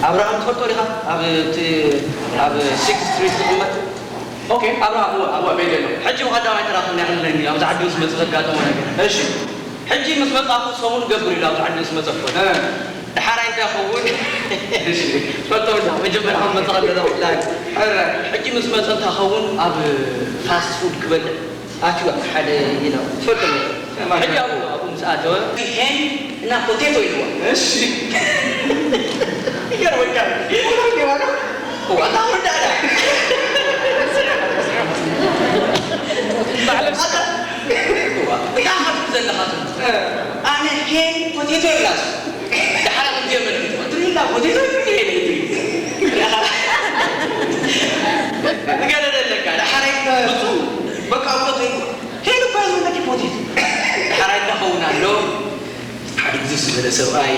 ኣብርሃም ትፈልጦ ዲኻ? ኣብ እቲ ኣብ ሲክስ ስትሪት ዝቕመጥ። ኦኬ፣ ኣብርሃም፣ እወ፣ እወ፣ በይደ ኣሎ። ሕጂ ብቐዳማይ ተራኽብና ይኽእለኒ፣ ኣብዚ ዓዲ ምስ መጽእ ዘጋጠሞ ነገር። እሺ። ሕጂ ምስ መጻኹ ሰሙን ገብር ኢሉ፣ ኣብዚ ዓዲ ምስ መጸ እኮ። እ። ደሓራይ እንታይ ይኸውን? እሺ። ትፈልጦ እንዳ፣ መጀመርያ ከም መጸ ከለና ብፍላይ። ሕጂ ምስ መጸ እንታይ ይኸውን? ኣብ ፋስት ፉድ ክበልዕ ኣትዩ ኣብ ሓደ ኢላ ትፈልጥ ነበር። ማን? ሕጂ ኣብኡ፣ ኣብኡ ምስ ኣተወ፣ "ሄን እና ፖቴቶ" ኢልዋ። እሺ። ይገርመካ። እዋ፣ ኣታ ወዳዳ። ባዕለ እዋ፣ እንታይ ሓትት ዘለኻ? ኣነ ሄን ፖቴቶ ይብላስ። ደሓር ከምዚ የመልክት። ትሪላ ፖቴቶ ይብላስ። ትገደደ ኣለካ። ደሓራይ ብፁዕ በቃ እኮ ተይኮ። ሄን እኮ ዝብለኪ ፖቴቶ። ደሓራይ እንታይ ኸውን ኣሎ? ሓደ ግዜ ዝበለ ሰብኣይ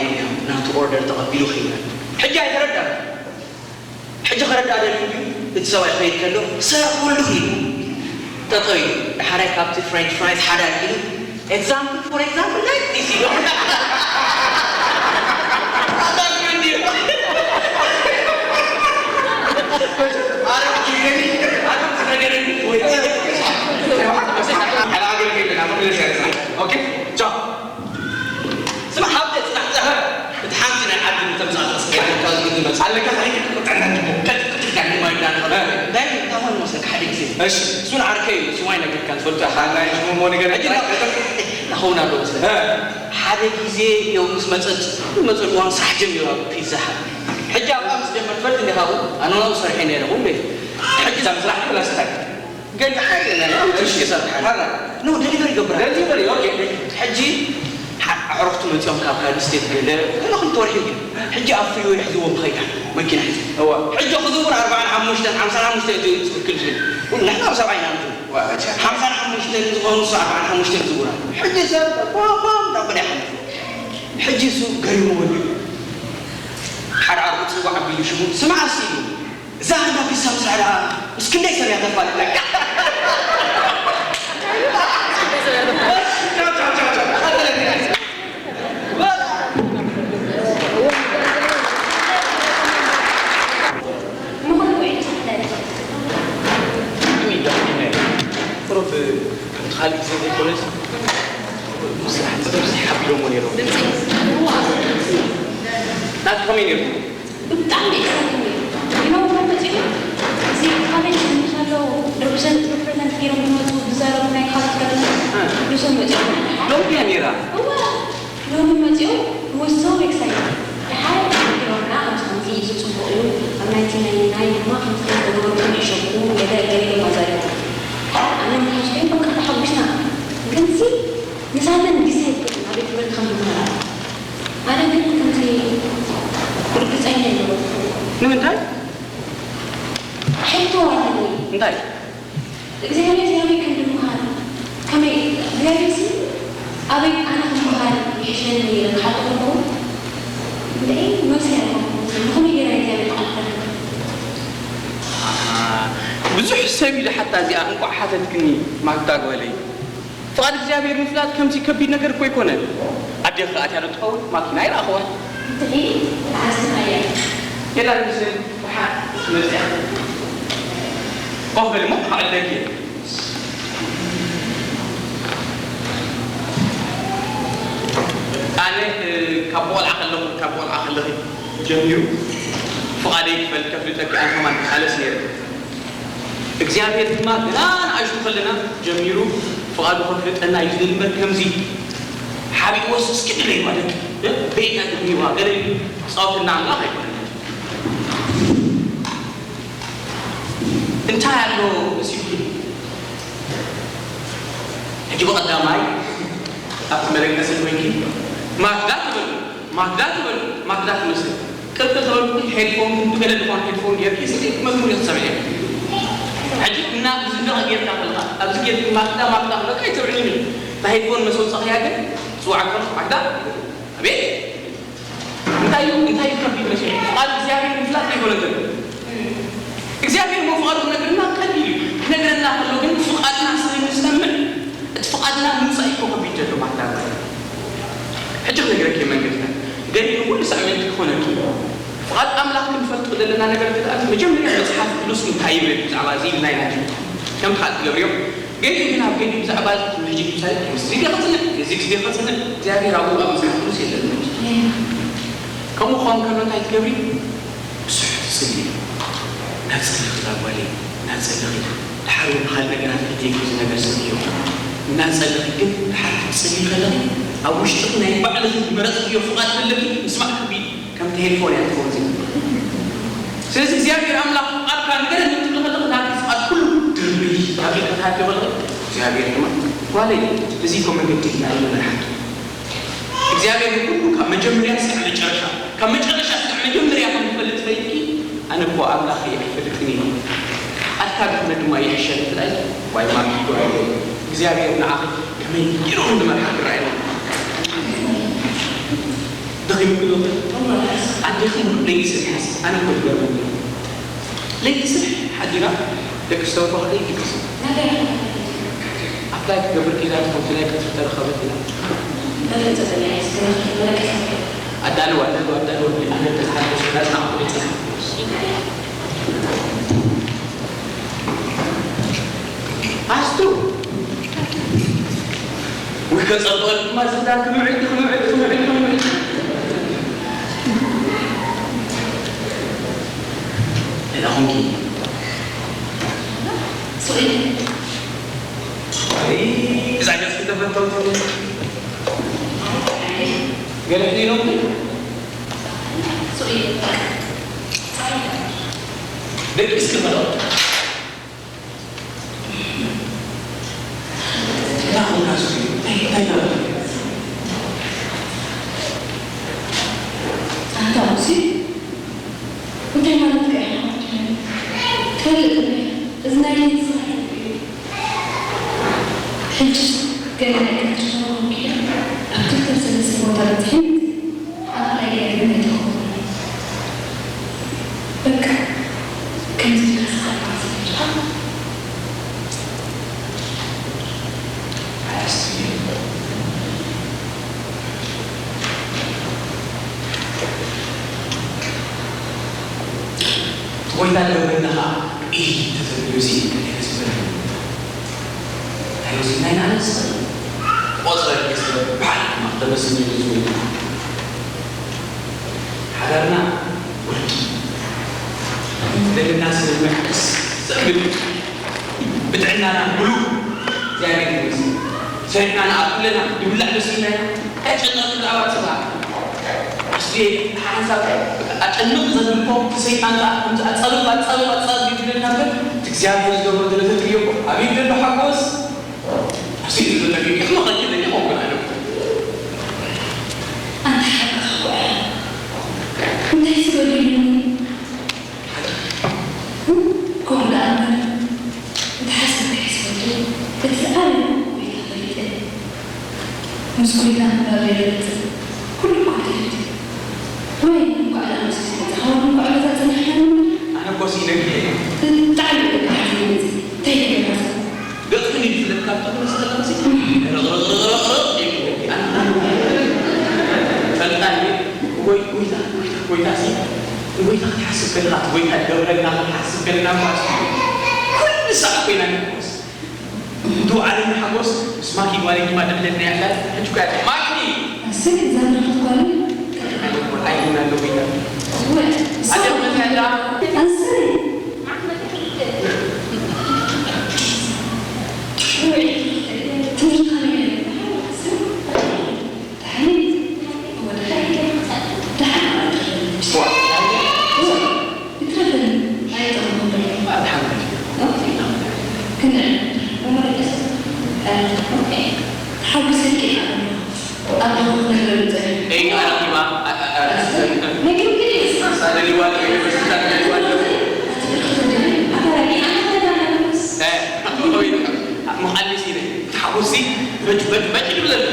ናቱ ኦርደር ተቐቢሉ ኸይዳ። ሕጂ ኣይተረዳን። ሕጂ ከረዳ ደልዩ ድዩ? እቲ ሰብኣይ ክኸይድ ከሎ፣ "ሰር፣ ኩሉ ኺዱ። ጠጠው ኢሉ። ደሓራይ ካብቲ ፍሬንች ፍራይስ ሓደ ኣልዒሉ፣ 'Example, for example, like this,' ኢሉ። ኣታ ምን ድዩ? ኣረ፣ ኪደኒ፣ ኣረ፣ ነገረኒ። ወይ፣ ሓደ ኣገልግል፣ ኣገልግል፣ ኦኬ፣ ቻው። ስማዕ፣ ሃብተ፣ ጽናሕ፣ ጽናሕ። እቲ ሓንቲ ናይ ዓዲ ምተምጻእ ተስፋ ኣለካ፣ ዝግዲ መጽ-፣ ኣለካ፣ ከይትቁጠዐና እንጂ። ቀልጢፍካ ንማይ እንዳንኸ-፣ እ። እንታይ፣ እንታይ ኾን መስለካ ሓደ ግዜ? እሺ። እሱን ዓርከይ እዩ፣ ስሙ ኣይነግርካን፣ ትፈልጦ ኢኻ። ኣይ፣ ሽሙ እሞ ንገር። ሕጂ እንዳ-፣ እንዳኸውን ኣሎ መስለካ። እ። ሓደ ግዜ እዮም ምስ መጸ፣ መጸ እዋን ስራሕ ጀሚሩ ኣብ ፒዛ ሃት። ሕጂ ኣብኣ ምስ ጀመር ትፈልጥ እንዲኻ፣ ኣብኡ ኣነ ናብኡ ሰሪሐ ነይረ፣ እውን ቤት። ሕጂ እዛ ምስራሕ ክላስ እንታይ? ገለ ሓደ ናይ ኣውቶቡስ ይሰርሕ። ሓራ። ኖ፣ ደሊቨሪ ይገብር። ደሊቨሪ፣ ኦኬ። ሕጂ ሓ-፣ ኣዕሩኽቱ መፂኦም ካብ ካልእ ስቴት ገለ፣ ገለ ክልተ ወርሒ እዩ። ሕጂ ኣብ ፍሪወይ ሒዝዎም ኸይዳ፣ መኪና ሒዙ። እዋ። ሕጂ ክዝውር ኣርባዓን ሓሙሽተን፣ ሓምሳን ሓሙሽተን እዩ ትኽክል ዝብል። ንሕና ኣብ ሰብዓ ኢና ንዝውር። እዋ፣ እሺ። ሓምሳን ሓሙሽተን ዝኾኑ፣ ንሱ ኣርባዓን ሓሙሽተን ዝውር ኣሎ። ሕጂ ሰብ ባም፣ ባም፣ እንዳበለ ይሓልፍ። ሕጂ እሱ ገሪሙ ወዲኡ። ሓደ ዓርኩ ፅዋዕ ኣቢሉ ሽሙ፣ ስማዕ እስኪ ኢሉ። እዛ እንዳ ፒዛ ምስራሕ ደኣ ምስ ክንደይ ሰብ እያ ተፋልጥ? ቁሩብ ከምቲ ካልእ ግዜ ዘይኮነስ፣ ስራሕ ብብዝሒ ሓቢሮምዎ ነይሮም። ናትኪ ከመይ ነይሩ? ብጣዕሚ ኤክሳይትድ ነይሩ። You know እንታይ መፂኡ? እዚ ካሌጅ እንከለዉ ሪፕሬዘንት፣ ሪፕሬዘንት ገይሮም ዝመፁ ዝዛረቡ ናይ ካልኦት ከተማ እ። ንሶም መፂኦም። ሎሚ ድያ ነይራ? እወ፣ ሎሚ መፂኦም። He was so excited። ደሓር ገይሮምና ከምዚ ከምዚ እዩ፣ እዚ ፅቡቕ እዩ፣ ኣብ ናይቲ ናይ ናይ ድማ ከምዚ ከምዚ ተገበርኩም ይሕሸኩም፣ ገለ ገለ ኢሎም ኣዛሪቦም። ኣነ መሓዙተይ በቃ ተሓጒስና። ግንሲ ንሳተን ግዜ የብለን ናበይ ትምህርቲ ከም ዝምህራ። ኣነ ግን ከምዚ ርግጸኛ ኣይነበርኩን። ንምንታይ? ሕቶ ኣለኒ። እንታይ? እግዚኣብሔር ከመይ ከም ዝምሃር፣ ከመይ እግዚኣብሔርሲ ኣበይ ኣነ ክምሃር ይሕሸኒ ኢለ ክሓቶ ከለኹ፣ እንድዒ መልሲ ኣይረኸብኩን። ብኸመይ ገይረ እግዚኣብሔር ክሓቶ? ኣሃ፣ ብዙሕ ሰብ ኢሉ ሓታ እዚኣ እንቋዕ ሓተትክኒ ማክዳ ጓለይ። ፍቓድ እግዚኣብሔር ምፍላጥ ከምዚ ከቢድ ነገር እኮ ኣይኮነን። ኣዴኺ ከ ኣትያ ዶ ትኸውን? ማኪና ኣይረኣኽዋን። እንድዒ ተሓዝና እያ። የላ ንስን ብሓ መፅያ። ኮፍ በሊ እሞ ክዕልለኪ እየ። ኣነ፣ እ፣ ካብ ቆልዓ ከለኹ፣ ካብ ቆልዓ ከለኺ ጀሚሩ ፍቓደይ ክፈል-፣ ከፍልጠኪ ኣነ ከማን ክቃለስ ነይረ። እግዚኣብሔር ድማ ገና ንኣሽቱ ከለና ጀሚሩ ፍቓዱ ከፍልጠና እዩ ዝደሊ እምበር፣ ከምዚ ሓቢእዎስ እስኪ ዕለይዋ ደቂ፣ እ፣ ቤታ ግጥሚዋ ገለ ኢሉ ክጻወተልና ኣምላኽ ኣይኮነን። እንታይ ኣሎ መሲልኪ? ሕጂ ብቐዳማይ ኣብቲ መደቀሲ ኮይንኪ ማክዳ ትበሉ፣ ማክዳ ትበሉ፣ ማክዳ ትመስል። ቅልቅል ተበልኩ ሄድፎን፣ ገለ ዝኾነ ሄድፎን ጌርኪ እስቲ መዝሙር ክትሰምዒ። ሕጂ እና ዝንደቐ ጌርካ ከለኻ፣ ኣብዚ ጌርኪ ማክዳ፣ ማክዳ ክብለካ ኣይትሰምዕን እዩ። ሄድፎን መስ ወጻኽያ ግን ጽዋዕ ከሎ ኣግዳ ኣቤት እንታይ እዩ እንታይ እዩ ከቢድ መሲሉ ፍቓድ እግዚኣብሔር ምፍላጥ ኣይኮነን ዘሎ እግዚኣብሔር ምፍቓዱ ክነግረና ቀሊል እዩ ክነግረና ከሎ ግን ፍቓድና ስለ ንሰምዕ እቲ ፍቓድና ምውፃእ እኮ ከቢድ ዘሎ ማታ ሕጂ ክነግረኪ መንገድና ገሊሉ ኩሉ ሳምንት ክኾነኪ ፍቓድ ኣምላኽ ክንፈልጥ ዘለና ነገር ክዳኣት መጀመርያ መፅሓፍ ቅዱስ እንታይ ይብል ብዛዕባ እዚ ኢልና ኢና ከምቲ ካልእ ትገብርዮ ገሊኡ ግን ኣብ ገሊኡ ብዛዕባ እዚ ሕጂ ምሳሌ ምስዚ ዲኻ ትጽንዕ እዚ ግዜ ዲኻ ትጽንዕ እግዚኣብሔር ኣብኡ ኣብ መጽሓፍ ቅዱስ የለን ከምኡ ክኸውን ከሎ እንታይ ትገብሪ ብዙሕ ትጽሊ እናጸለኺ እዛ ጓለይ እናጸለኺ ድሓር እውን ካልእ ነገራት ክደይኩ እዚ ነገር ስምዮ እናጸለኺ ግን ድሓር ክትጽሊ ከለኺ ኣብ ውሽጥኺ ናይ ባዕልኺ ዝመረጽክዮ ፍቓድ ዘለኪ ምስማዕ ከቢድ እዩ ከምቲ ሄድፎን እያ ትኸውን ዚብል ስለዚ እግዚኣብሔር ኣምላኽ ፍቓድካ ንገረኒ ትብል ከለኽ ናቲ ፍቓድ ኩሉ ድርብይ ኣቢልካ ትሃብዮ ከለኽ እግዚኣብሔር ድማ ጓለይ እዚ እኮ መንገዲ ኢና ኢሉ መርሓቱ እግዚኣብሔር ንኩሉ ካብ መጀመርያ ስካዕ መጨረሻ ካብ መጨረሻ ስካዕ መጀመርያ ከም ዝፈልጥ ፈሊጥኪ ኣነ እኮ ኣምላኽ እየ ኣይፈልጥን እየ ፍቓድካ ዝኾነ ድማ ይሕሸኒ ትላል ዋይ ማኪ ጓለይ እግዚኣብሔር ንዓኺ ከመይ ገይሩ ከም ዝመርሓ ክረኣየና ደኺምክሎ ኣዴኺ ሙሉእ ለይቲ ስርሒ ኣነ እኮ ይገርመኒ ለይቲ ስርሒ ሓዲራ ደቂ ዝተወፈኽሪ ይግስ ኣፕላይ ክገብር ኪዳ ትኾንቲ ናይ ቀትሪ ተረኸበት ኢላ ኣዳልው ኣዳልው ኣዳልው ኣነ ተዝሓደሱ ናጽና ክፍለጥ ኣስቱ ውይ ከጸብቐልኩማ ዝኽዳን ክምዕድ ክምዕድ ክምዕድ ክምዕድ ደህና ኹንኪ እዛ ገጽኪ ተፈተውትኒ ገለ ሕዚኖምኒ ደቂስኪ ከሎ ኣንታ ሙሴ እንታይ ማለትካ ኢኻ ትፈልጥ እንዲኻ እዚ ናይ ለይቲ ስራሕ እዩ ሕጅስ ገለ ናይ ኤሌክትሪክ ተወኪለ ኣብ ክልተ ሰለስተ ቦታ በፂሐ ይመፅእ ኣነ ናይ ገለ ግን ኣይተረኽቦን በቃ ከምዚ ኢልካ ስራሕ ጎይታ ገብረና ከዓ ኢድ ተተብሉሲ ዝብል ኣይወስድና ኢና ንስ ቆፅረ ስ በዓል ተመስኒ ዝብል ሓዳርና ወርቂ ዘለና ስምምዕ ዘብል ብጥዕናና ብሉ እግዚኣብሔር ይመስል ሰሪሕና ንኣብ ኩለና ይብላዕ ደስ ኢልና ኢና እንታይ ጨነቕ ብዛዕባ ፅባ ኣስቤ ሓንሳብ ኣጨንቕ ዘብልኮ ሰይጣን ከዓ ከምዚ ኣፃብብ ኣፃብብ ኣፃብብ ይብለና እምበር እቲ እግዚኣብሔር ዝገብሮ ዘለተትዮ ኣበይ ዘሎ ሓጎስ ኣስቤ ዘለተትዮ ክመቐል ክለኛ ቆንኩን ኣነ ኣንታ ሓቂ እንታይ ዝበሉ ይብሉኒ ከምኡ ደኣ እምበር እቲ ሓሳብ ከይሕስበሉ እቲ ዝዓበየ ጎይታ ፈሊጠ ምስ ጎይታ ምንባር የበልጽ ኩሉ እኳ ተፈትዩ ወይ እንኳዕ ደኣ ምስ ዝተጻወሩ እንኳዕ በዛ ጸኒሕና ንብል ኣነ እኮ ስኢነኪ እየ ብጣዕሚ እዩ ብሓዘን መጺ እንታይ ይገብር ሓሳብ ገጽ ግን ይፍለጥ ካብ ተብሎ ዝጠለምሲ ረቕረቕረቕረቕ ይብለኪ ኣነ ፈልጣ እየ ጎይ ጎይታ ጎይታ ጎይታ ሲ ንጎይታ ክትሓስብ ከለኻ እቲ ጎይታ ዝገብረልና ክትሓስብ ከለና እኳ ኩሉ ሳዕ ኮይና ንሕጎስ እቲ ዓለም ንሓጎስ ምስ ማኪ ጓለይ ድማ ድሕለልና ያላ ሕጂ እኳ ማኪ ኣሰይ እዛ ንረኸት ጓለይ ኣይና ኣሎ ጎይታ ኣደም መታላ ኣሰይ ሲ በጭ በጭ በጭ ይብለል።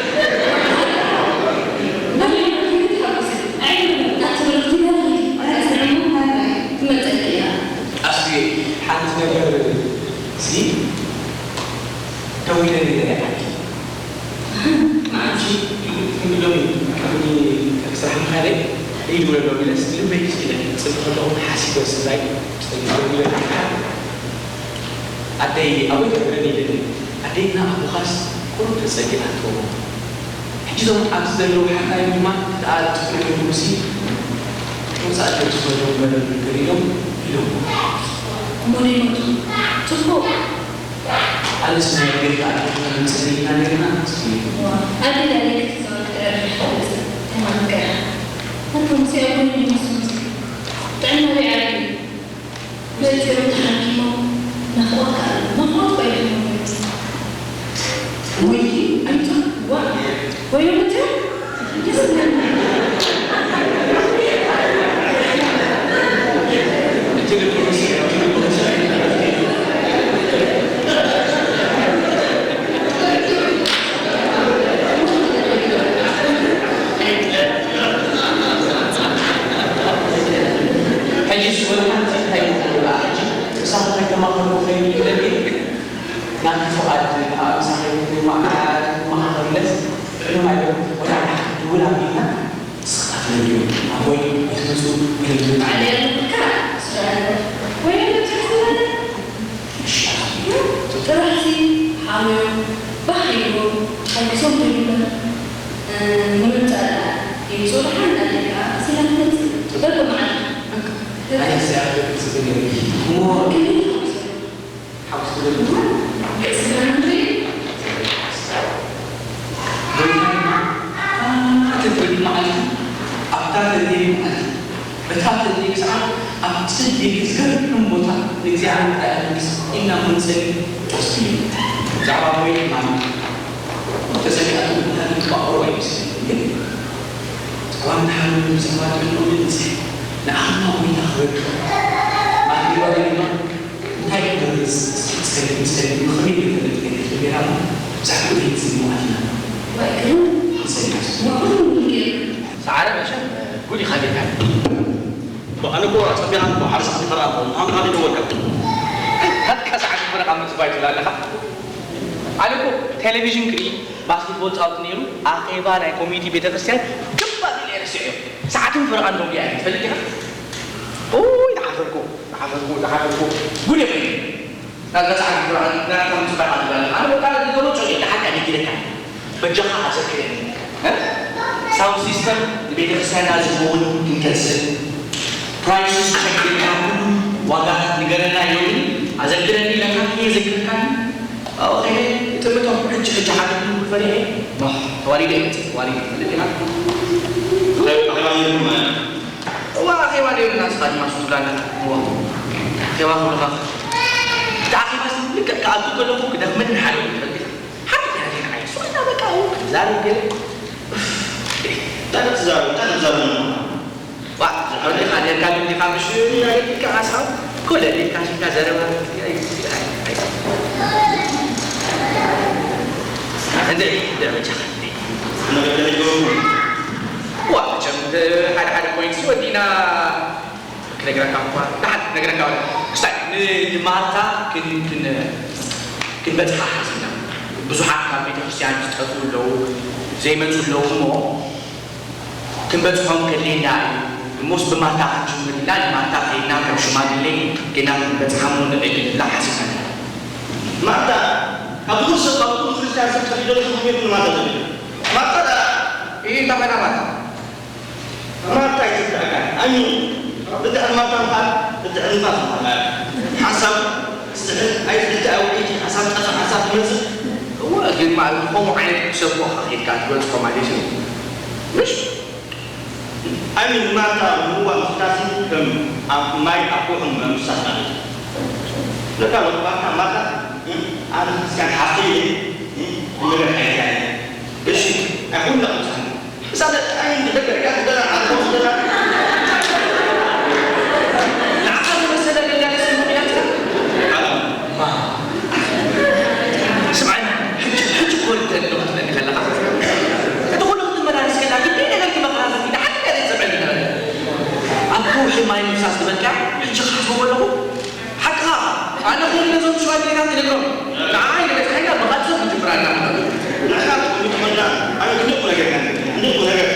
ኣስቤ ሓንቲ ነገር ሲ ደው ኢለ ነይረ ዓዲ። ንዓንቺ ክንብሎም እዩ። ቅድሚ ስራሕ ምኻደይ ይድውለሎም ኢለስ ልበይ ክኢለ ክጽሊ ከለኹ ሓሲበ ስድራይ ደው ኢለ ኣደይ ኣበይ ትነብረን ኢለኒ። ኣደይና ኣቦኻስ ቁሩብ ተጸጊዓቶ። ሕጂ እዞም ኣብዚ ዘለዉ ሓካይም ድማ እቲ ኣረግቲ ኮይኖም ሲ ወጻኢ ደርሱ ዘለዉ መደብ ገሊኦም ኢሎም። እሞ ደይመጹ ጽቡቕ። ኣነስ ናይ ኣደይ ከኣ ተኾነ ምጽእ ኢልና ነርና እስኪ። ኣደይ ኣደይ ክትዛወር ትዕርፍ ትመጽእ ተማንቀያ። ኣቶም ሲ ኣቦይ ይመስሉ ጥዕና ደይ ዓቢ። መጺኦም ተሓኪሞም ናፍቖት ከኣ ናፍቖት ባይድሞም። ወይ ኣይቶ ዋ ወይ መጺኦም ደስ ዝብል። ሕጂስ ወላ ሓንቲ እንታይ ይኹን ደኣ ሕጂ ምሳኹም ከይተማኸርኩ ከይዱ ይብለኒ። ናቲ ፍቓድ ከኣ ምሳኺ ይኹን መዓት መኻኸርለስ ጥዑም ኣይበል ወላ ሓንቲ ድውል ኣቢልና ስኻት ነድዮ ኣቦይ ይትመጹ ይለምኑ። ኣነ ያልኩካ ስራ ወይ ተስተባለ ጥራሕሲ ሓምዮም ባሕ ኢሉ ሓጊሶም ከይብሎም ንምምጻእ ይብጹ። ደሓን ኣዴካ ኣሲላ ትመጽእ በብመዓልቲ። ኣነ ስራሕ ክጽበ ነይሩ። እሞ ሓጎስ ትብል። ጎይታ ድማ ኣብታ ተንቤን መዓልቲ ኣብታ ተንቤን መዓልቲ በታ ተንቤን ሰዓት ኣብ ጽልኢ ዝገርም ቦታ ንእግዚኣብሔር እንታይ ኣድርግስ ኢልና እሞ ንጸሊ ወስዱ እዩ። ብዛዕባ ጎይታ ማርያም ተሰሚዓቶ ምዃኑ ይግባኦ ኣይመስለንን፣ ግን እዋን ተሓምም ብዛዕባ ጥዕንኡ ግን ንጽሕት ንዓቕማ ጎይታ ክበቅዕ ማክሪባ ድማ እንታይ ክገብርስ እስኪ ጸሊም ጸሊም ብኸመይ ክፈልጥ ገለ ጌራ እሞ ብዛዕባ ቤት ዝግባኣልና ሰዓረ መቸም ጉድ ኢኻ ጌታ። ኣነ እኮ ጸቢቓ እኮ ሓደ ሰዓት ይፈርቓ እኮ ምዃኑ ካሊእ ደወልካ። ሃትካ ሰዓት ይፈርቓ ምጽባይ ትብል ኣለኻ። ኣነ እኮ ቴሌቪዥን ክርኢ ባስኬትቦል ጻወት ነይሩ ኣኼባ ናይ ኮሚኒቲ ቤተክርስትያን ግባእ ኢለ እየ ረሲዐዮ። ሰዓትን ፈረቓን ደንጉያ እየ ትፈልጥ ኢኻ? ኡይ ዝሓፈርኩ ዝሓፈርኩ ዝሓፈርኩ ጉድ እየ ናዛ ሰዓት ፈረቓን ናታ ምጽባይ ኣትብላለ ኣነ በቃ ዝገሎ ጨቂ ደሓካ ዲኪለካ በጃኻ ኣዘክረኒ። ሳውንድ ሲስተም ንቤተክርስትያንና ዝኸውን ክንከስብ ፕራይስስ ቸክ ኢልካ ኩሉ ዋጋ ንገረና ኢሎምኒ ኣዘክረኒ ኢለካ ከየዘክርካኒ ኣብኡ ከይደ ይጥምቶም። ሕጂ ሕጂ ሓገዝ ክብል ፈሪሐ ኖሕ ተዋሪደ እየ መፅእ ተዋሪደ ትፈልጥ ኢኻ። ኣኼባ ነይሩ ማለት እዩ። እዋ ኣኼባ ነይሩ እና ንስኻ ድማ ሱስ ትብላ ኣለኻ። እዋ ኣኼባ ክብልኻ እቲ ኣኼባ ልክዕ ክኣቱ ከለኹ ክደኽመኒ ሓደ እዩ ትፈልጥ ኢኻ። ሓንቲ ገለ ግን ዓይሱ እና በቃ ክዛረብ ገለ እንታይ ክትዛረብ እንታይ ክትዛረብ ኣለኻ? ዋ ዝሕርኻ ኔርካ ግን ዲኻ ምሽ ናደልካ ሓሳብ ኮለል ኢልካ ሽካ ዘረባ እንደ ደረጃ ዋ መቸም ሓደ ሓደ ፖይንት ወዲና ክነግረካ እኳ ደሓን ክነግረካ ክሳይ ንማርታ ክንበፅሓ ሓሲብና ብዙሓት ካብ ቤተክርስትያን ዝጠፍኡ ኣለዉ ዘይመፁ ኣለዉ እሞ ክንበጽሖም ከድልየና እዩ። እሞስ ብማርታ ክንጅምር ኢልና ንማርታ ከይድና ከም ሽማግሌ ጌና ክንበጽሓሞ ንኽእል ኢልና ሓሲብና። ማርታ ካብ ኩሉ ሰብ ካብ ኩሉ ክርስትያን ሰብ ጠፊኡ ዘሎ ሰብ ከመይ ንማርታ ዘሎ? ማርታ ደኣ እንታይ ኮይና ማርታ? ማርታ ኣይትርድኣካ። ኣሚኑ ብድሕሪ ማርታ ምኻድ ብድሕሪ ንፋስ ምኻድ ማለት እዩ። ሓሳብ ዝስሕል ኣይትርድኣ ውዕይቲ ሓሳብ ጠፍእ ሓሳብ ትመጽእ። እወ ግን ማለት ከምኡ ዓይነት ሰብ እኮ ኢኻ ከይድካ ትበጽሖ ማለት እዩ። ምሽ ኣይ ምን ማርታ ምህዋ ምፍታሲ ከም ኣብ ማይ ኣቦ ሕሙመ ምፍሳስ ማለት እዩ። ለካ ወጥባካ ማርታ ኣነ ክርስቲያን ሓፍተይ እየ እምበር ሓይልካ እየ። እሺ ናይ ኩላ ቅዱሳን ምሳሌ ኣይ ንደገር እያ ትደላ ዓርቦ ትደላ ንዓኻ ዝመሰለ ደላለ ስምክንያትካ ስምዓኒ ሕጂ ሕጂ ትነግሮም። ንዓይ ንበጽሓና ብቓልሶም ክትምራና። ንሕና ንኾና፣ ኣነ ክንደይ ነገር፣ ክንደይ ነገር።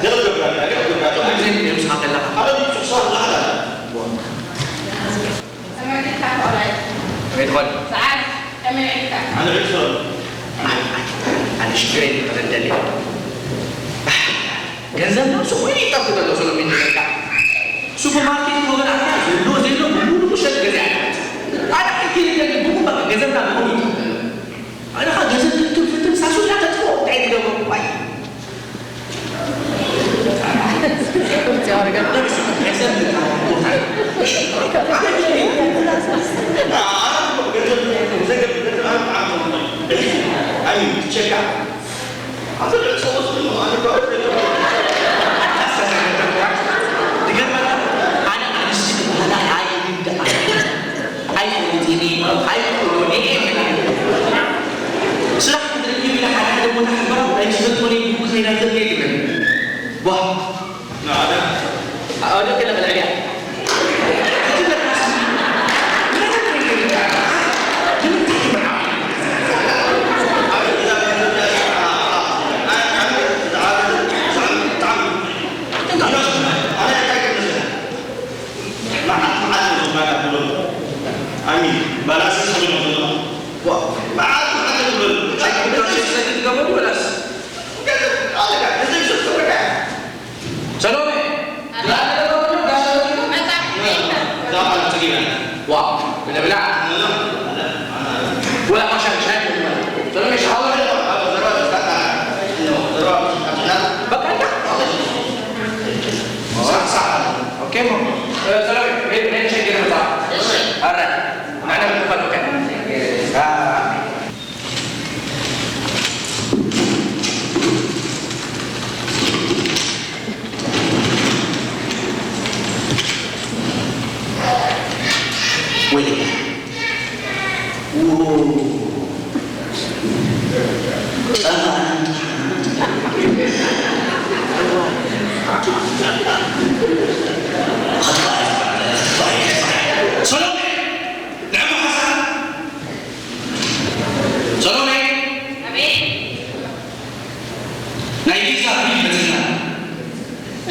ገለ ገብራና፣ ገለ ገብራና። ከምዚ እዮም ስኻ ከለኻ። ኣነ ብጽሑፍ ስራሕ ዝለዓል ኣለ። ተመልካ ተቆላይ። ከመይ ትኾን? ሰዓት ከመይ ዒልካ? ኣነ ዒልካ። ኣነ፣ ኣነ፣ ኣነ ሽግረይ ተረደለይ። ገንዘብ ነብሱ ኮይኑ ይጠፍእ ዘሎ ሰሎሜ ይበልካ። ሱፐርማርኬት ክወገድ ኣትያ ዘሎ ዘይሎ ብምሉኡ ሸጥ ገዚኣ። ኣነ ሓንቲ ነገር ብኡ በቃ ገንዘብና ብኡ ይጠፍእ ዘሎ። ኣነ ኸኣ ገንዘብ ክትብል ፍትን ሳሱ ኢላ ተጥፎ እንታይ ትገብሮ? ዋይ። ገንዘብ ገንዘብ ገንዘብ ቸካ ስራሕ ክትርኢ ኢለ ሓደ ሓደ ቦታ ሕበራ ናይ ዝፈልጦ ብኡ ከይዳ ዘለ ይብል። ዋ። ኣውደ ክለ ልዕልያ። ኣሚን። ባላስ ስለ ነው። ዋ፣ መዓት መዓት ነው። ቸክ ብቻ ቸክ ሰክት ገበሩ ወላስ? አለቃ፣ ገንዘብ ይሰጥ በቃ። ሰሎሜ! ዛሬ ነው፣ ዛሬ ነው። ዋ፣ ብለብላ። ወላ ማሻ ሻይ። ሰሎሜ፣ ሻወር። በቃ፣ ሳዕ፣ ሳዕ። ኦኬ፣ ሞ። ሰሎሜ፣ ቤት፣ ቤት ሸገር መጣ። አረ፣ ማዕና ምንፋል ወከ። ወይኔ። ው። ጠፋ። ሰሎሜ! ንዕማ ሓሳብ! ሰሎሜ! ኣቤት። ናይ ቪዛ ቢል መጺና።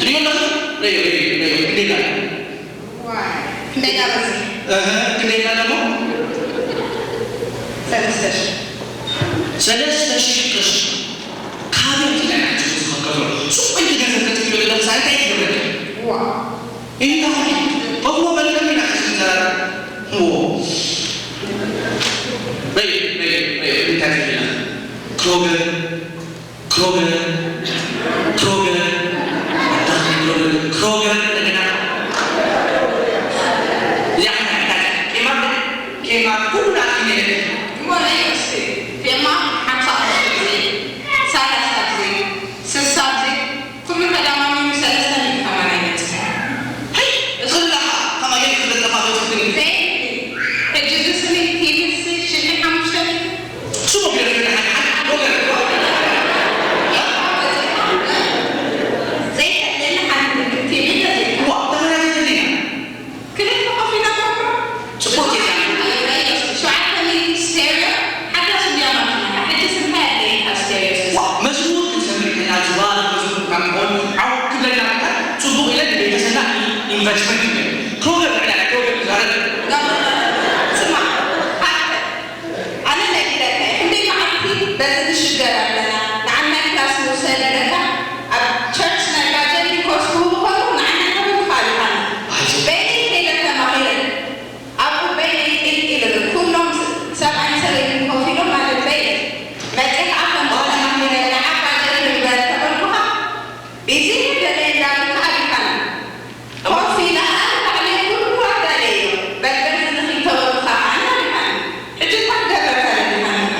ርእዮ ኣለኹ? ርእዮ፣ ርእዮ፣ ርእዮ። ክንደይ ኢላ? ዋይ፣ ክንደይ ኢላ በዚ? እህ፣ ክንደይ ኢላ ደሞ? ሰለስተ ሽሕ። ሰለስተ ሽሕ ቅርሺ። ካበይ ኣምጺእና ኢና ሕጂ ዝኸከሎ? ሱቕ ኢልኪ ገንዘብ ተጥፍዮ ዘለኺ ሳይ እንታይ ትገብሪ? ዋ። እንታይ? እሞ በልከም ኢና ሕጂ ንዘራረብ። እሞ። በይ፣ በይ፣ በይ፣ እንታይ ትብሊ ኣለኺ? ክሮገር፣ ክሮገር፣ ክሮገር፣ ኣታ ክሮገር፣ ክሮገር፣ እንደገና። እዚኣ እንታይ ትብሊ? ኬማ፣ ኬማ፣ ኩሉ ናትኪ ነይሩ። እሞ ናይ እስኪ፣ ኬማ ሓምሳ ቅርሺ ግዜ፣ ሰላሳ ግዜ፣ ስሳ ግዜ፣ ኩሉ ተደማሚሩ ሰለስተ ሚእቲ ከማን ኣይበጽሕን። ሃይ፣ እዚ ኩሉ ከኣ ከማይ ጌርኪ ክትለጠፋ ትፍትኒ? ዘይብሊ። ሕጂ እዚ ስኒ ቲቪ ሲ ሽሕ ሓሙሽተ ሚእቲ። ስሙ ግደፍ፣ ሓደ፣ ሓደ፣ ሓደ ወገን። ዘይተድልየኒ ሓንቲ ቲቪ ተዘይካ። ዋ፣ ተመራጺት እንዲና። ክልተ ኮፍ ኢላ ኮፍ። ጽቡቕ ጌጋ። ሸውዓተ ሚእቲ ስቴሪዮ፣ ሓዳስ እንድያ ማኪና። ሕጂ ስንታይ ኣድለየካ ስቴሪዮ ስስ? ዋ፣ መዝሙር ክንሰምዕ ከለና፣ ዝባን መዝሙር ካብ ክኾን፣ ዓው ክብለና ከኣ፣ ጽቡቕ ኢለ ንቤተሰብና ኢንቨስትመንት ይብል። ክሮገር ልዕሊ ክሮገር ይዛረብ። ስማዕ፣ ኣነ ነጊረካ እየ። ክንደይ መዓልቲ በዚ ንሽገር ኣለና። ንዓናይ ክላስ ንውሰድ ኢለካ፣ ኣብ ቸርች ናይ ጋጀሪን ኮርስ ክህቡ ከለዉ፣ ንዓና ሓበን ትኽኣል ኢኻና። በይነይ ከይደ ተማኺረ። ኣብኡ በይነይ ጢል ኢለ፣ ኩሎም ሰብኣይን ሰበይትን ኮፍ ኢሎም ኣብ ልበይ። መጺኣ ከኣ ከም ተማኺረ፣ ንዓ ጋጀሪን ንግበር ተበልኩኻ፣ ቢዚ ደለየ እንዳበልካ ኣቢኻና። ኮፍ ኢለ ከኣ ንባዕለይ ኩሉ ኣዳልየዮ። በል በዚ ንኺድ ተበልኩኻ ከኣ ኣቢኻና። ሕጂ እንታይ ክገብረካ ደሊኻ ንሕና?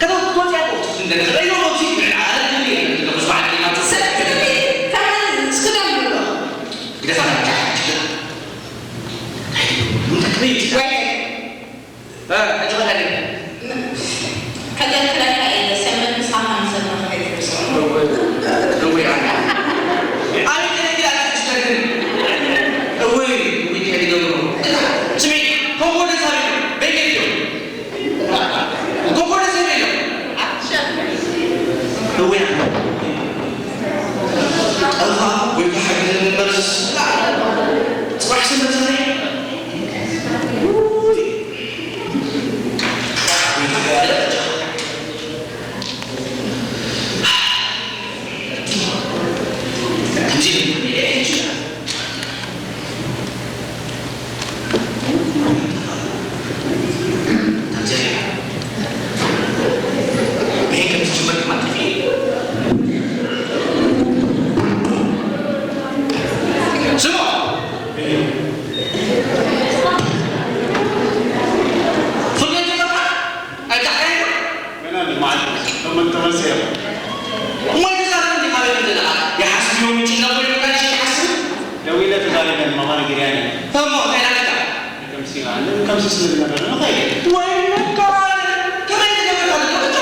ከተው-፣ ክትወጽያ እኮ ክትፍትን ዘለኺ። ረእዮ መውጽኢ ትብል፣ ኣረ ትብሊ እየ ዘለኹ፣ ስብሓት ጌታቸው። ሰብ ትብሊ፣ ከማን ስክዳን ብሎ። ግደፋ፣ እንታይ ትብል? እንታይ ትብል? ወይ። እ፣ ሕጂ ኸዳ ጌታ። ከገልግለካ እየ፣ ሰንበት ምሳኻ ምሰማኻ ኣይትርስዖ። እወ፣ እወ፣ ኣነ። ኣነ ከገልግል ኣትሕዝተኒ። እወ፣ እወ፣ እንታይ ትገብሮ? ስሚ፣ ከምኡ ወደ ሳቢ። ተመሲሉ። እሞ ይዛረብ እንዲ ካበይ ከም ዘለኻ? ይሓስብ እዮም ይጭነቑ እዮም ኢልካ ሽሕ ይሓስብ? ደዊለ ተዛሪበን፣ ማማ ነጊርያኒ። እሞ እንታይ ኢላትካ? ከምሲ ኢላ፣ ከምሲ ስለ ዝነበረ ንኸይድ። ወይ መካነ፣ ከመይ ትገብር ኣለኻ?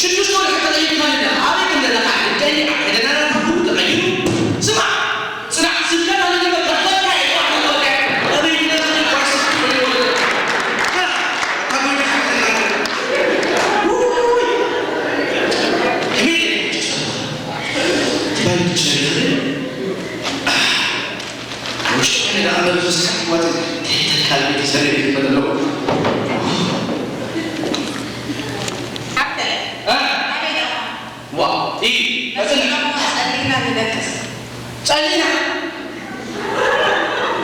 ሽዱሽተ ወርሒ ተቐይርካ ኣለኻ። ኣበይ ከም ዘለኻ? ደሊ፣ ደናና ታኩሉ ተቐይሩ። ስማዕ! ጽናሕ፣ ስብከት ኣነ ንበል፣ ከሕተትካ እየ፣ ጽባሕ ንበል፣ ኣበይ ድለኻ ንኳስ፣ ወይ ወደ። ሃ፣ ኣቦይ፣ ውይ! ከመይ ኢለ ክጭርሶ? ትባል ትችላለ? ውሽጢ ኮይነ ደኣ መንፈስ ሓኪማት ተይተካል ቤተሰብ ይፈለጉ። ሓብተ፣ እ? ኣበይ ደኣ? ዋ፣ ኢ፣ መጽናዕቲ ጸሊና ንደቅስ። ጸሊና?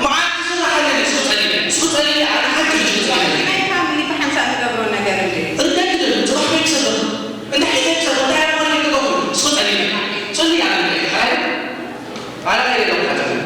መዓት ዝስራሕ ኣለኒ፣ ሱቕ ጸሊና፣ ሱቕ ጸሊና፣ ኣነ ሓቂ እዩ ሱቕ ጸሊና። ናይ ፋሚሊ ብሓንሳእ ንገብሮ ነገር እንድዩ። እርደት ድብል፣ ጽባሕ ቤት ሰብኽ። እንታይ ዓይነት ሰብ፣ እንታይ ዓይነት ወርቂ ትገብሩ? ሱቕ ጸሊና። ጽሊ ኣነ፣ ሓራይ? ኣነ ከይደ ኣለኹ፣ ሓራይ።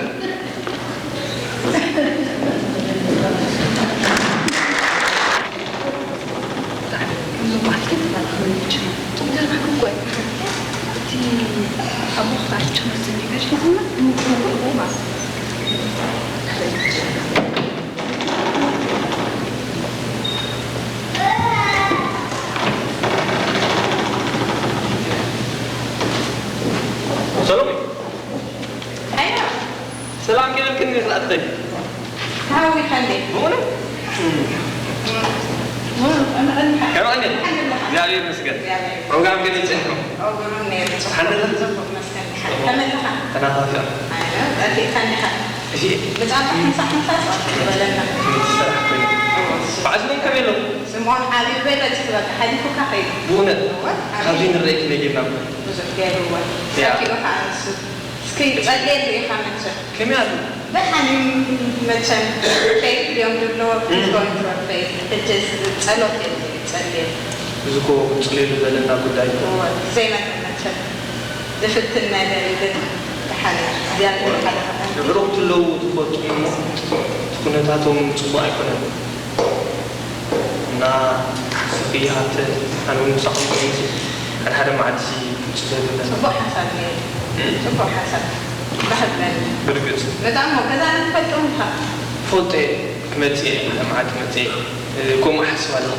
ሰሎሜ። ኣያ። ሰላም ገይረልክኒ ክልኣተይ። ሃዊ ከንዴ። ብእውነት? ከመይ ቀኒኻ? ኣልሓምዱሊላህ። እግዚኣብሔር ይመስገን። እግዚኣብሔር። ፕሮግራም ከመይ ጸኒሑ? ኦ፣ ግሩም ነይሩ። ሓንደበት? ጽቡቕ መስገን። ከመይ ኣለኻ? ተናፋፊቕ። ኣይ፣ ጠፊእካ እንዲኻ። እሺ። ምጻእካ ሓንሳ ሓንሳ ጸጥ ዝበለና። ስራሕ ኮይኑ። እዎ። ባዕዝነይ ከመይ ኣለኹ? ስምኦን ሓቢበይ በጺሑ በቃ ሓሊፉካ ከይዱ። ብእውነት? እዎ። ካብዚ ንረኣይ ከመይ ጌርና? ብዙሕ ገይርዎ። ያ። ሰኪዑ ከዓ ንሱ። እስኪ ጸልየሉ ኢኻ መቸም። ከመይ ኣሎ? ደሓን እዩ መቸም። ፌክ ድዮም ዝብልዎ? እም። He's going through a phase። ሕጂ ስ-፣ ጸሎት የድልዮ፣ ጸልየሉ። እዚ እኮ ክንጽልየሉ ዘለና ጉዳይ እዩ። እወ፣ ዘይመተ መቸም። ዝፍትን ነገር እዩ፣ ግን ደሓን እዩ። እግዚኣብሔር ሓደ ክኾን። ብሩኽ ትለዉ ትፈልጡ እሞ፣ እቲ ኩነታቶም ጽቡቕ ኣይኮነን። እና ስኺ ሃብተ ኣነ እውን ምሳኹም ኮይንሲ ሓደ ሓደ መዓልቲ ክንጽበ ዘለና። ጽቡቕ ሓሳብ ነይሩ። እም። ጽቡቕ ሓሳብ። ባህ ብለኒ። ብርግጽ። በጣም እሞ ገዛና ትፈልጦም ኢኻ። ፈልጦ እየ። ክመጽእ እየ። ሓደ መዓልቲ ክመጽእ እየ። እ፣ ከምኡ እሓስብ ኣለኹ።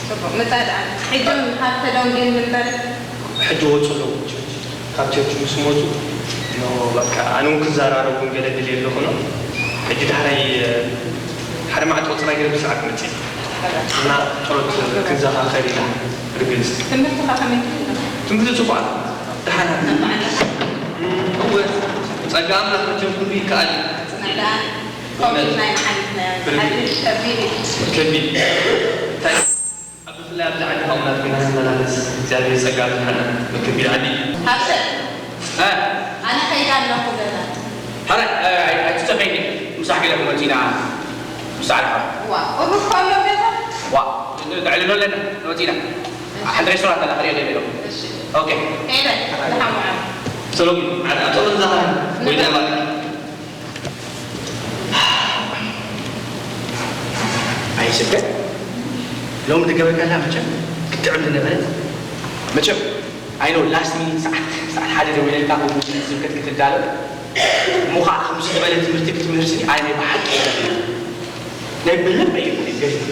ጽቡቕ። ምጻእ ደኣ። ሕጂ እውን ሃብተ ዶንጌን ንንበር። ሕጂ ወጹ ኣለዉ። ካብ ቸርች ምስ መጹ፣ ኖ፣ በቃ፣ ኣነ እውን ክዘራረብ እውን ገለ ድልየ ኣለኹ፣ ኖ። ሕጂ ዳሕራይ፣ እ፣ ሓደ መዓልቲ ቆጸራ ገይረ ብሰዓት መጺእ። እና ጸሎት ክንዘኻኸር ኢና፣ ርግጽ። ትምህርትኻ ከመይ ትብል? ትምህርቲ ጽቡቕ ኣሎ። ደሓን ኣሎ። እወ፣ ጸጋ ኣምላኽ መቸም ኩሉ ይከኣል እዩ። ጽናሕ ደኣ፣ ኮቪድ ናይ መሓሊፍና፣ ብርግጽ። ሓድሽ ከቢድ እዩ። ከቢድ። እንታይ? ኣብ ብፍላይ ኣብዚ ዓዲ ከምኡ ናትኩም ንኽመላለስ እግዚኣብሔር ጸጋ ኣብዝሓልና። መከቢድ ዓዲ እዩ። ሃብተ፣ እ? ኣነ ከይደ ኣለኹ ገዛ። ሕራይ፣ እ፣ ኣይ-፣ ኣይትጸበይኒ። ምሳሕ ገለ ክንወጽእ ኢና። ምሳሕ ኣለኻ። ዋ፣ ቁሩብ ከሎ ገዛ? ዋ፣ ነዕልሎ ኣለና። ንወጽእ ኢና። ሓንቲ ሬስቶራንት ኣላ፣ ክሪኦ ደልየ ኣለኹ። እሺ። ኦኬ። ከይደ፣ ደሓን ውዓል። ሰሎሚ፣ ዓድ ኣቶ ገዛኻ ወይ ደኣ ባርኪ። ኣይስብከት ሎሚ ዝገበርካላ መቸም ክትጥዕም ዝነበረት። መቸም፣ ኣይ ኖ፣ ላስት ሚኒት ሰዓት፣ ሰዓት ሓደ ደዊለልካ፣ ከምኡ ስብከት ክትዳሎ እሞ፣ ከዓ ከምዚ ዝበለ ትምህርቲ ክትምህር ስኒ፣ ኣነ ናይ ብሓቂ ይገርም። ናይ ብልብ እዩ ገርም።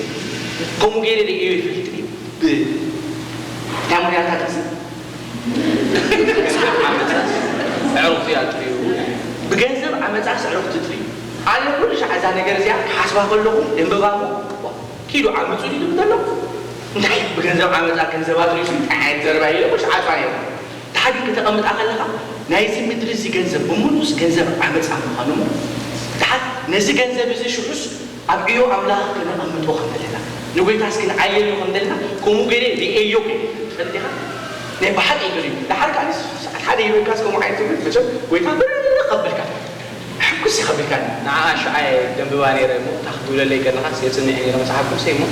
ከምኡ ገይረ ደይ እዩ ይፈልጥ እዩ። ብ-፣ እንታይ ሞያታት እዚ? ኣዕሩኽቲ ኣጥርዩ። ብገንዘብ ዓመጻ ኣዕሩኽቲ ኣጥርዩ። ኣነ ኩሉ ሻዕ እዛ ነገር እዚኣ ክሓስባ ከለኹ፣ ደንበባ እሞ፣ ኪዱ ዓምጹ ኢሉ ዝብል ዘሎ። እንታይ ብገንዘብ ዓመጻ ገንዘብ ኣጥርዩ፣ እንታይ ዓይነት ዘረባ እዩ? ኩሉ ሻዕ ኣጥፋ ነይሩ። ድሓር ግን ከተቐምጣ ከለኻ፣ ናይዚ ምድሪ እዚ ገንዘብ፣ ብምሉስ ገንዘብ ዓመጻ ምዃኑ እሞ፣ ድሓር ነዚ ገንዘብ እዚ ሽዑስ ኣብ ዕዮ ኣምላኽ ክነቐምጦ ከም ዘለና፣ ንጎይታስ ክንዓየሉ ከም ዘለና፣ ከምኡ ገለ ርእየዮ ከይደ። ትፈልጥ ዲኻ? ናይ ብሓቂ ይብል እዩ። ደሓር ከኣ ንሱ ሰዓት ሓደ ይበልካስ ከምኡ ዓይነት ትምህርት መቸም ጎይታ ብርኽ ከብልካ። ሕጉስ ይኸብልካኒ። ንዓ ሽዓ እየ ደንብባ ነይረ እሞ፣ እታ ክትውለለይ ከለኻስ የጽንዕ ነይረ መጽሓፍ ቅዱሰይ እሞ፣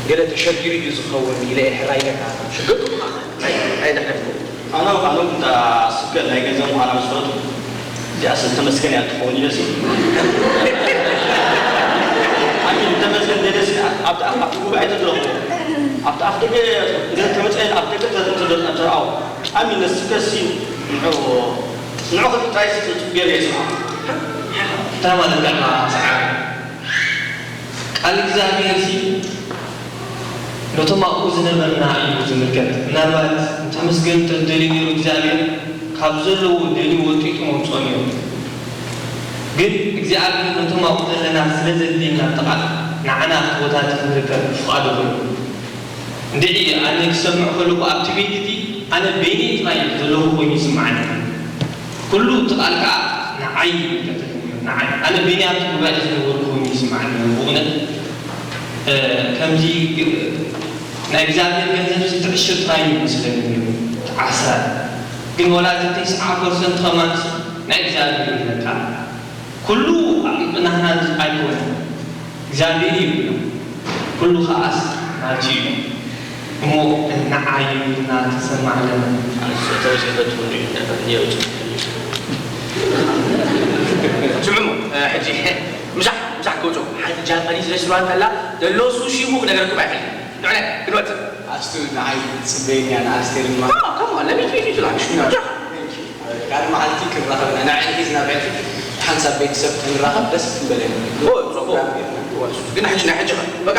ገለ ተሸጊሩ እዩ ዝኸውን ኢለ እየ ሕራይ ኢለካ። ሽግር ኣይ-፣ ኣይተሕለፍኩ። ኣነ፣ ኣነ እውን እታ ስብከት ናይ ገንዘብ ምዃና ምስ ፈለጥኩ፣ እዚኣስ ተመስገን እያ ትኸውን ኢለሲ። ኣሚን፣ ተመስገን ዘይደሲ፣ ኣብቲ፣ ኣብቲ ጉባኤ ተትረኽቦ። ኣብቲ ኣፍ ደገ እንተ ተመጸ፣ ኣብ ደገ እንተ እንተ እንተ ተራኣው፣ ኣሚን ነስከሲ ንዑ ንዑ ክትታይ ጽጽ ገር የስማ። እንታይ ማለት ኢኻ ሰዓረ? ቃል እግዚኣብሔር ሲ ነቶም ኣብኡ ዝነበርና እዩ ዝምልከት። ምናልባት እንተመስገን እንተደልዩ ነይሩ እግዚኣብሔር፣ ካብ ዘለዎ ደልዩ ወጢጡ መምፅኦ ነይሩ። ግን እግዚኣብሔር ነቶም ኣብኡ ዘለና ስለ ዘድልየና፣ ጥቓ ንዓና ኣብቲ ቦታ እቲ ክንርከብ ፍቓዱ ኮይኑ። እንድዒ ኣነ ክሰምዕ ከለኹ ኣብቲ ቤት እቲ ኣነ በይነይ ጥራይ ዘለኹ ኮይኑ ይስምዓኒ። ኩሉ እቲ ቃል ከዓ ንዓይ እዩ ይምልከተኒ ነይሩ፣ ንዓይ። ኣነ በይነይ ኣብቲ ጉባኤ ዝነበርኩ ኮይኑ ይስምዓኒ ነይሩ። ብእውነት፣ እ፣ ከምዚ ግ-፣ ናይ እግዚኣብሔር ገንዘብ ሲ ትዕሽር ጥራይ እዩ ይመስለኒ ነይሩ፣ እቲ ዓስራ። ግን ወላ እቲ ተስዓ ፐርሰንት ከማን ሲ ናይ እግዚኣብሔር እዩ ለካ። ኩሉ ናህና ኣይኮነን፣ እግዚኣብሔር እዩ ይብሎ። ኩሉ ከኣስ ናቱ እዩ። እሞ ንዓይ እናተሰማዕለና። ተወሲኸ ትብሉ እዩ፣ ነውጽ። ስምዑ፣ እ፣ ሕጂ ምሳሕ፣ ምሳሕ ክወጾ። ሓንቲ ጃፓኒዝ ሬስቶራንት ኣላ፣ ዘሎ ሱሺ ቡክ ነገርኩም ኣይፈልጥን። ንዕለ፣ ክንወጽእ። ኣስቱ ንዓይ ትጽበየኒ እያ፣ ንኣስቴር ድማ። ኦ፣ come on, let me treat you to lunch። ካልእ መዓልቲ ክንራኸብ ኢና። ንዕዒ ሒዝና ብዕልቲ ሓንሳብ ቤተሰብ ክንራኸብ ደስ ምበለኒ። ኦ፣ ጽቡቕ። ፕሮግራም ጌርና። ግን ሕጂ ናይ ሕጂ ኸ? በቃ፣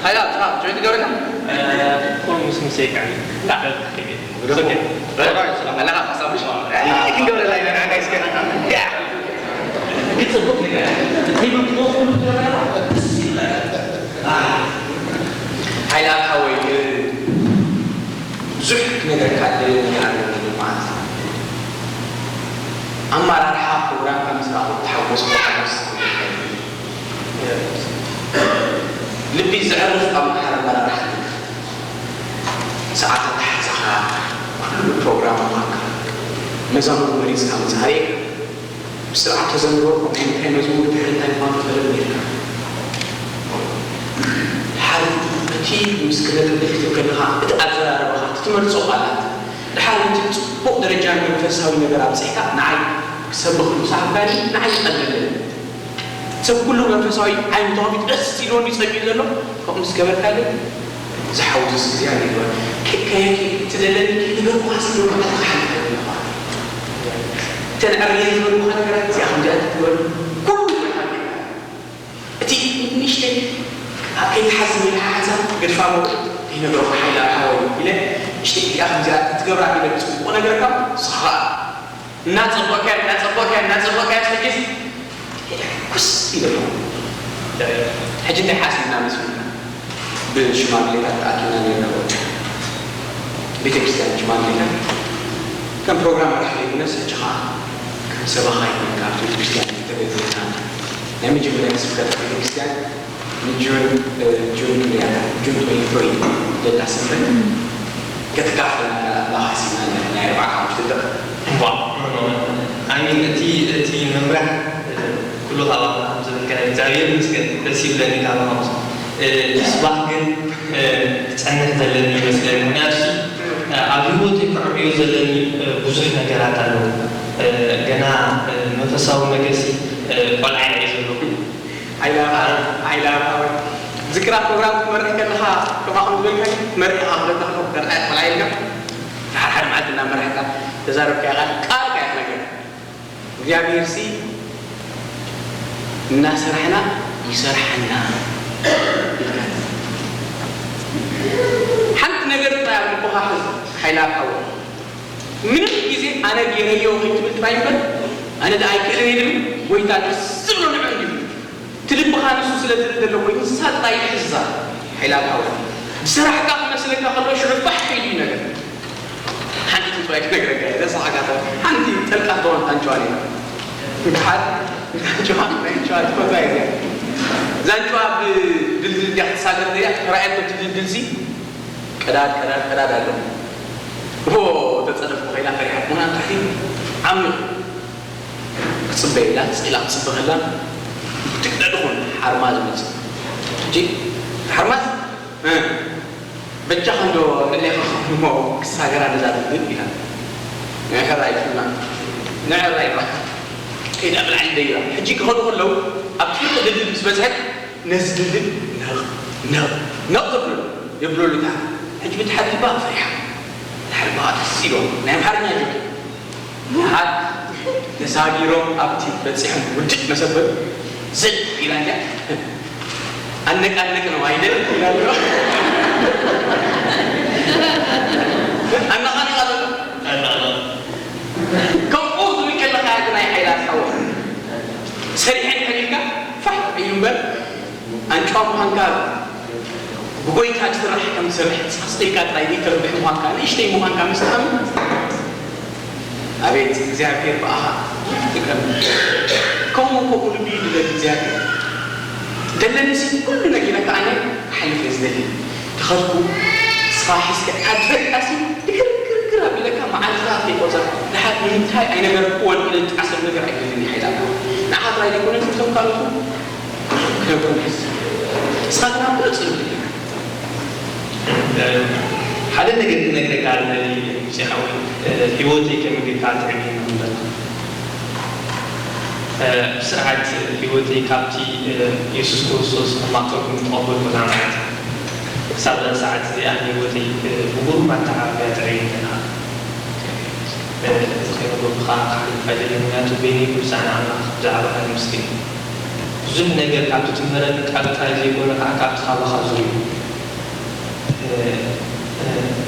ሃይላ፣ ስራ፣ ጆይን ትገብረና? እ፣ ኦልሞስት ምስ ይቃኒ። ዳ። ኦኬ። ኣለኻ ሓሳብ ምሽ? ክንገብረላ ኢና፣ ንዓና ይስከ። ያ። ክጽቡቕ ነገር። ከይመጥሞ ኩሉ ትገብረላ? ደስ ይብለካ። አ። ሃይላ ሓወይ፣ እ፣ ብዙሕ ክነግረካ ዝደሊ ነገር ኣለኒ ማለት እዩ። ኣመራርሓ ፕሮግራምካ ምስ ረኣኹ ተሓጎስኩ፣ ሓጎስ ልቢ ዘዕርፍ ኣመራርሓ። ሰዓት ኣተሓሕዛኻ፣ ኩሉ ፕሮግራም ምዃንካ፣ መዛሙር መሪጽካ ምጽኣይ፣ ብስርዓት ተዘምሮ ናይ ምንታይ መዝሙር ድሕሪ እንታይ ምዃኑ ትፈልጥ ነይርካ። ድሓር እቲ ምስ ክነግር ክትብል ከለኻ፣ እቲ ኣዘራርባኻ፣ እቲ ትመርጾ ቃላት፣ ድሓር እቲ ጽቡቕ ደረጃ መንፈሳዊ ነገር ኣብጺሕካ፣ ንዓይ ክሰብኽ ምሳሕካኒ፣ ንዓይ ይቐለለኒ። ሰብ ኩሉ መንፈሳዊ ዓይኑ ተኸፊቱ ደስ ኢልዎ እንዲዩ ጸሚኡ ዘሎ፣ ከምኡ ምስ ገበርካለይ፣ ዝሓውስ እግዚኣብሔር ይባርክ። ከ-፣ ከ-፣ እቲ ዘለኒ ከይነገርኩኻስ ኢሉ መዓልቲ ክሓልፍ ኣለኹ። እተን ዕርየን ዝበልኩኻ ነገራት እዚኣ ከምዚኣ ትግበር፣ ኩሉ ይበልሓልካ። እቲ ንእሽተይ ኣብ ከይትሓዝን ኢለ ሓንሳብ ገድፋ መውቅት ከይነገርኩ ሓይላ ሓወይ ኢለ፣ ንእሽተይ እዚኣ ከምዚኣ ትገብራ ኢለ ጽቡቕ ነገርካ፣ ንስኻ እናጸበቕካያ፣ እናጸበቕካያ፣ እናጸበቕካያ፣ ሕጂስ ሕኩስ ኢለኩም። ሕጂ እንታይ ሓሲብና መስለካ? ብሽማግሌታት ተኣኪብና ነርና። ቤተ ክርስቲያን ሽማግሌታት ከም ፕሮግራም መራሕ ዘይኮነስ፣ ሕጂ ኸዓ ከም ሰበኻ ይኮንካ፣ ኣብቲ ቤተ ክርስቲያን ተገልገልካ። ናይ መጀመርያ ስብከት ቤተ ክርስቲያን ንጁን፣ እ፣ ጁን ክንደይ እያ? ጁን ትዌንቲ ትሪ ዘላ ሰንበት ክትካፈል ኣለና። ባኻሲና ናይ ኣርባዓ ሓሙሽተ ደቂቕ። እምቧ፣ ኣይ ሚን፣ እቲ፣ እቲ ምምራሕ፣ እ፣ ኩሉ ካባና ከም ዝበልካ እግዚኣብሔር ይመስገን፣ ደስ ይብለኒ ካባና ምስ፣ እ፣ ጽባሕ ግን፣ እ፣ ክጸንሕ ዘለኒ ይመስለኒ። ምክንያቱ፣ እ፣ ኣብ ህይወተይ ከዕብዮ ዘለኒ፣ እ፣ ብዙሕ ነገራት ኣለዉ። እ፣ ገና፣ እ፣ መንፈሳዊ ነገርሲ፣ እ፣ ቆልዓ እየ ዘለኹ። ሓይላ ሓወይ፣ ሓይላ ሓወይ። ዝክራ ፕሮግራም ክትመርሕ ከለኻ፣ ከምኣ ከም ዝበልካኒ፣ ክትመርሕ ኢኻ ክብለካ ከለኹ፣ ደርዓይ ቆልዓ ኢልካ፣ ሓደ ሓደ መዓልቲ እናመራሕካ ተዛረብካያ ቃል፣ ቃል እያ ትነግር። እግዚኣብሔርሲ እናሰራሕና ይሰርሓና ኢልካ። ሓንቲ ነገር ጥራይ ኣብ ልብኻ ሕዝ፣ ሓይላ ሓወይ። ምንም ግዜ ኣነ ገይረዮ ከይትብል ጥራይ እምበር፣ ኣነ ደኣ ኣይክእልን እየ ዝብል፣ ጎይታ ደስ ዝብሎ ንዑ እንዲዩ። እቲ ልብኻ ንሱ ስለ ዝርኢ ዘሎ ኮይኑ፣ ንሳ ጥራይ እዩ ዝሕዛ። ሓይላ ሓወይ። ዝሰራሕካ ክመስለካ ከሎ፣ ሽዑ ፋሕ ኢሉ እዩ ነገር። ሓንቲ ጥራይ ክነግረካ እየ፣ ረሳዕካ ተው። ሓንቲ ጠልቃ ትኸውን ታንጭዋ ነይራ። እንተሓር ታንጭዋ፣ ታንጭዋ ትፈትዋ እየ እዚኣ። እዛ ኣንጭዋ ብድልድል ድያ ክትሳገር ደያ፣ ተራእየቶ እቲ ድልድልሲ። ቀዳድ፣ ቀዳድ፣ ቀዳድ ኣሎ። ዎ፣ ተጸደፍኩ ከይላ ፈሪሓ። ምኽንያቱ ታሕቲ ዓሚቕ። ክጽበ ኢላ፣ ስቕ ኢላ ክትጽበ ከላ፣ ትግደድ ኹን ሓርማዝ መጽእ። ሕጂ፣ ሓርማዝ፣ እ፣ በጃኻ እንዶ ልዕሌኻ እሞ ክሳገራ ነዛ ድልድል ኢላ። ንዕሕራ ኢልኩና። ንዕሕራ ኢልኩና። ከይዳ ብላዕሊ ደይራ። ሕጂ ክኸዱ ከለዉ፣ ኣብ ፍርቂ ድልድል ምስ በጽሐት፣ ነዚ ድልድል ነቕ፣ ነቕ፣ ነቕ ዘብሎ። የብለሉካ። ሕጂ ብድሓር ልባ ፈሪሓ። ድሓር ልባ ደስ ኢልዋ። ናይ ኣምሓርኛ ጆክ። ድሓር ተሳጊሮም ኣብቲ በጺሖም ውድቅ መሰበሉ ዘል ኢላ እንዲያ። ኣነቃነቅ ነው አይደል? ኢላ እንዲያ። ኣነቃነቃ ዘሎ። ከምኡ ዝብል ከለካ ግን ናይ ሓይላት ሓወ። ሰሪሐን ከሊልካ ፋሕ ኢሉ እምበር ኣንጫዋ ምዃንካ ብጎይታ ትስራሕ ከም ትሰርሕ ኣስተይካ ጥራይ ዘይተረብሕ ምዃንካ ንእሽተይ ምዃንካ ምስ ትኣምን ኣቤት እግዚኣብሔር ብኣኻ ይጥቀም። ከምኡ ከምኡ ልቢ ይድለ እግዚኣብሔር ደለኒ ሲ ኩሉ ነጊረካ ኣነ ክሓልፍ እየ ዝደሊ። ተኸድኩ ስኻ ሒዝካ ኣድፈጥካሲ ድክርክርክር ኣቢለካ መዓልትታት ከይቆጸር ድሓር ንምንታይ ኣይነገርክዎን ኢለ ዝጣዕሰሉ ነገር ኣይደልን ሓይላ ንዓኻ ጥራይ ዘይኮነ እቶም ካልኦት ክነግሮም ሕዚ ንስኻ ግና ብሉጽ ልቢ ሓደ ነገር ክነግረካ ኣለኒ ሙሴ ሓወይ፣ ህይወተይ ከመይ ጌርካ ትዕብየኒ ከም ዘለኻ። ብስርዓት ህይወተይ ካብቲ የሱስ ክርስቶስ ከም ኣቕረብኩም ዝተቐበልኩ እዛ መዓልቲ ክሳብ እዛ ሰዓት እዚኣ ንህይወተይ ብጉሩም ኣተዓባብያ ትዕብየኒ ኣለኻ። እዚ ከይነገርኩኻ ክሓልፍ ኣይደልን፣ ምኽንያቱ በይነይ ብልሳነ ኣምላኽ ብዛዕባኻ የመስግን። ብዙሕ ነገር ካብቲ ትምህረኒ ቃል ጥራይ ዘይኮነ ከዓ ካብቲ ካባኻ ዝሪኦ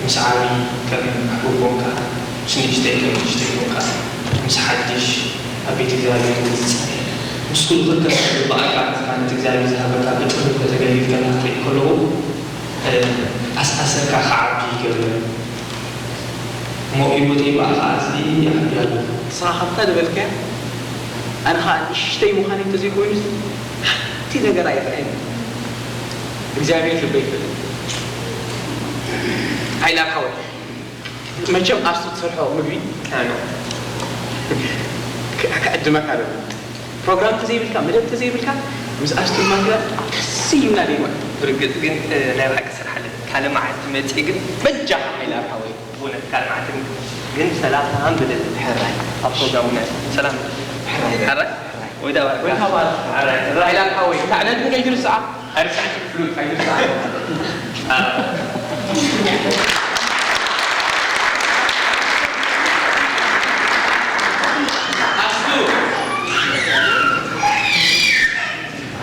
ምስ ዓብዪ ከም ዓቢ ኮንካ፣ ምስ ንእሽተይ ከም ንእሽተይ ኮንካ፣ ምስ ሓድሽ ኣብ ቤት እግዚኣብሔር ምስ ዝጸንሐ፣ ምስ ኩሉ ክርከብ ዝግባኣካ፣ ነቲ እግዚኣብሔር ዝሃበካ ብጥበብ ከተገልግል ከለኻ ክርኢ ከለኹ፣ ኣስኣሰርካ ክዓቢ ይገብር። እሞ ህይወተይ ብኣኻ ኣዝየ ይዓቢ ኣለኹ። ንስኻ ከምታ ዝበልካያ ኣነ ኸኣ ንእሽተይ ምዃነይ እንተዘይኮይኑስ ሓንቲ ነገር ኣይርኣየንን። እግዚኣብሔር ልበይ ይፈልጥ። ሓይላ ሓወይ መቸም ኣብቲ ትሰርሖ ምግቢ ኣነ ክዕድመካ ኣለኒ። ፕሮግራም ተዘይብልካ መደብ ተዘይብልካ ምስ ኣስቱር ማኪና ደስ ኢሉና ደይዋ። ብርግጽ ግን ናይ ብሓቂ ስራሕ ኣለኒ። ካልእ መዓልቲ መጺእ ግን በጃኻ ሓይላ ሓወይ። ብእውነት ካልእ መዓልቲ ግን ሰላም ብለኒ። ሕራይ ኣብ ፕሮግራም እውነት ሰላም። ሕራይ። ሕራይ። ወይ ዳ ባርካ። ወይ ዳ ባርካ። ሕራይ። ሕራይ። ኢላን ሓወይ። ታዕለል ግን ኣይትርስዓ። ኣይርስዓ። ፍሉጥ ኣይርስዓ። ኣስቱ።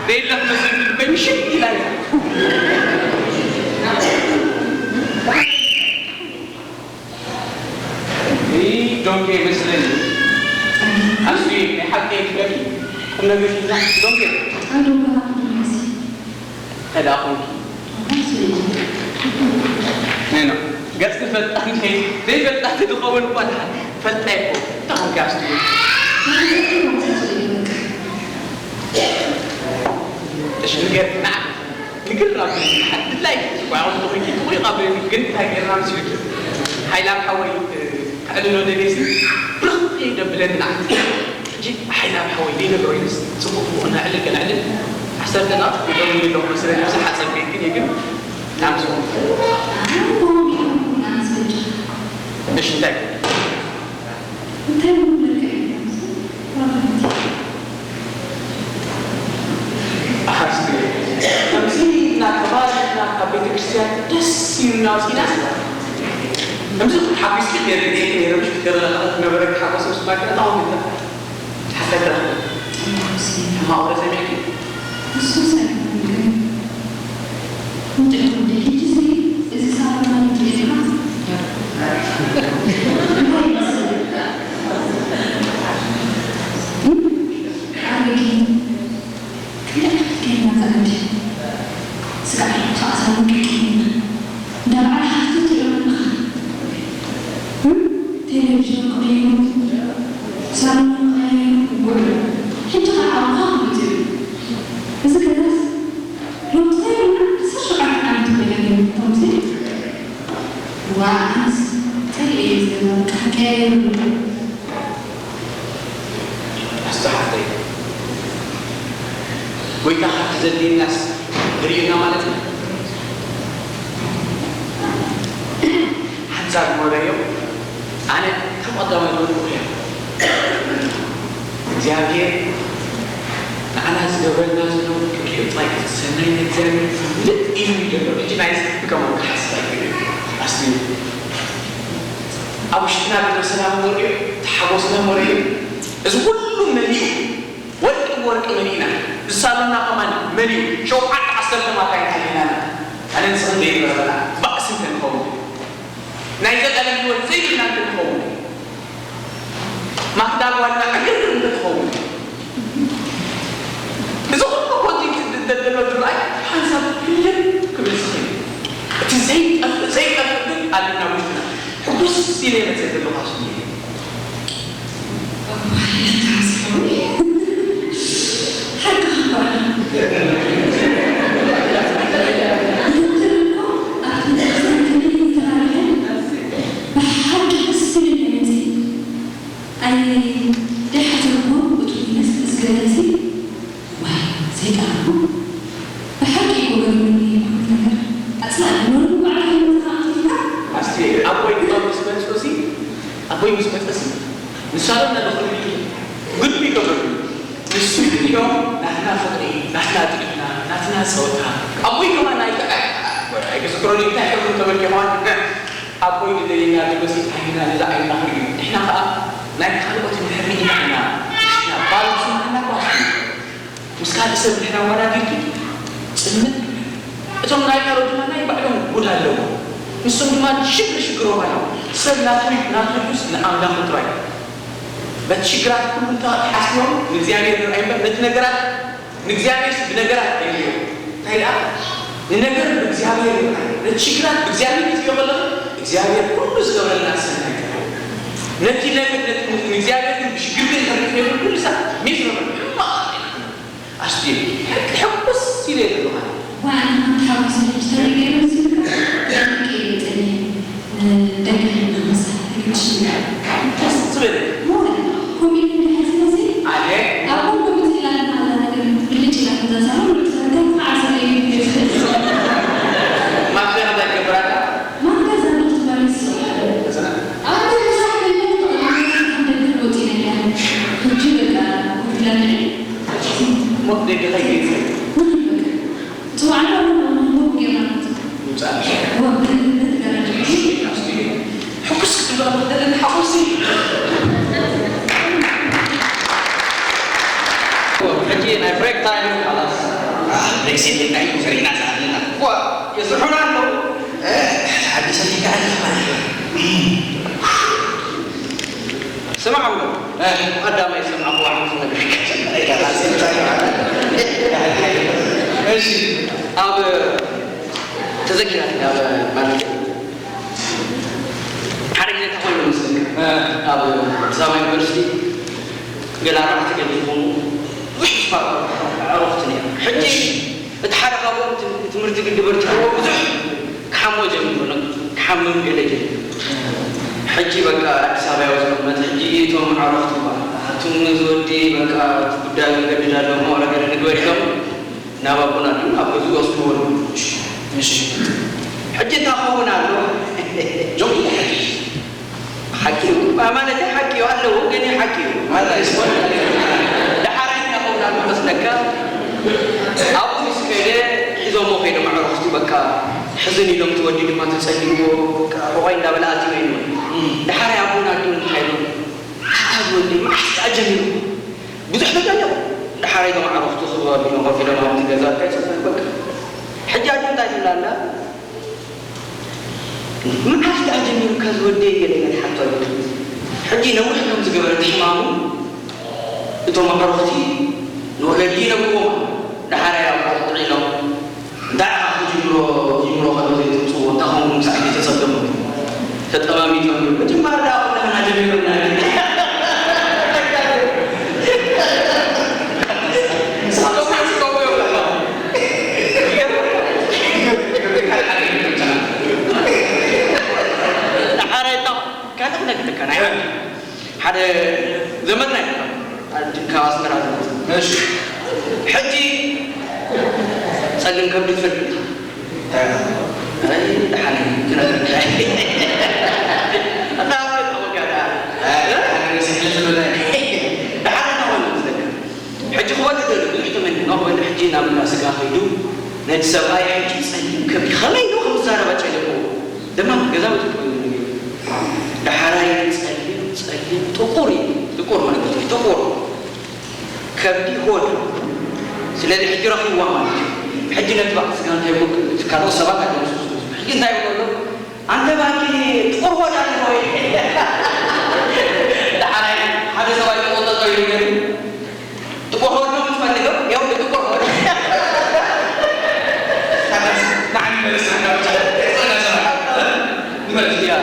ደይለኽ መስል ልበይ ምሽት ኢላ። ዶንኬ መስለኒ ኣስቱዬ ናይ ሓቂ ክብለኪ ቁም ነገር ሒዝና ዶንኬ እንታይ ደኣ ኮንኪ ነኖ ገጽ ክፈልጣ እንከይ ዘይፈልጣ ትኸውን እኳ ደሓን ፈልጣ ይኮ እንታይ ኮንኪ ኣስቱዬ እሺ ንገር ንዓ ንግር ኣብለኒ ሓድላይ ዋዕኹም ተኾይንኪ ትቑይቕ ኣብለኒ ግን እንታይ ጌርና መሲሉኪ ሓይላም ሓወይ ከዕልሎ ደልየሲ ብርኽ ደብለኒ ንዓ ሕጂ ሓይላም ሓወይ ዘይነግሮ ኢለስ ጽቡቕ ጽቡቕ እናዕልል ከነዕልል ዓሰርተ ደቂቕ ይጠቕሙኒ ኣለኹ መሰለኒ ዝሓጸር ከይክን እየ ግን ናምስኹም እሺ እንታይ እንታይ ምንም ነገር የለም። ኣሓስቲ ከምዚ ኢልና ተባሪኽና ካብ ቤተ ክርስቲያን ደስ ኢሉና ወፂና ከምዚ ሓጒስቲ ነርግኤ ነይረ ምሽ ገረለካ ነበረ ሓጎስ ምስ ማከረ ታወግታ ሓፈትራ ሕማቕ ወረ ሰሚዕኪ ንሱስ ኣይኮነን ግን እንድዒ ወደይ ሕጂሲ እዚ ሳሎና እንድዒ ዲኻ እንታይ ይመስል ኣረጊት ክንደይ ዓይነት ገይርና እዛ ዓዲ ስጋዕ ተኣሳዊ ቀይርና እንዳ በዓል ሓፍቲ ትርእዮ ኣለኻ ቴሌቪዥን ቀይሩ ሳሎን ቀይሩ ውዕሉ ሕጂ ከዓ ኣብኻ ክመፅኡ እዚ ገዛስ ሎምስ ናይ ሎሚ ዓሰርተ ሸውዓተ ዓመት ኮይና ግን ተምሲ ዋዓንስ ጸሊኤ ዝገዛ በቃ ቀያየሩ ኣስተሓተይ ጎይታ ካብቲ ዘድልየናስ ርዩና ማለት እዩ ሓንሳብ መረዮ ኣነ ካብ ቀዳማይ መርኩ እያ እግዚኣብሔር ንዓና ዝገብረልና ዘሎ ክርእዮ ሰናይ እግዚኣብሔር ፍልጥ ኢሉ እዩ ዘሎ። ሕጂ ናይ ከማን ክሓስብ ኣይክእልን እዩ። ኣስሊ ኣብ ውሽጥና ዘሎ ሰላም ወርዩ፣ ተሓጎስና ወርዩ፣ እዚ ኩሉ መሊኡ፣ ወርቂ ብወርቂ መሊእና፣ ዝሳሎና ከማን መሊኡ፣ ሸውዓተ ዓሰርተ ማካይን ሃሊናና፣ ኣነ ንስኽን ዘይበረና ባእሲ እንተንኸውን፣ ናይ ዘላለም ህይወት ዘይብልና እንተንኸውን፣ ማክዳ ጓልና ዕግር እንተትኸውን፣ እዚ ኩሉ ኮቲ ዘደሎ ድራይ ሓንሳብ ክልል ክብል ዝኽእል። እቲ ዘይጠፍእ ዘይጠፍእ ግን ኣለና ውሽጥና። ሕጉስ ኢለ መጸ ዘለኹ ኣስሚየ። ኣስቴ፣ ኣቦይ ድማ ምስ መጽኡ ሲ፣ ኣቦይ ምስ መጸ ሲ፣ ንሳቶም ነንኽልቢቱ ግዱ ይገብረሉ። ንሱ ይብልዮ፣ ናትና ፍቕሪ፣ ናትና ጥዕና፣ ናትና ጸወታ። ኣቦይ ከማን ኣይተ-፣ ኣይ-፣ ኣይክዝክሮን እዩ፣ እንታይ ሕብሩ ተበልኪ ከማን። ኣቦይ ዝደልየና ዘሎ ሲ ዓይንና ነዛ ዓይንና ክርኢ እዩ። ንሕና ከኣ ናይ ካልኦት ንሕሪ ኢና ኢና። ንሕና ባል ዝስምዓና ኳስ እዩ። ምስ ካልእ ሰብ ንሕና ኣወዳዲርኪ ጽልምት። እቶም ናይ ካልኦት ድማ ናይ ባዕሎም ጉድ ኣለዎም። ንሶም ድማ ሽግር ሽግሮም ኣለዎም። ሰብ ናቱ ናቱ ጁስ ንኣምላኹ ጥራይ። በቲ ሽግራት ኩሉ እንተ ሓስቦም ንእግዚኣብሔር ይርኣይ እምበር ነቲ ነገራት ንእግዚኣብሔር ብነገራት የርእዮ። እንታይ ደኣ ንነገር ብእግዚኣብሔር ይርኣይ። ነቲ ሽግራት ብእግዚኣብሔር ክትሪኦ ከለኻ እግዚኣብሔር ኩሉ ዝገብረልና ሰናይ ጥራይ። ነቲ ነገር ነቲ ንእግዚኣብሔር ግን ብሽግር ግን ተሪፍ የብሉ ኩሉ ሰብ ሚዝረብል ሕማቕ ኣስቴር ሕጉስ ኢለ ዘለኹ። ዋና ተሓጒሰ ሕጂ ተነገረ ምስልካ ደቂ የጥኒ ደቂ ንመሳ ሕግሽ ደስ ዝብል ሞረ ኮሚኒ ሕዝነሲ ኣየ ኣብ ኮምፒውተር ኢላትና ኣላ ነገር ብልጭ ኢላ ተዛዛሩ ተፈተን ዓሰለ ማክዳ እንታይ ገብራታ ማክዳ ዛንዶ ትባል ይስራ ተሰና ኣብ ብዙሕ ነገር ተቐላቀለ ደቂ ወጪ ነያ ሕጂ በቃ ብላንዒ ሞት ደቂ ኸይገይጽ ጽዋዕና እውን ኣብ መንጎ ጌርና ንውጻእ። ወ-፣ ብ-፣ ብ-፣ ደረጃ። ሕጉስ ክትብሎ ትኽእል ሓጎሲ። ሕጂ ናይ ብሬክ ታይም እዩ፣ خلاص። ኣህ፣ ብሬክ ሴት ኢልና እዩ ዘሪእና ዝሃለና። ዋ፣ የስርሑና ኣለዉ። እ፣ ሓዲ ሰሚዕካ ኣለኻ ማለት እዩ። ስማዕ ኣሎ። እ፣ ቀዳማይ ዝሰማዕኩዎ ሓንቲ ነገር። እሺ፣ ኣብ ተዘኪራትኒ፣ ኣብ ማለት ሓደ ግዜ እንታይ ኮይኑ መስለካ? እ፣ ኣብ ኣዲስ ኣበባ ዩኒቨርሲቲ ገለ ኣርባዕተ ገለ ዝኾኑ ብዙሕ ስፓርት ኣዕሩኽቲ ነይሮም። ሕጂ እሺ። እቲ ሓደ ካብኦም ትም-፣ ትምህርቲ ግዲ በርቲዕዎ ብዙሕ ክሓሞ ጀሚሩ፣ ክሓምም ገለ ጀሚሩ። ሕጂ በቃ ኣዲስ ኣበባ እየ ዝቕመጥ። ሕጂ እቶም ኣዕሩኽቲ እባ፣ ኣቱም እዚ ወዲ በቃ እቲ ጉዳዩ ይገድድ ኣሎ፣ እሞ ገለ ንግበር ኢሎም ናብ ኣቦና ድዩ ናብ ገዝኡ ይወስድዎ ኣለዉ። እሺ። እሺ። ሕጂ እንታይ ክኸውን ኣሎ? ጆክ ሓቂ እዩ። ማ-፣ ማለት ሓቂ እዩ ኣለዎ፣ ግን ሓቂ እዩ። ማለት ስፖርት ደሓራይ ከውን ኣሎ መስለካ። ኣብኡ ምስ ከደ ሒዞሞ ከይዶም ኣዕሩኽቱ በቃ ሕዝን ኢሎም፣ እቲ ወዲ ድማ ተጸሊዎ፣ በቃ ሕቖይ እንዳበለ ኣትዩ እዩ። እም። ደሓራይ ኣቦና ኣዲኡ እንታይ ኢሎም፣ "ኣታ ወዲ መዓስ ደኣ ጀሚሩ?" ብዙሕ ተጨኒቑ። ደሓራይ እቶም ኣዕሩኽቱ ስቕ ኢሎም ኮፍ ኢሎም ኣብቲ ገዛ እንታይ ጽቡቕ በቃ። ሕጂ ኣዲኡ እንታይ ትብል ኣላ? መዓስ ደኣ ጀሚሩካ ዝወደይ ገለ ኢላ ትሓቶ ኣለቶ። ሕጂ ነዊሕ ከም ዝገበረ እቲ ሕማሙ እቶም ኣዕሩኽቲ ንወለዲ ይነግርዎም። ደሓራይ ኣብ ጥዒኖም እንታይ ኢኻ ክጅምሮ ክጅምሮ ከሎ ዘይተምጽዎ እንታይ ኾንኩም ሳዕ ተጸገሙ ተጠማሚቶም እዩ። መጀመርያ ደኣ ኩላህና ጀሚሩና እዩ። ሓደ ካልእ ክነግረካ ናይ ሓደ ዘመድና እዩ። ካብ ኣስመራ ዝመጽእ። እሺ። ሕጂ ጸሊም ከብዲ ትፈልጥ ኢኻ? እንታይ ኢኻ? ኣይ፣ ደሓን እዩ። ክነግረካ። ኣታ ኣወጋ ደኣ። ኣይ፣ ደሓን እዩ። ደሓን እዩ። ሕጂ ክወልድ ደሊ ብዙሕ ተመኒ ነው ወልድ ሕጂ ናብ እንዳ ስጋ ከይዱ ነቲ ሰብኣይ፣ "ሕጂ ጸሊም ከብዲ ከመይ ኢሉ ከም ዝዛረብ ኣጨነቕዎ። ደማ ገዛ በቲ ኮይኑ ነይሩ። ዳሕራይ ጸሊም፣ ጸሊም፣ ጥቁር እዩ። ጥቁር ማለት እዩ፣ ጥቁር ከብዲ ሆድ። ስለዚ ሕጂ ረኺብዋ ማለት እዩ። ሕጂ ነቲ በዓል ስጋ እንታይ ይብሎ? እቲ ካልኦት ሰባት ኣይኮኑስ፣ ሕጂ እንታይ ይብሎ ኣሎ? ኣንተ ባኪ ጥቁር ሆድ ኣለዎ ወይ?" ዳሕራይ ሓደ ሰብኣይ ጥቁር ጠጠው ኢሉ ነይሩ። ጥቁር ሆድ ነው የምትፈልገው? ያው ጥቁር ሆድ። ንዓይ መልስ ንመልስ። ያ።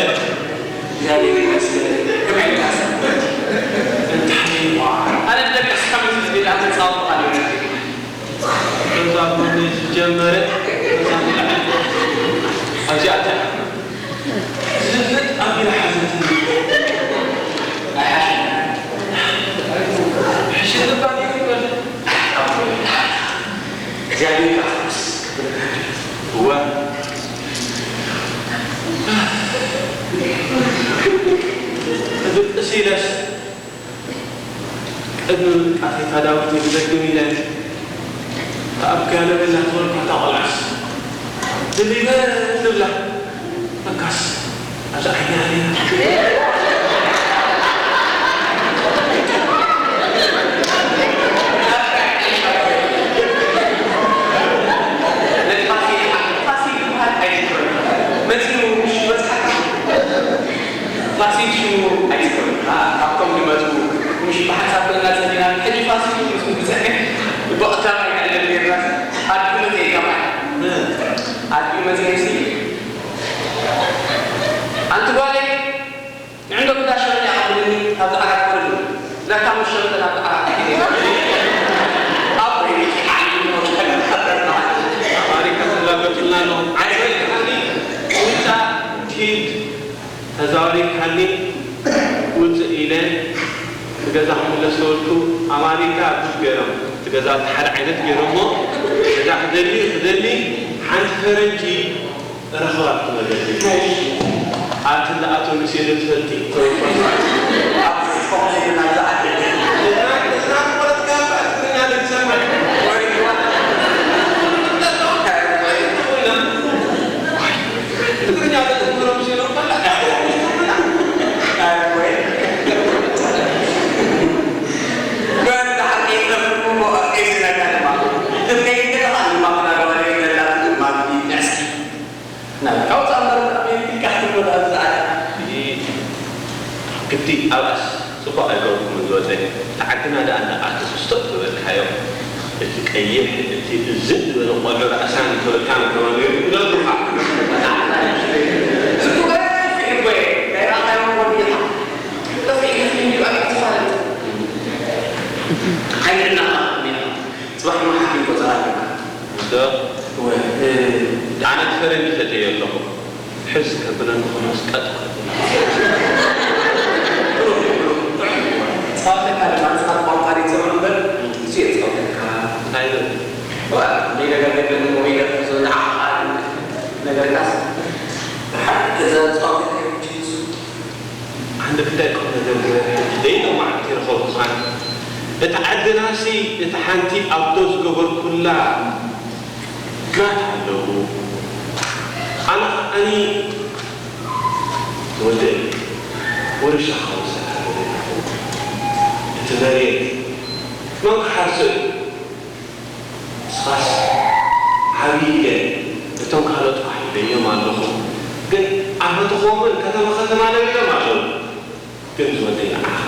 እግዚኣብሔር ይመስገን። ከመይ ኢልካ ሰንበት? እንታይ እዋ? ኣነ ደቂስ ሓሙስ ዝብል ኣተጻውቕ ኣለና። እዛ ጎኒ ዝጀመረ፣ እዛ ንላዕሊ። ኣብዚኣ እንታይ? ዝፍጥ ኣቢላ ሓዘትኒ። ኣይሓሸን። ሕሽን ልባ ይበል። እግዚኣብሔር ይባርክ። እወ። ድቅስ ኢለስ ቅድሚ ምንቃፌ እታ ዳዊት ንክደግም ኢለ ተኣብ ጋለበ እናተበልኩ እታ ቆልዓስ ድሊበ ትብላ። ለካስ ኣብዛ ዓይኒ ኣልያ። ፋሲል፣ ፋሲል ይበሃል ኣይትበል። መጺኡ ምሽ በጽሓካ። ፋሲል ሽሙ ኣይትበል። ካ-፣ ካብቶም ዝመጹ ምሽ ብሓንሳብ ኮይና ጸኒና፣ ሕጂ ፋሲል ምስ ምጸ፣ ብቐታም ኣይንዕለም ጌርና። ኣድጊ መጺኡ ከማይ። ኣድጊ መጺኡ ሲ፣ ኣንቲ ጓለይ፣ ንዕንዶ ክዳ ሸመን ያቐብልኒ፣ ካብዚ ዓራት ክወርድ። ለካ ምስ ሸመን ናብዚ ዓራት ከይደ። ኣብ ወይ ዓሊ ሞት ከለካ። ኣማሪካ ትላገጹልና ኣለኹም። ዓይ፣ ወይ ከዓኒ፣ ውጻእ፣ ኪድ፣ ተዛዋሪካኒ ውፅእ ኢለ፣ እቲ ገዛ ክምለስ ተበልኩ። ኣማሪካ ጉድ ገይሮም፣ እቲ ገዛ እቲ ሓደ ዓይነት ገይሮሞ፣ እዛ ክደሊ ክደሊ ሓንቲ ፈረንጂ ረኽባ ትመለስ። ኣቲ ዝኣቶ ንሴዶ ትፈልጢ? ትግርኛ ግዲ ኣብኣስ ጽቡቕ ኣይገበርኩምን ዝወደይ። እቲ ዓድና ደኣ እንዳኣተስ ስቶፕ ዝበልካዮ፣ እቲ ቀይሕ፣ እቲ እዝን ዝበለ ቆልዑ ራእሳን ተበልካ ንከማን ይብለኩኻ። ጽቡቕ ገፊሕ እኮ እየ። ናይ ረኣኻዮ እኮ ዲኻ? ገፊሕ ገፊሕ እንዲዩ ኣይትፋለጥ። ኣይንዕናቕ ኢና። ጽባሕ ድማ ሓኪም ቆጸራ ኣለካ። እወ፣ እ፣ ኣነ ፈረንጂ ሰትየ ኣለኹ። ሕዝ ከብለኒ ከሎ ስቀጥ። ጸወተካ ድማ ንስኻ ቋንቋ ዲዩ ትሰምዕ እምበር፣ ንሱ እየ ዝጸውተካ። እንታይ ይብል? ዋ፣ እንደ ነገር ነገር ንሞባይል ዝዓቕዓል ነገርካስ፣ ደሓር እዛ ጸወተካ ይምችእ ንሱ። ኣንድ ክልተ ቁም ነገር ግበር ሕጂ ደይኖ መዓልቲ ረኸብኩኻን። እታ ዓድናሲ እታ ሓንቲ ኣዶ ዝገበርኩላ ግራት ኣለዉ። ኣነ ከዓኒ ወደይ ወርሻ ክወስደካ ደለኹ። እቲ መሬት መን ክሓርሶ እዩ? ንስኻስ ዓብዪ ኢለ እቶም ካልኦት ፋሕ ኢለዮም ኣለኹ። ግን ኣፈትኾምን ከተማ ከተማ ነቢሮም ኣለዉ። ግን ዝወደይ ንዓኻ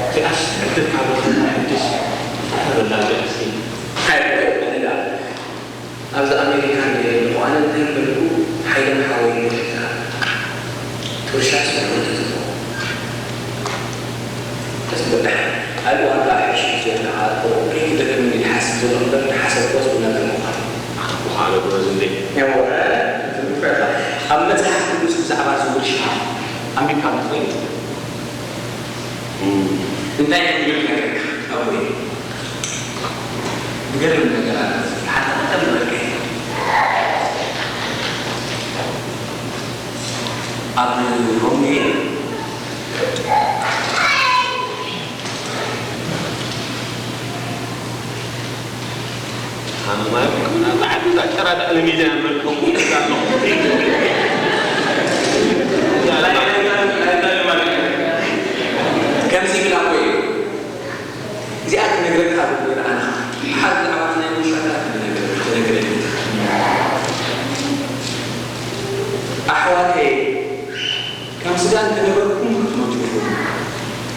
እዚኣስ ዕድል ካብ ረኸብና ሕጅስ ተበላ እዚኣስ እንታይ ኣነ ደኣ ኣብዚ ኣሜሪካ እንድየ ዘለኹ ኣነ እንታይ በልኩ ሓይሎም ሓወይ ንድሕታ ትውሻስ ወረደ ትኾ ኣሉ ዋጋ ሕሽ ዘለኻ ከይክደገም ኢለ ሓስብ ዘሎ እምበር፣ ተሓሰብኮስ እውነት ምዃኑ። ምዃኑ ግበዝ እንዴ? እወ፣ ትንፈታ። ኣብ መጽሓፍ ቅዱስ ብዛዕባ ዝውርሻ ኣንቢብካ ትኽእል? እንታይ ከም ዝብል ክነግረካ። ኣቦይ፣ ዝገርም ነገር ኣሎ። ሓንቲ ክልተ ንበልከ። ኣብ ሮሜ ኣነ ማለት ከም ናብዛ ዓዲ እዛ ጨራዳ ኣለሜዳ እያ መልኩም ኣለኹ። ከምዚ ኢላ እኮ እዩ። እዚኣ ክነግረካ ብሎ ኣነ ሓደ ብዛዕባ ናይ ውሻታ ክነግረካ፣ ክነግረኒ። ኣሕዋተይ፣ ከም ስጋ እንተነበርኩም ክትሞቱ ኢኹም።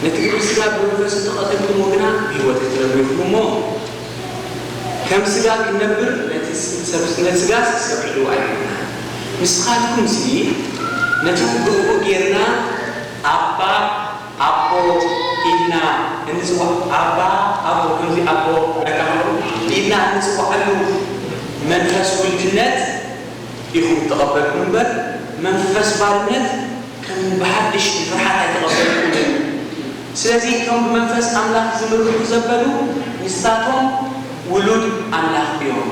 ነቲ ግብሪ ስጋ ብመንፈስ እንተቐተልኩምዎ ግና ብህይወት ክትነብሩ ኢኹም እሞ፣ ከም ስጋ ክንነብር ነቲ ሰብ፣ ነቲ ስጋስ ሰብ ዕልዋ ኣይኮንና። ንስኻትኩምሲ ነቲ ብእኡ ጌርና ኣባ፣ ኣቦ ኢልና እንጽዋዕ፣ ኣባ፣ ኣቦ፣ ከምዚ ኣቦ በቃ ኢልና እንጽውዓሉ መንፈስ ውልድነት ኢኹም እተቐበልኩም እምበር፣ መንፈስ ባርነት ከም ብሓድሽ ንፍርሓት ኣይተቐበልኩምን። ስለዚ እቶም ብመንፈስ ኣምላኽ ዝምርሑ ዘበሉ፣ ንሳቶም ውሉድ ኣምላኽ እዮም።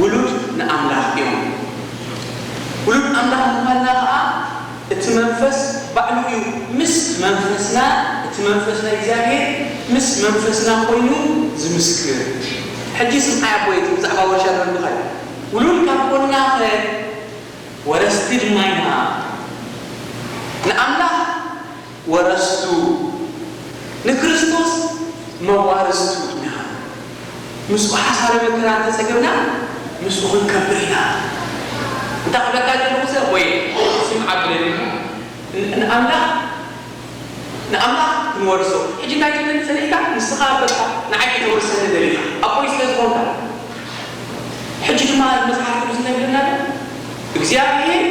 ውሉድ ንኣምላኽ እዮም። ውሉድ ኣምላኽ ምዃንና ኸኣ እቲ መንፈስ ባዕሉ እዩ ምስ መንፈስና፣ እቲ መንፈስ ናይ እግዚኣብሔር ምስ መንፈስና ኮይኑ ዝምስክር። ሕጂ ስምዓይ ኣቦይ፣ እቲ ብዛዕባ ወርሻ ዝበልኩኻ እዩ። ውሉድ ካብ ኮንና ኸ ወረስቲ ድማ ኢና። ንኣምላኽ ወረስቱ፣ ንክርስቶስ መዋርስቱ ኢና። ምስኡ ሓሳረ መከራ እንተጸገብና፣ ምስኡ ክንከብር ኢና። እንታይ ክብለካ ዘለኹ ሰብ ወይ ስምዓ ብለኒ። ን-፣ ንኣምላኽ፣ ንኣምላኽ ክንወርሶ። ሕጂ እንታይ ትብለኒ ጸኒሕካ? ንስኻ በቃ ንዓይ ከተውርሰኒ ደሊኻ። ኣቦይ ስለ ዝኾንካ። ሕጂ ድማ መጽሓፍ ቅዱስ እንታይ ይብለና ኣሎ? እግዚኣብሔር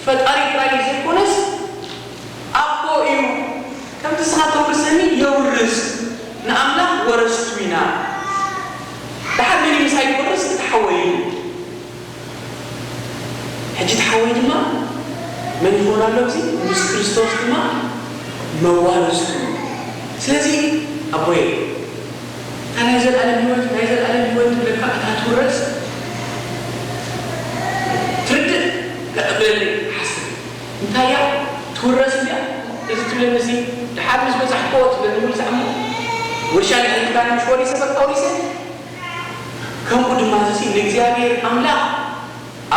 ፈጣሪ ጥራይ ዘይኮነስ ኣቦ እዩ። ከምቲ ንስኻ ተውርሰኒ የውርስ። ንኣምላኽ ወረስቱ ኢና። ደሓር መን እዩ ምሳይ ክወርስ? እቲ ሓወይ እዩ። ሕጂ እቲ ሓወይ ድማ መን ይኸውን ኣሎ? እዚ ምስ ክርስቶስ ድማ መዋርስቱ እዩ። ስለዚ ኣቦየ፣ እታ ናይ ዘለኣለም ህይወት፣ ናይ ዘለኣለም ህይወት ትብለካ እታ ትውረስ ትርድእ? ክዕብለኒ ሓስብ። እንታይ እያ ትውረስ እዚኣ? እዚ ትብለኒ እዚ፣ ደሓር ምስ በጻሕክዎ ትብለኒ፣ ምሉእ ዛዕባ ውርሻ ድሕሪ ምካን ምሽ ወሪሰ፣ በቃ ወሪሰ። ከምኡ ድማ እዚ ንእግዚኣብሔር ኣምላኽ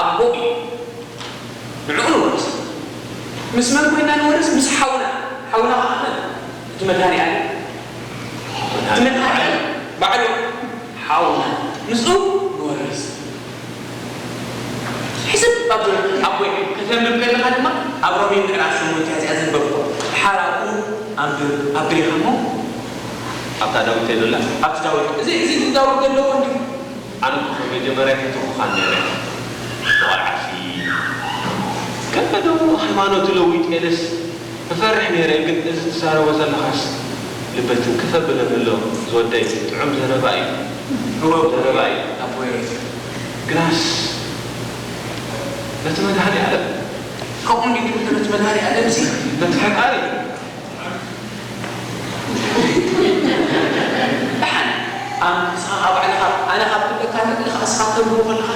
ኣቦ እዩ። ንዕኡ ንወርስ። ምስ መን ኮይና ንወርስ? ምስ ሓውና። ሓውና ኸዓ መን? እቲ መድሃኒኣለም። እቲ መድሃኒኣለም ባዕሉ ሓውና። ምስኡ ንወርስ። ሕስብ ኣብል ኣቦይ፣ ከተንብብ ከለኻ ድማ ኣብ ሮሜ ምዕራፍ ሸሞንተ እዚኣ ዘንበብኩ። ድሓር ኣብኡ ኣንብብ፣ ኣብል ኢኻ እሞ። ኣብታ ዳዊት ዶ ኣላ? ኣብቲ ዳዊት። እዚ፣ እዚ ዳዊት ዘለዎ እንዲ። ኣነ እኮ ካብ መጀመርያ ከይተውኩኻን ነይረ። ቆልዓሲ። ከመ ደሞ ሃይማኖቱ ለዊጡ ኢለስ እፈርሕ ነይረ፣ ግን እዚ ትዛረቦ ዘለኻስ ልበይ ትንክፍ ኣብለኒ ኣሎ። ዝወደይ ጥዑም ዘረባ እዩ። ጥዑም ዘረባ እዩ። ኣቦይ። ግናስ ነቲ መድሃኔ ዓለም ከምኡ እንዲ ትብል ነቲ መድሃኔ ዓለም እዚ ነቲ ፈጣሪ ደሓን፣ ኣም-፣ ንስኻ ካብ ባዕልኻ፣ ኣነ ካብ ክብለካ ንብል፣ ንስኻ ተንብቦ ከለኻ፣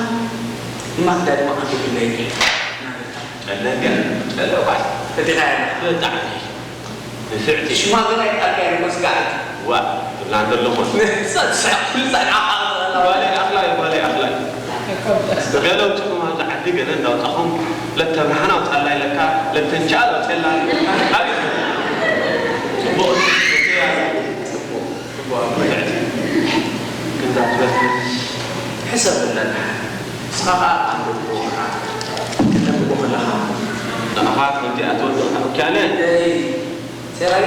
እማ ክዳ ድማ ኣንብብለይ። ጨለገ፣ ጨለዋይ። ፈቲኻ ያለ። ብጣዕሚ። ንፍዕቲ። ሽማግለ ኣይቃልካ እኮ ስጋዕ። ዋ፣ ትብላ እንተለኹ። ንሳ ትስሕቕ፣ ኩሉ ሰዓት ዓቕዓ ትቕላ። ጓለይ ኣኽላይ፣ ጓለይ ኣኽላይ። ገለ ኣውፅኹም ኣብዚ ዓዲ ገለ እንዳውፃኹም፣ ለተ ብርሃን ኣውፃላ ኢለካ፣ ለተ እንቻ ኣውፅላ። ኣቤት። ፅቡቕ። ጽቡቕ፣ ጽቡቕ። ክንዛ ትበዝሕ። ሕሰብ ኣለና። ንስኻ ኸኣ ኣንብቦ ኸኣ። ከተንብቦ ከለኻ። ንኣኻ ከምቲ ኣትወድቕ ተኣኪያለ። እይ፣ ሴራይ?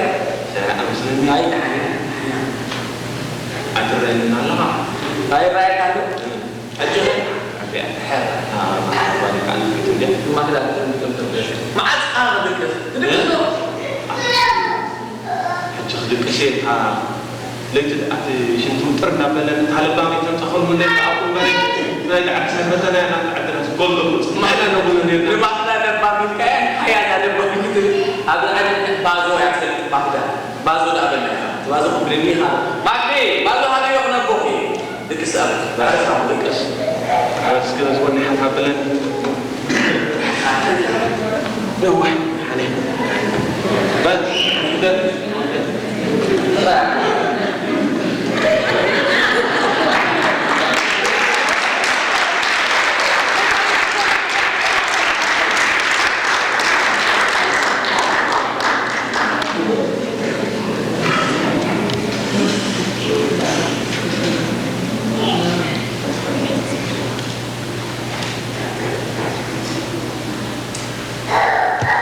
ሴራ ኣመስለኒ። ኣይ፣ ደሓን እያ፣ ደሓን እያ። ኣትረኣየንን ኣለኻ? ኣይረኣየካ ኣሎ። ሕጂ ኸ? ኣቢያ። ድሓር። ኣርባዕተ ኣርባዕተ ደቂ ኣንስትዮ እንድያ። ማክዳ፣ ትም፣ ትም፣ ትም፣ ትም። መዓስ ከኣ ክድቅስ? ክድቅስ ዶ? ሕጂ ክድቅስ እታ ለይቲ ደኣ እቲ ሽንቲ ውጥር እናበለን እታ ለባመይ ተምጻ ኸልሙ ለይቲ ኣብኡ እምበረይ ናይ ዳዕዲ ሰንበተና ኢና ዳዕድና ዝጎሎ ጽማዕና ነብሉ ነርና። ንባዕላ ለባም ኢልካያ ሓያላ ለባም ኢልክትብል ኣብ ላዕሊ ባዞ እያ ትፈልጥ ማክዳ። ባዞ ደኣ በላ ኢኻ። እቲ ባዞ ክብለኒ ኢኻ። ማክዲ፣ ባዞ ሃበዮ ክነቦኺ። ድግስ ኣብ በረኻ ድቅስ። ኣብ እስከ ዝወኒ ሓታ ብለን። ነዋሕ ሓነ። በል፣ ደ-፣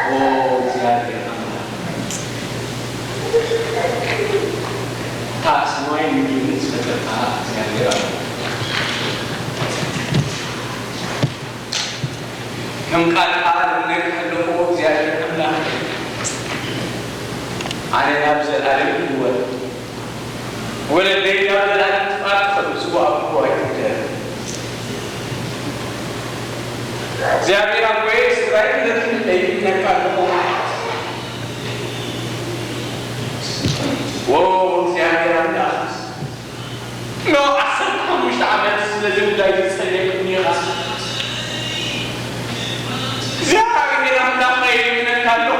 ኦ፣ እግዚኣብሔር ኣምላኽ። እታ ሰማይን ምድርን ዝፈጠርካ እግዚኣብሔር ኣምላኽ። ከም ቃልካ ልምነግርህ ኣለኹ እግዚኣብሔር ኣምላኽ። ኣነ ናብ ዘላለም ህይወት ወለደይ ናብ ዘላለም ጥፋት ክኽእሉ ዝወሃብዎ ኣይትግደር። እግዚኣብሔር ኣቦይ፣ ስድራይ ክደክም ለይብለካ ኣለኹ። ዎ፣ እግዚኣብሔር ኣምላኽ፣ ኖ ዓሰርተ ሓሙሽተ ዓመት ስለዚ ጉዳይ ዝጸለየኩ ኢኻ። እግዚኣብሔር ኣምላኸይ፣ ይምነካ ኣለኹ።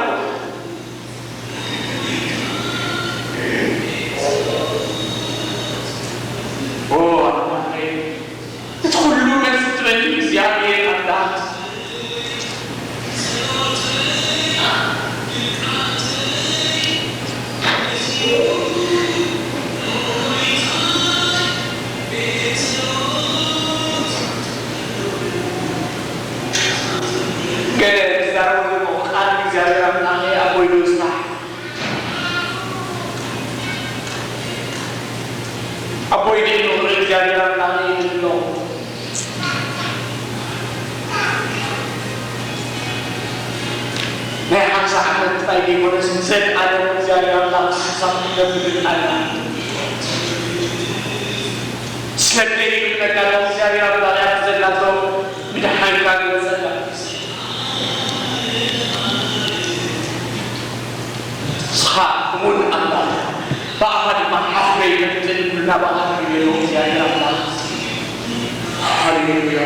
ኦ ኣምላኸይ፣ እቲ ኩሉ መልሲ ትበኒ እግዚኣብሔር ኣምላኽ። ገለ ዝዛረቡ ዘለኹ ቃል እግዚኣብሔር ኣምላኸ ኣቦይ ዶ ስራሕ ኣቦይ ዲኑ ንእግዚኣብሔር ኣምላኸ ይብሎ። ናይ ሓምሳ ዓመት ጥራይ ዘይኮነስ ንዘለኣለም እግዚኣብሔር ኣምላኽ ክሳብ ክንነብር ኣላ። ስለለይ ይብለካ ኣሎ እግዚኣብሔር ኣምላኽ እያ ዘላቶ ምድሓንካ ንመጸካ። ንስኻ እሙን ኣምላኽ፣ ብኣኻ ድማ ሓፍረይ ይመጥን፣ ኩልና ብኣኻ ንሕበዮ እግዚኣብሔር ኣምላኽ። ሃሌሉያ።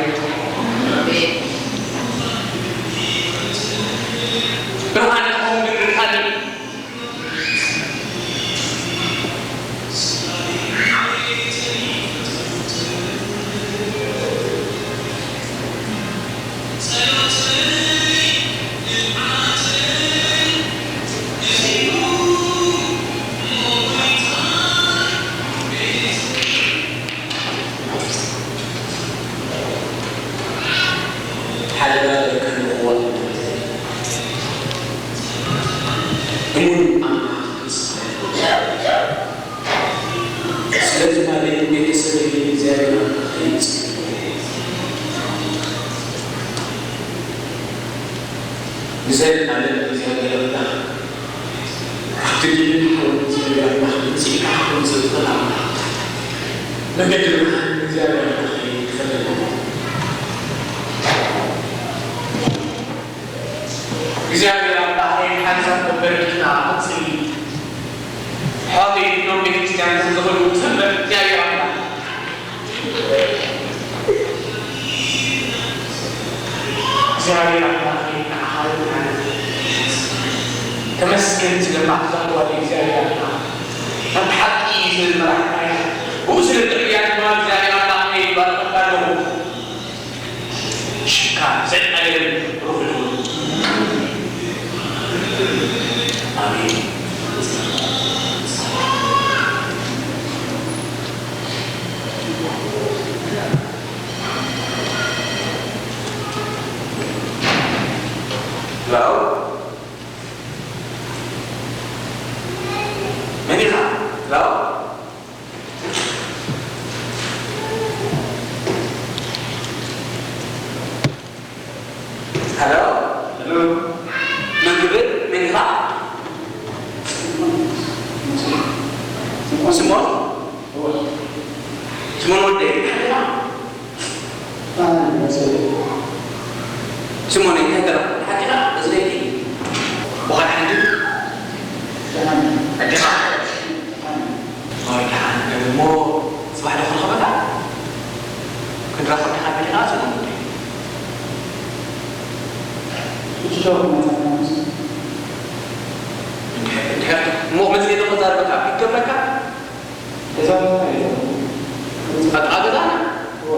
ብርሃን ክኸውን ግድን እዩ። ሓደ ነገር ከንብቕዎ እሙን ኣምላኽ ንስኻ ኢኻ። ስለዚ ማለት ቤተሰበይ እግዚኣብሔር ኣምላኽ ይጽልዎ። ንዘለዓለም እግዚኣብሔር ኣምላኽ ክትድልን ሓወት እግዚኣብሔር ኣምላኽ ምጽኢካ ክትወጽእ ትኽእል ኣምላኽ። መገዲ ብርሃን እግዚኣብሔር ኣምላኽ ይፈለና። እግዚኣብሔር ኣምላኽ ሓንሳብ መበረድና ኣውጽእ። ሓወይ፣ እቶም ቤተክርስትያን ዝኽእሉ ሰንበት እግዚኣብሔር ኣምላኽ። እግዚኣብሔር ኣምላኽ ንዓኻ ይባርኽ። ተመስገን ስለ ማዕዛ ጓል እግዚኣብሔር ኣምላኽ። ናብቲ ሓቂ ስለ ዝመራሕካያ፣ ብኡ ስለ ትዕብያ ድማ እግዚኣብሔር ኣምላኽ ይባርኸካ ኣለኹ። ሽካ ዘጠልም ርኹት። ኣሜን። ላው መን ኢኻ? ላው ሃሎ? ሃሎ? መን ክብል? መን ኢኻ? ስሞን? እወ። ስሞን ወደይ፣ ደሓን ዲኻ? ኣነ መሰለይ። ስሞን፣ እንታይ ተረፈ? ደሓን ዲኻ? በዚ ለይቲ? ብኻ ደሓን ድዩ? ደሓን። ኣዴኻ? ደሓን። ኣይ፣ ደሓን። እሞ፣ ጽባሕ ዶ ክንረኽበካ? ክንራኸብ ዲኻ? በሊኻ፣ ስሞን ወደይ። ሕጂ ዶ ክመጻና? እንድሕር፣ እንድሕር፣ እሞ፣ መጺኤ ዶ ክዛረበካ? ፒክ ክብለካ? ገዛ ቦታ የለን። ኣብ ጥቓ ገዛና? እወ።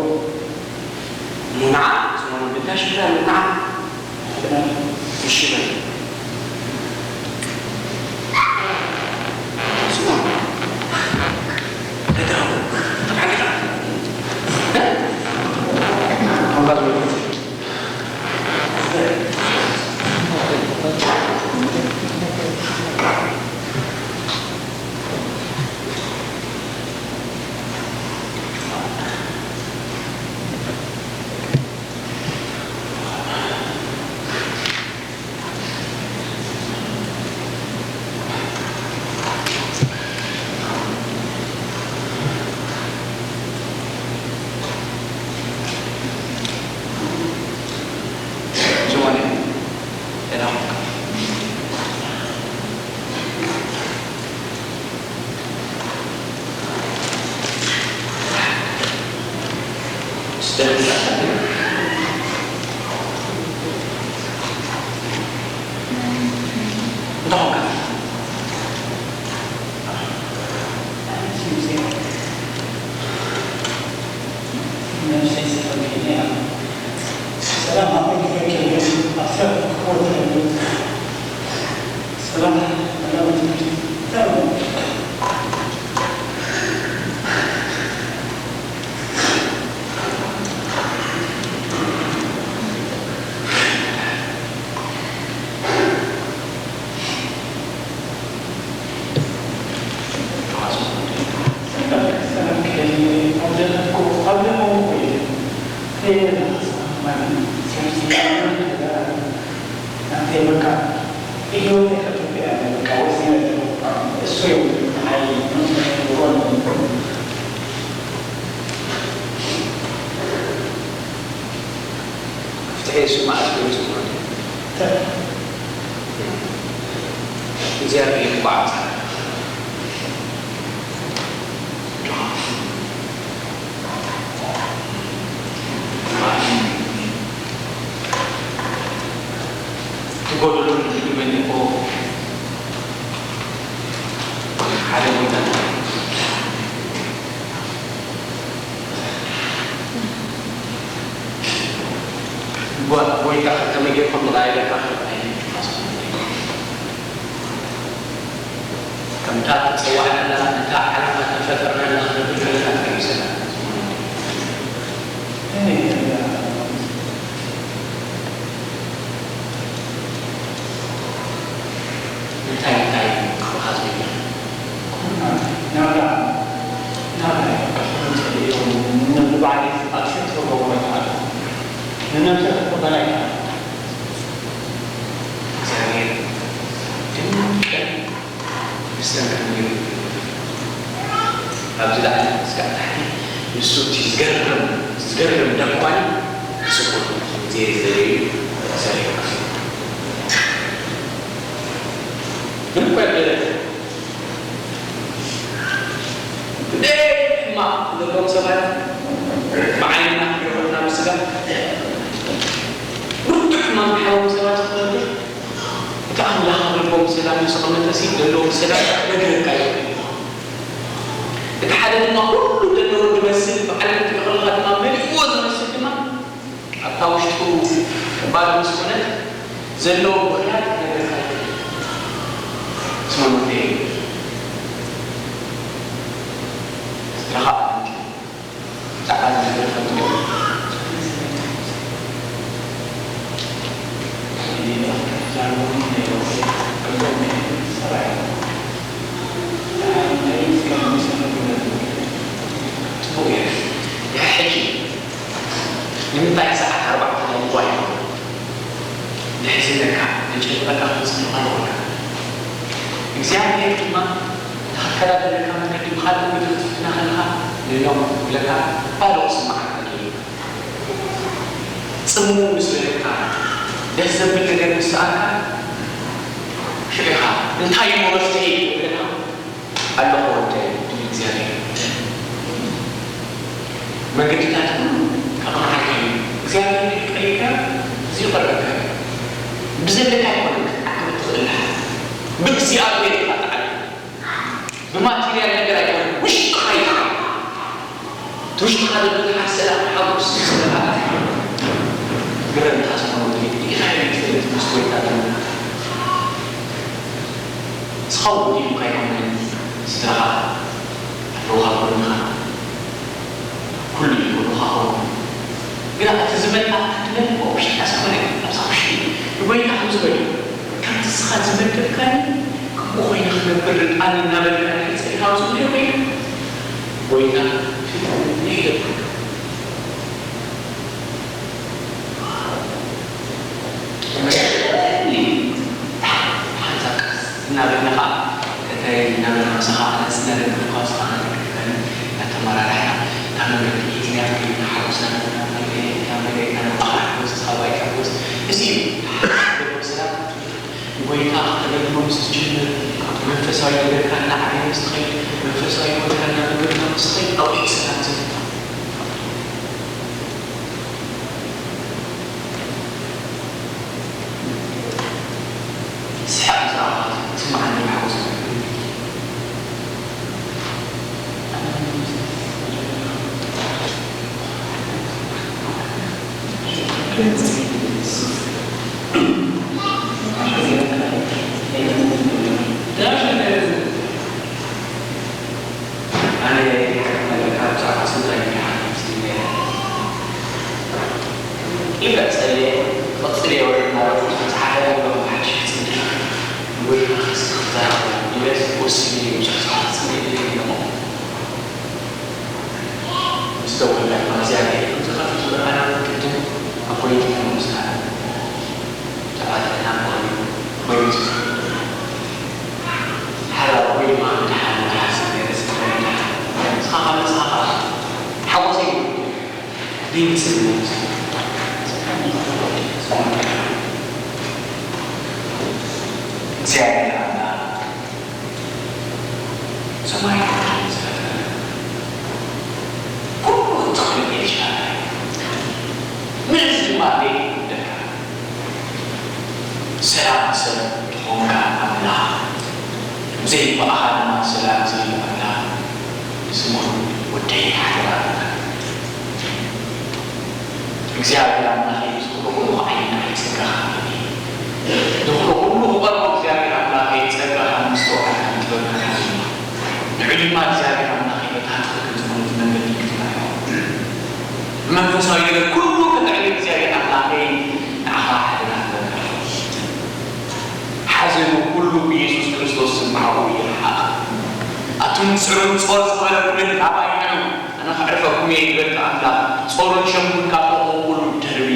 እሞ ንዓ፣ ስሞን፣ ብላሽ ብላ፣ ንዓ። እሺ በል። ስሞን፣ ተደረቡ። ጥራሕ ግዳ። ፍትሒ እሱ መዓት ገሊጹ ማለት እዩ። እግዚኣብሔር ይባርክ። ትጎድሉ ንመን እኮ ሓደ ቦታ ጓ-፣ ጎይታ ከመይ ጌርኩም ንላዕሊ ለካ ከምታ ተጸዋዕናላ፣ ነታ ዓላማ ተፈጠርናላ ክንብል ከለና እንታይ እዩ ሰላም? እንታይ እንታይ ክብኻ ዝብል? ናብራ፣ ናብራ እዩ። ንባዕለይ ኣክሰፕት ክገብሮ ኣይከኣልኩ። ንነብሰይ ክትቕበላ ኣይከኣልኩ። እግዚኣብሔር ድንቅን መስተንክርን እዩ። ኣብዚ ላዕሊ እስካብ ታሕቲ ንሱ እቲ ዝገርም፣ ዝገርም ደኳኒ ስቁር ግዜ ዘርኢ ሰሪሑ። ምንም እኮ የብለለይ። ብደይ ሕማቕ ዘለዎም ሰባት ብዓይንና ክሪኦና ብስጋ ብርቱዕ ሕማቕ ዝሓዎም ሰባት ክትነብር፣ እቲ ኣምላኽ ኣብ ልቦም ሰላም ምስ ተቐመጠ ሲ ዘለዎም ሰላም ክነግረካ ይኽእል እዩ። እቲ ሓደ ድማ ኩሉ ዘለዎ ዝመስል ብዓለም ትሪኦ ኣለኻ ድማ መሊእዎ ዝመስል ድማ ኣብታ ውሽጡ ባዶ ምስ ኮነት ዘለዎ ምኽንያት ክነግረካ ይኽእል። ስማዕ ወደይ፣ ስድራኻ ኣድንቂ። ብዛዕባ እዚ ነገር ፈልጥዎ። ጽቡቕ እዩ። ድሕሪ ሕጂ ንምንታይ ሰዓት ኣርባዕተ ናይ ንግሆ ኣይኮነን? ንሕዝነካ፣ ነጨንቐካ፣ ክንጽልኻ ንኾንካ። እግዚኣብሔር ድማ ከዳድነካ መንገዲ ብኻልእ መንገዲ ክትፍትና ከለኻ ንኖም ክብለካ ባዶ ክስምዓካ ገይሩ። ጽምው ምስ በለካ ደስ ዘብል ነገር ምስ ሰኣልካ ሽዑ ኢኻ እንታይ እሞ መፍትሒ ክብለካ ኣለኹ ወደይ ድብል እግዚኣብሔር። መንገድታት ኩሉ ካብ መዓልቲ እዩ እግዚኣብሔር ቀሪብካ እዚ ይቐርበካ እዩ። ብዘለካ ኣይኮነን ክትዓቅብ ትኽእል ብእግዚኣብሔር ኢኻ ትዓቅብ። ብማቴርያል ነገር ኣይኮነን ውሽጥኻ እዩ። እቲ ውሽጥኻ ዘሎ ሰላም ሓጎስ ዝስምዓካ ግረምካ ዝኾነ ውድድር ኢኻ ትፈልጥ ምስ ጎይታ ዘለካ። ንስኻ ውዲሉካ ኣይኮነን ስድራኻ ኣለውኻ ጎንኻ ኩሉ ይኹንኻ ኾኑ ግና እቲ ዝመጣ ዕድል ውሽጣ ዝኾነ ኣብዛ ውሽጢ ንጎይታ ከም ዝበሉ ከምቲ ንስኻ ዝመደብካኒ ከምኡ ኮይነ ክነብር ርድኣኒ እናበልካ ንሕፀኢኻ ኣብዚ ጉዳይ ኮይና ጎይታ ፍትኒ ይደብርካ። እናበልና ከዓ እተይ እናበልና ምሳኻ ኣነስ እናደገፍኳ ንስኻ እናደገፍካኒ እናተመራራሕና እታ መንገዲ ሒዝናያ ከይድና ሓጎስና ንሕና መለየትና መለየትና ንባኻ ሓጎስ ንስኻ ባይ ሓጎስ እዚ እዩ። ሰላም ጎይታ ከተገልግሎ ምስ ትጅምር መንፈሳዊ ነገርካ እናዓበየ ምስ ትኸይድ መንፈሳዊ ህይወትካ እናገበርካ ምስ ትኸይድ ኣብኡ እዩ ሰላም ዝህልወካ። ስሓቕ ምስ ረኣኻ ትስምዓኒ ሓጎስ። ኣነ ይሓትት ነበር ካብ ብዛዕባ ስድራይ ይሓትት ነይረ። ኢለ ጸልየ፣ ክቕጽል እየ ወርድ እናበልኩ ዝተጻሕፈ ኣለኹ ሓድሽ ክጽንሕ ንጎይታ ክስ-፣ ክዛረብ ኢለስ ወሲነ እየ ብዙሕ ሰዓት ክጽንሕ ኢለ ኣለኹ። ምስ ተወለድና እግዚኣብሔር ከም ዝኸፍት ዝረኣና ቅድም ኣብ ጎይታ ንምስጋና። ተባረኽና ምዃኑ ኮይኑ ሓራ ወይ ድማ ምድሓን ዝሓስብ ነይረ ስለ ምድሓን ንስኻ ካብ ንስኻ ሓጎሰይ ድምፂ እግዚኣብሔር ኣምላኽ ሰማይ ዝፈጠረ ኩሉ ክተኽልል ይቻላል። ነዚ ድማ ዘይብለካ ሰላም ሰብ ዝኾንካ ኣምላኽ ብዘይ ብኣኻ ድማ ሰላም ዝህብ ኣምላኽ ንስሙ ወደይ ሓደራ ኣለካ። እግዚኣብሔር ኣምላኸይ ዝኽእሎ ኩሉ ከዓይና ጸጋኻ ሃበኒ። ዝኽእሎ ኩሉ ክቐርቦ እግዚኣብሔር ኣምላኸይ ጸጋኻ ምስትውዓልካ ጥበብካ ሃበኒ። ንዑ ድማ እግዚኣብሔር ኣምላኸይ በታ ትኽክል ዝኾነት መንገዲ ክትመርሖ ብመንፈሳዊ ነገር ኩሉ ክትዕሊ እግዚኣብሔር ኣምላኸይ ንዓኻ ሓደራ ሃበካ። ሓዘኑ ኩሉ ብኢየሱስ ክርስቶስ ስም ብሓዊ ይርሓቕ። ኣቱም ጽሩን ጾር ዝበለኩምን ናባይ ንዑ፣ ኣነ ከዕርፈኩም እየ ይበል ኣምላኽ። ጾሩን ሸምጉን ካብ ተቕዎ ኩሉ ደርቢ።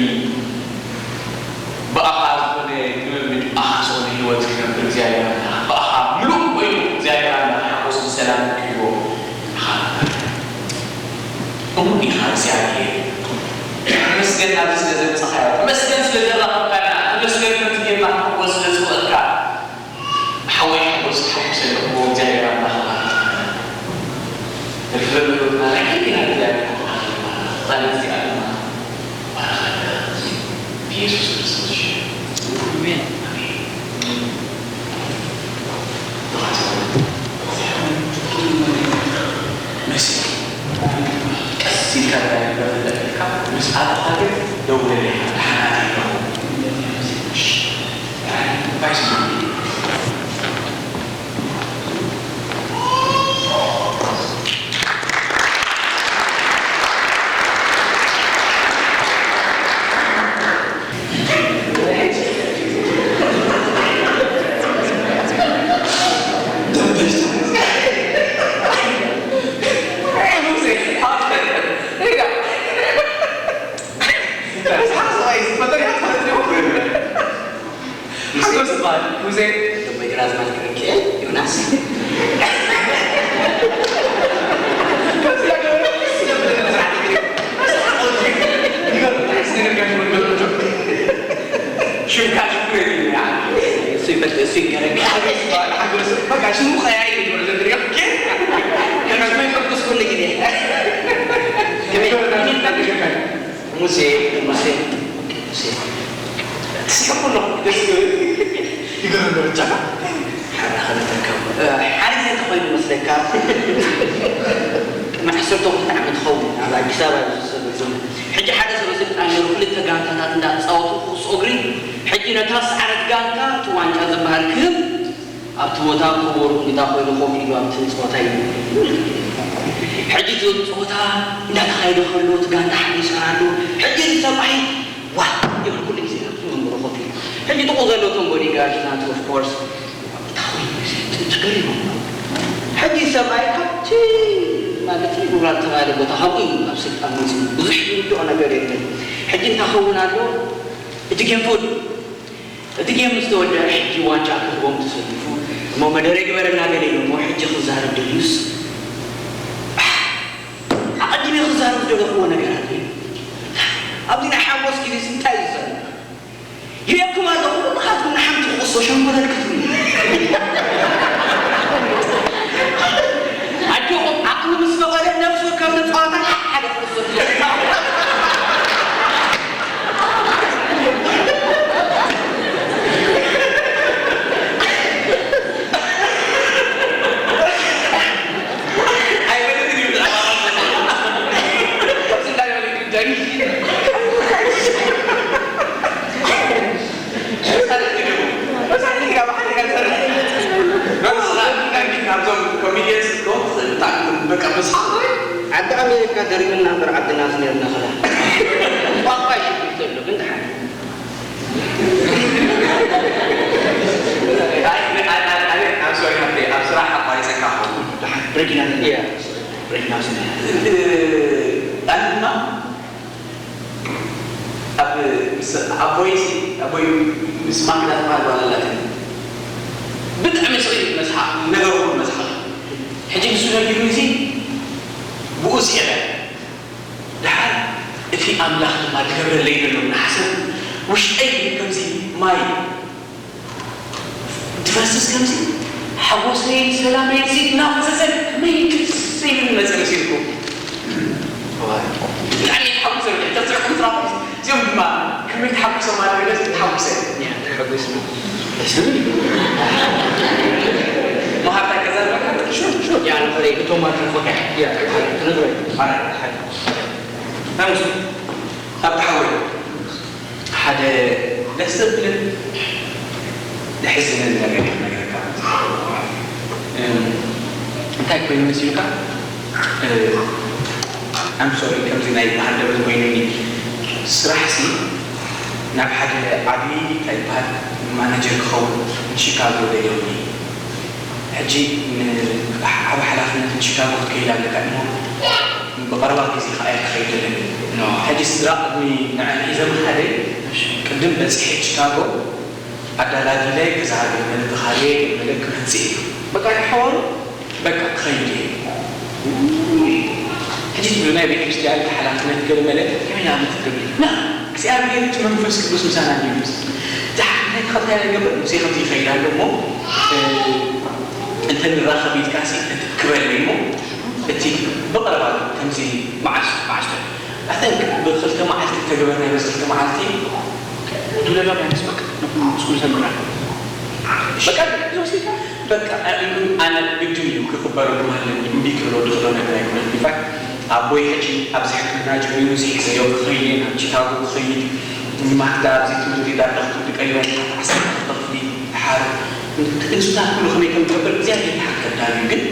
ብኣኻ ዝኾነ ልምምድ፣ ብኣኻ ዝኾነ ህይወት ክነብር እግዚኣብሔር ኣምላኽ፣ ብኣኻ ምሉእ ኮይኑ እግዚኣብሔር ኣምላኽ ሓጎስን ሰላምን ክህቦ ንዓኻ ንባርኽ። እሙን ኢኻ እግዚኣብሔር። ተመስገን ናብዚ ስለ ዘምጻኻዮ። ተመስገን ስለ ዘራኸብካና። ተመስገን ከምዚ ጌርና ክንሕጎስ ስለ ዝኽእልካ። ሓወይ ሓጎስ ተሓጉሰ ኣለኹ እግዚኣብሔር ኣምላኽ ይባርኽካ። ደርፊ ዘሎ ህይወትና ናይ ሕሊና እግዚኣብሔር ኣምላኽ ይባርኽ። እዛ ነዚኣ ድማ ይባርኸና። ብኢየሱስ ክርስቶስ ሽም። ኣሜን። ኣሜን። መሲ ቀስ ኢልካ ዳይሬክተር ተጠቂምካ ምስ ኣተኻ ግን ደውለለይ፣ ደሓና ኣለኹ። እሺ። ባይ ስማ። ሓጎስ ይበሃል። ሙዜ ደቦይ ግራዝማች ገብረሚካኤል ዮናስ። ሽምካ ሽኩር የድልያ። እሱ ይፈልጥ፣ እሱ ይገረግ። በቃ ሽሙ ቀያይር ይኖር ዘድርዮ። ከመይ ቅዱስ ኩሉ ግዜ። ከመይ ሙሴ፣ ሙሴ፣ ሙሴ። ትስሕቁ ኣለኹም፣ ደስ ይብል። ይገርም ጨፋ። ሓራ ከነተከቡ። ሓደ ግዜ እንተኾይኑ መስለካ፣ ቅድሚ ዓሰርተ ክልተ ዓመት ይኸውን፣ ኣብ ኣዲስ ኣበባ እዩ ዝሰበ ዘሎ። ሕጂ ሓደ ሰበ ስልጣን ነይሩ፣ ክልተ ጋንታታት እንዳተጻወቱ ኩዕሶ እግሪ፣ ሕጂ ነታ ዝሰዓረት ጋንታ እቲ ዋንጫ ዝበሃል ክህብ ኣብቲ ቦታ ኮቦሩ እንዳ ኮይኑ ኮፍ ኢሉ ኣብቲ ጸወታ እዩ። ሕጂ እቲ ጸወታ እንዳተኻየደ ከሎ እቲ ጋንታ ሓደ ይስዕር ኣሎ። ሕጂ እቲ ሰብኣይ ዋ ይብል ኩሉ ግዜ ኣብቲ መንበሩ ኮፍ ኢሉ። ሕጂ ጥቕኡ ዘሎ እቶም ቦዲጋርድ ናቱ ኦፍ ኮርስ እንታይ ኮይኑ እዚ ትገሪሞም። ሕጂ ሰብኣይ ካብቲ ማለት ሩራል ተባለ ቦታ ካብኡ እዩ ኣብ ስልጣን መፅኡ። ብዙሕ ዝርድኦ ነገር የለን። ሕጂ እንታይ ኸውን ኣሎ እቲ ጌም ፉድ እቲ ጌም ምስ ተወደአ ሕጂ ዋንጫ ክህቦም ተሰሊፉ እሞ መደረ ግበረና ገለ ኢሉ እሞ ሕጂ ክዛረብ ደልዩስ ኣቐዲመ ክዛረብ ዝደለኽዎ ነገር ኣሎ። ኣብዚ ናይ ሓጎስ ግዜስ እንታይ እዩ ዘሎ? ይርእየኩም ኣለኹ ኩልኻትኩም ንሓንቲ ኩዕሶ ሸንኮለል ክትብሉ። ኣጆኹም ዓቕሚ ምስ ፈቐደ ነፍሲ ወከፍ ተጻዋታይ ሓደ ሓደ ዓዲ ኣሜሪካ ደሪብና እምበር ዓድና ዝነርና ኸላ ቋንቋ ይሽግር ዘሎ ግን ደሓን ኣብ ስራሕ ኣቋሪፀካ ኾኑ ደሓን ብሬኪና እያ ብሬኪና ስነ ኣንማ ኣብ ምስ ኣቦይ ኣቦይ ምስ ማክዳ ትበሃል ጓል ኣላትኒ ብጣዕሚ ስቕ መስሓቕ ነገር ኩሉ መስሓቕ ሕጂ ንሱ ነጊሩኒ እዚ ብኡ ስሒቐ ደሓር እቲ ኣምላኽ ድማ ዝገብረለይ ዘሎ እናሓሰብ ውሽጠይ ከምዚ ማይ ትፈስስ ከምዚ ሓጎሰይን ሰላመይን ሲ እናፈሰሰ ከመይ ክስ ኢሉ ዝመፀ መሲልኩም ብጣዕሚ ተሓጉሰ ተፅርኩም ዝራኹም እዚኦም ድማ ከመይ ተሓጉሶም ማለት ገለ ተሓጉሰ ተሓጉስ ደስ ዝብል እዩ መሃርታ ከዛ ሹር ሹር ያ ንኸለይ እቶም ማትረፎታ ያ ትነግረኝ ኣረ ሓደ ናምስ ኣብ ተሓወይ ሓደ ደስ ዘብልን ዘሕዝንን ነገር ክነግረካ። እም፣ እንታይ ኮይኑ መሲሉካ? እ፣ I'm sorry፣ ከምዚ ናይ ባህል ደብል ኮይኑኒ። ስራሕሲ ናብ ሓደ ዓብዪ እንታይ ይበሃል ማናጀር ክኸውን ንሺካጎ ደልዮኒ። ሕጂ ን-፣ ዓቢ ሓላፍነት ንሺካጎ ክትከይድ ኣለካ እሞ ብቐረባ ግዜ ከኣ እየ ክኸይድ ደለኒ። ኖ። ሕጂ ስድራ ቅድሚ ንዐን ሒዘ ምኻደይ፣ እሺ። ቅድም በጺሐ ቺካጎ ኣዳላዲለ ገዛ ገለ መለ ተኻርየ ገለ መለ ክመጽእ እየ። በቃ ንሓዋሩ በቃ ክኸይድ እየ። ሕጂ ትብሉ ናይ ቤተ ክርስቲያን ሓላፍነት ገለ መለ ከመይ ንኣብነት ትገብሪ? ና እግዚኣብሔር እቲ መንፈስ ቅዱስ ምሳና እንድዩ። እዚ ሓላፍነት ተኸታይ ንገብር ሙሴ ከምዚ ይኸይድ ኣሎ እሞ እ፣ እንተ ንራኸብ ኢልካ ሲ ክበለይ እሞ እቲ ብቐረባ ከምዚ መዓስ መዓስ I think ብክልተ መዓልቲ ተገበርናዮ በዚ ክልተ መዓልቲ ዱለሎም ያንስ በቃ ንኹሉ ምስ ኩሉ ሰምራ በቃ እዚ ወሲድካ በቃ ኣነ ግድን እዩ ክቕበሎ ድማ ኣለኒ እምቢ ክብሎ ድኽሎ ነገር ኣይኮነን ኢንፋክት ኣቦይ ሕጂ ኣብዚ ሕክምና ጀሚሩ እዚ ሒዘዮ ክኸይድ እየ ናብ ቺካጎ ክኸይድ ማክዳ ኣብዚ ትምህርቲ ዳርጋ ክትወዲ ቀሪባ ኢላ ዓሰርተ ክፍሊ ድሓር ንሱ ኩሉ ከመይ ከም ዝገብር እግዚኣብሔር ይሓከብ ዳርዩ ግን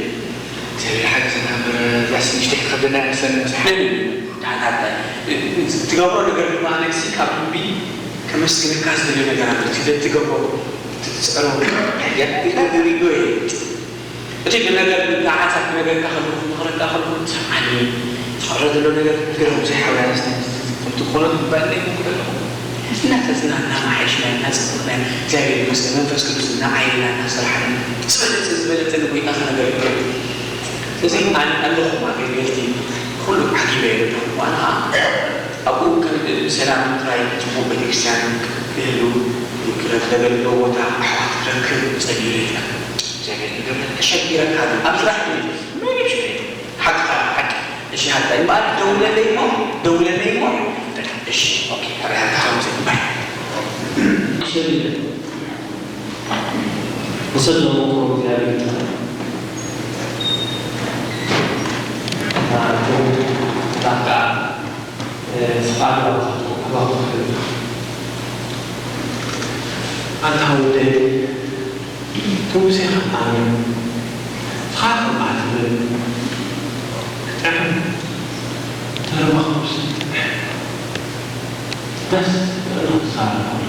እግዚኣብሔር ሓግዝና እምበር እዛስ ንእሽተይ ትኸብደና ኣይመስለንን ምስ ሓይሊ ተሓታታይ ትገብሮ ነገር ድማ ኣነግሲ ካብ ልቢ ከመስግነካ ዝደልዮ ነገር ኣሎ እቲ ትገብሮ እቲ ትፅዕሮ ሪጎ እቲ ብነገር ንዓሳ ክነገርካ ከለኹ ክመኽረካ ከለኹ ትሰምዓኒ ዝቐረ ዘሎ ነገር ትገርም ዘይሓውያ ከምቲ ክኾኖ ዝግባእ ኣለኹ እናተፅናዕና መሓይሽና እናፅብቕና እግዚኣብሔር ይመስገን መንፈስ ቅዱስ እናዓይልና እናሰርሓና ዝበለፀ ዝበለፀ ንጎይታ ክነገር ይኽእል እዚ ኣን-፣ ኣለኹም ኣገልገልቲ ኩሉ ዓጊበ እየ ዘለኹ። ኣነ ኸዓ ኣብኡ ከ-፣ ሰላም ጥራይ ጽቡቕ ቤተክርስትያን ክህሉ፣ ክረፍ ዘገልግሎ ቦታ ኣሕዋት ክረክብ ጸሊለ እየ። እግዚኣብሔር ክገብር ተሸጊረካ ኣሎ። ኣብ ስራሕ ድዩ? ምንም ሽግር የለን። ሓቅኻ፣ ሓቂ። እሺ፣ ሓቅኻ። እምበኣር ደውለለይ እሞ፣ ደውለለይ እሞ። እሺ፣ ኦኬ። ሕራይ ሓቅኻ ከምዚ። ባይ። ሸጊረ። ንሰለሙ ክብሩ እግዚኣብሔር ይመስገን። ናቱ ናካ፣ እ፣ ስቓ ኣባቱ፣ ኣባቱ ክብል። ኣንታ ወደይ፣ ትውሴ ኸማን፣ ስኻ ኸማን ትብል። ጥዕም፣ ተረባኹስ። ደስ ዝብል ክዛረብ ከሎ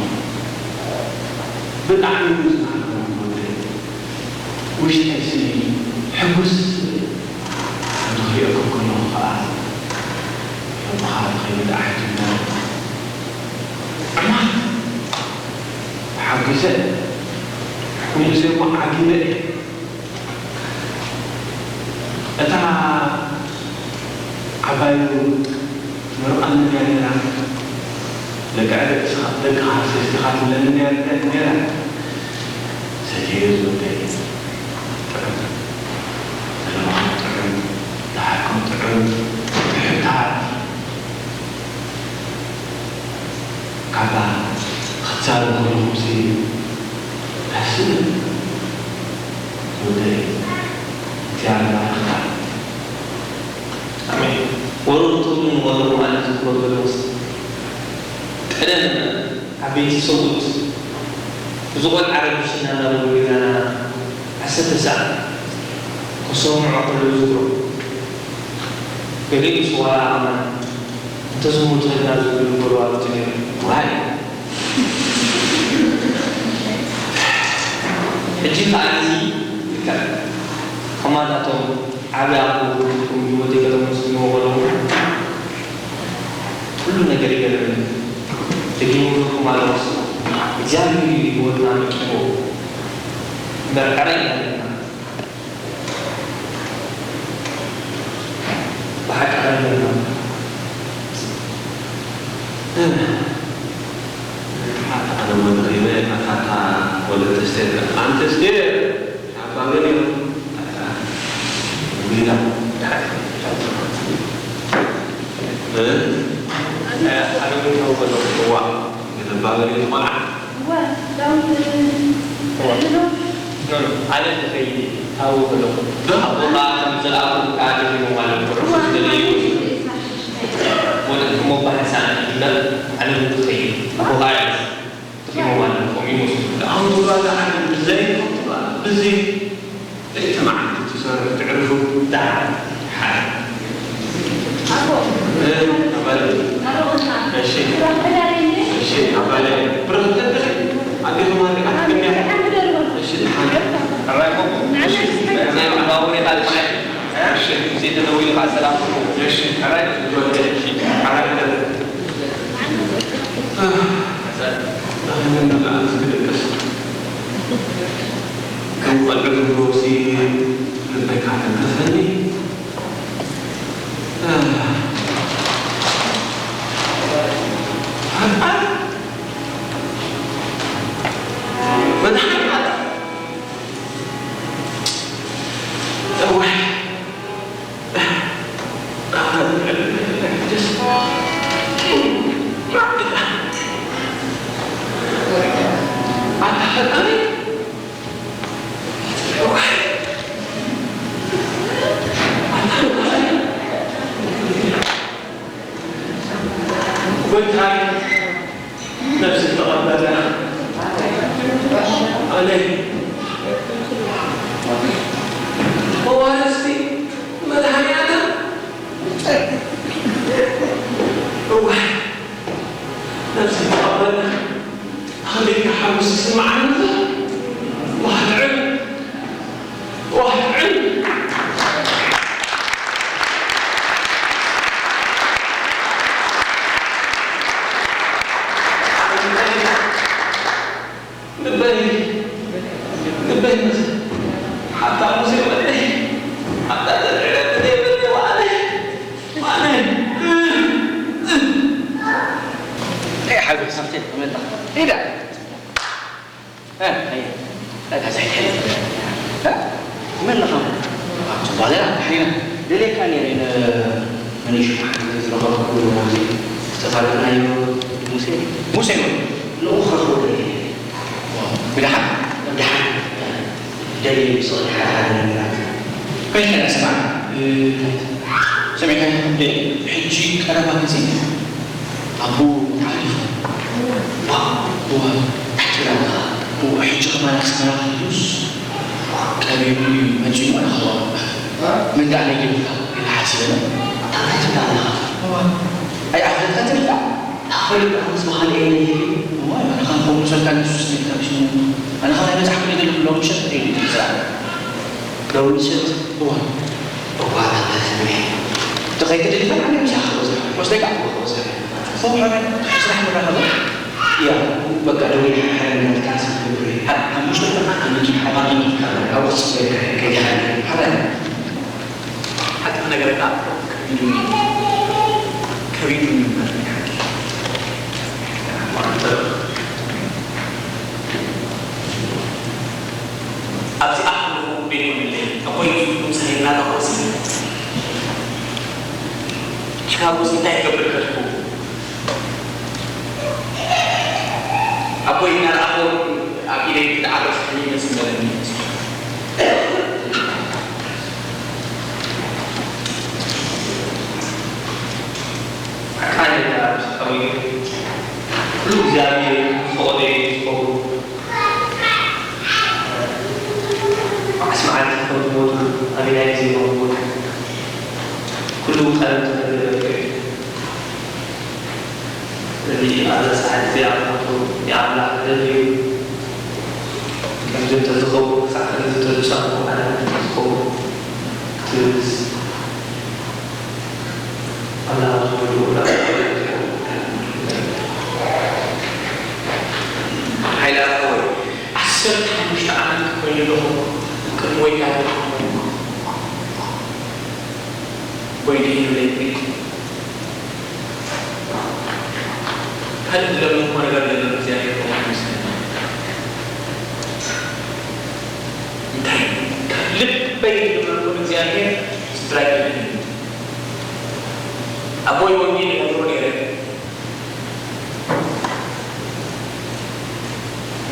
ብጣዕሚ እዩ ዝናገሮም ወደይ። ውሽጠይሲ ሕጉስ ዝብል። ከምዚ ክሪኦ ከለኹ ኸዓ፣ ከምዚ ኸዓ ተኸይደ ዓጅብና። ዕማት ተሓጒሰ፣ ሙሴ እሞ ዓጊበ እየ። እታ ዓባዩ መርቓ ንድያ ነይራ፣ ደቂ ደቅኻ፣ ደቅኻ ሰስቲኻ ትብለኒ ነይራ፣ ነይራ። ሰትየዮ ዝወደይ ጥዑም፣ ዘለምኻ ጥዑም፣ ደሓርኩም ጥዑም፣ ትሕታት። ካባ ክትዛረብ ከለኹምሲ ደስ ዝብል። ወደይ፣ እግዚኣብሔር ይባርኽካ። ኣሜን። ወረድኩም ወረድኩም ማለት ዝግበር ዘለውስ ቀደም ዓበይቲ ሰብኡት እዚ ቆልዓ ረቢሽና እናበሉ ገዛና ዓሰርተ ሰዓት ከሰምዑ ከለዉ ዝግበሩ። ገሊኡ ምስ ዋላ ኣማን እንተዝሞቱ ኸድና ዝብሉ ጎረባብቲ ነይሮም። ዋይ! ሕጂ ከኣ እዚ ልክዕ ከማታቶም ዓቢ ኣቦ ወለድኩም ህይወተይ ከተመስግንዎ ከለኹም ኩሉ ነገር ይገርመኒ። ደጊመ ክብለኩም ኣለኹስ እግዚኣብሔር እዩ ንህይወትና ኣመቂዎ እምበር ዕረ ኣይበለና። ብሓቂ ዕረ ኣይበለና። ሓታ ኣነ እውን ሪመ ኣታታ ወለተ ስቴር ኣንተ ስቴር ሻባ ገሊኦም ቢላ እ? ኣነ እውን ታውቆ ኣለኹ። እዋ፣ ገለባ ገሊኦም ቆልዓ። እዋ፣ ዳዊት እዋ። ኖ፣ ኖ፣ ኣነ ዝኸይድ ታውቆ ኣለኹ። ዶ? ኣቦኻ ከም ዝለኣኹ ከኣ ደጊሞም ኣለዉ። እዋ፣ ርሑስ ገሊኡ። ወደ እሞ ባህሳን እምበር ኣነ እውን ዝኸይድ ኣቦኻ እየ። ኪሞ ማለት ነው፣ ኮሚሞ ሲሉ። ኣሁን ዱባላ ብዘይ ዱባላ ብዘይ እትማዕት ትሰርሑ ትዕርፉ። ዳ ሓደ። እ፣ ኣባለ። እሺ። እሺ፣ ኣባለ። ብረኽት ተትኺ። ኣዴኹም ኣሪኻ ትግኛ። እሺ፣ ሓደ። ኣባይ ኮ። እሺ። ናይ ባቡሬ ካልማይ። እሺ። እሺ፣ ተደውሉ፣ ሰላም። እሺ። ኣባይ። እሺ። ኣባይ። ከም ቆልዑ ዝብልዎ ሲ ልበይ ካተንከፈኒ። ፈጣሪ መድሓኒ እዋይ። ጎይታይ ነፍሲ ተቐበለ። ኣሜን። መዋርስቲ መድኃኔዓለም። እዋይ፣ ነፍሲ ተቐበለ። ኣቤት ሓጎስ ይስምዓኒ። ዋህ፣ ጥዑም። ዋህ፣ ጥዑም። ልበይ፣ ልበይ፣ ሓታ ሙሴ ወደይ፣ ሓታ ዘርዒ መጣ። ኢዳ። እ፣ ኣይ፣ ኣይ፣ ኣይ፣ ኣይ፣ እ፣ መን ለኻ? ኣቶ ባለ፣ ሓይና። ደልየካ ነይረ፣ ን-፣ መን እዩ ሽሙ? ሓንቲ ዝረኸብኩ፣ ዝተፋለጥናዮ ሙሴ። ሙሴ ነው። ንኡ ክረኽቦ ደልየ። ዋው፣ ብደሓን? ብደሓን። ደልየ ብስቕሊ ሓደ ሓደ ነገራት። ከይፈለስ፣ ስማዕ፣ እ፣ ሰሚዕካዮ እንዴ? ሕጂ ቀረባ ግዜ ኣቦ ተዓሪፉ። ዋው፣ እወ፣ ታሕቲ ዳርጋ። እወ፣ ሕጂ ከማን ኣስመራ ከይዱስ ቀቢሩ እዩ መጺኡ። ኣነ ኸኣ ምን ደኣ ነጊሩካ ኢለ ሓሲበ። እንታይ ትብል ኣለኻ? እወ። ኣይኣፍለጥካን ኢኻ? ኣኽፈልጥ ኣነስ ብኻልእ እየ ነጊሩ። እወ፣ ኣነ ኸኣ ከምኡ ሰልካ ንሱ ስሜትካ ብሽሙ። ኣነ ኸኣ ናይ በጻሕኩ ነገር ዘለኹ ሎም ምሸት ከይዱ ይዛረብ። ሎም ምሸት? እወ። እዋ፣ ኣታ ተስሜ። ተኸይተ ደሊኻ ንዓኒ ምሳኻ ወስደካ። ወስደካ? ወስደካ። እወ፣ ሓበን። ስራሕ ንራኸበ። ያ፣ በቃ፣ ደውል ሓበን ናትካ ስራሕ ንብሪ። ሓ-፣ ሓሙሽተ ደቂቓ ኣብ መኪና ሓባር ንራኸብ። ኣብ ውስጥ ከይድካ፣ ከይድካ። ሓበን። ሓቂ ክነግረካ ከቢዱኒ፣ ከቢዱኒ እምበር ናይ ሓቂ። ኣብዚ ኣኽሊ ኹም ዘይኮነለይ፣ ኣቦይ ምስ ሂብና ተኾሲ። ሽካጎስ እንታይ ክገብር ከድኩ? ኣቦይ እናረኣኹ ኣብ ኢደይ ክትዓርፍ ሕልሚ ይመስል ነበረኒ። ኣካል ይዛረብ ሰብኣዊ ኩሉ እግዚኣብሔር ፈቐዶ እዩ ዝኸውን። መዓስ መዓልቲ ከም ዝሞቱ ኣበየናይ ግዜ ከም ዝሞቱ ኩሉ ቀለም ዝተመዝገበ እዩ። እዚ ኣብዛ ሰዓት እዚኣ ክመቱ ናይ ኣምላኽ መደብ እዩ። ከምዚ እንተዝኸውን ክሳዕ ከምዚ እንተዝጸንሑ ኣነ እንተዝኸውን ትብልስ ኣምላኽ ዝወድኡ ናብ ሓይለ ኣቦይ፣ ዓሰርተ ሓሙሽተ ዓመት ኮይኑ ኣለኹ። ቅድሚ ወያነ ኮይኑ ይብለኒ። ካልእ ዝለመንኩዎ ነገር የለን፣ እግዚኣብሔር ከማን ይመስገን። እንታይ፣ እንታይ ልበይ ዝለመንኩ ንእግዚኣብሔር ስትራይክ ይብለኒ። ኣቦይ ወንጌል ይነግሮ ነይረ።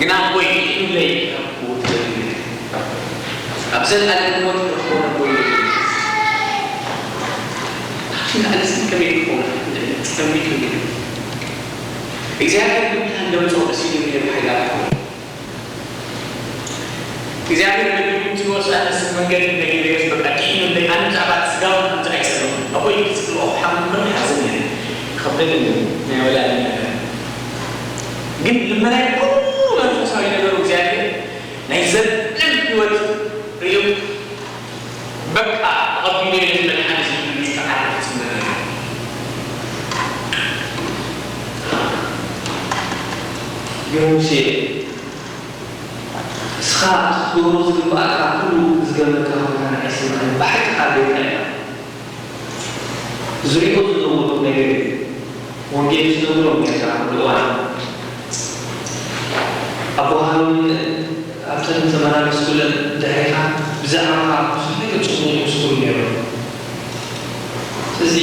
ግና ኣቦይ ጥዒምለይ ካብ ክቡር ተደሊለ። ኣብ ዘለኣለም ህይወት ክረኽቦ ኣቦይ የድሊ። ካብዚ ንላዕሊ እስኪ ከመይ ክኸውን? ከመይ፣ ከመይ? እግዚኣብሔር ብምንታይ እንደምፅኦ መሲሉ ነይሩ ሓይላት ኣቦይ። እግዚኣብሔር ነቢዩ እቲ ወፃኢ መስል መንገዲ ነጊረዮስ በቃ ጥዒምለይ። ኣነ ብዛዕባ እቲ ስጋዊ ከምዚ ኣይፀለኹን። ኣቦይ ክፅልኦ ክሓምም ከሎ ሓዝን ነይረ። ይኸብደኒ ነይሩ ናይ ወላዲ ነገር። ግን ልመናይ ኩሉ መንፈሳዊ ነገሩ እግዚኣብሔር ናይ ዘላለም ህይወት ርእዩ በቃ ተቐቢለዮ ነቲ መድሓኒ እዚ ኢሉ ዝተዓረፈ ዝነበረ። ግን ሙሴ፣ እስኻ ክትገብሮ ዝግብኣካ ኩሉ ዝገበርካ ኾንካ ንዓይ ስምዓኒ፣ ብሓቂ ቃል ጌርካ ኢኻ። ዝሪኦ ዝነበርኩ ነገር እዩ። ወንጌል ዝነግሮም ጌርካ ኩሉ እዋን። ኣቦኻ እውን ኣብተን ዝተመላለስኩለን ድሕሬኻ ብዛዕባኻ ብዙሕ ነገር ጽሙቕ ይምስክሩ ነይሮም። ስለዚ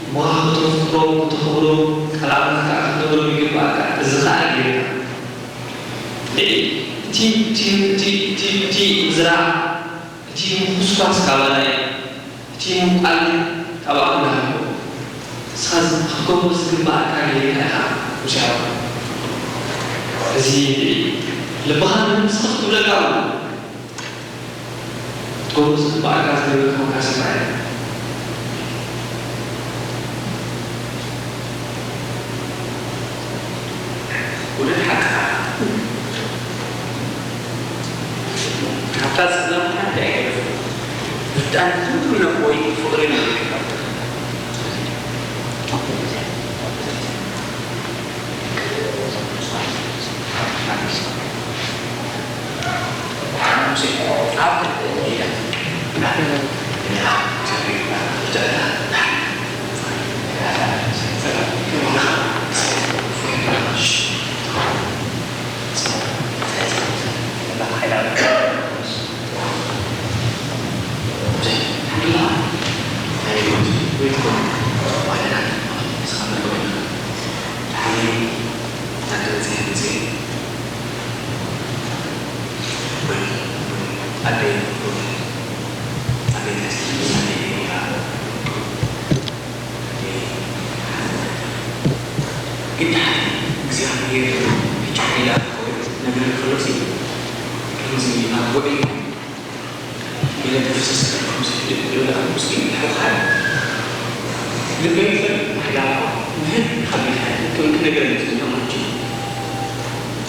ኣቦኻ ከተፍቅሮም፣ ከተኽብሮም፣ ቃል ኣምላኽ ከዓ ክትነግሮም ይግብኣካ። እዚ ከዓ ጌርካ። እቲ፣ እቲ፣ እቲ፣ እቲ፣ እቲ ምዝራብ፣ እቲ ምኹስኳስ ካባና እዩ። እቲ ምንቋል ግን ካብ ኣምላኽ እዩ። ንስኻ እዚ ክትገብሮ ዝግብኣካ ጌርካ ኢኻ ሙሴ ሓወይ። እዚ ልብኻ ንስኻ ክትብለካ ኣለዎ። ክትገብሮ ዝግብኣካ ዝገበርካ ኮንካ ስምዓኒ። ውሉድ ሓቅኻ። ካብታ ጸላም ሓንቲ ኣይተርፍን። ብጣዕሚ ኩሉ ነቦይ ፍቕሪ ነብካ። ሕጂ ሓይላ ነገር ከሎሲ ከምዚ ኣብ ውዒ ገለ ተፍስስ ከምዚ ልብላ ምስኪን ይሕውሓል። ልበይ ይፈል ማሕላ ምህድ ካብ ቤት ሓይሊ ክነገረኒ ዝብሎ ማንጂ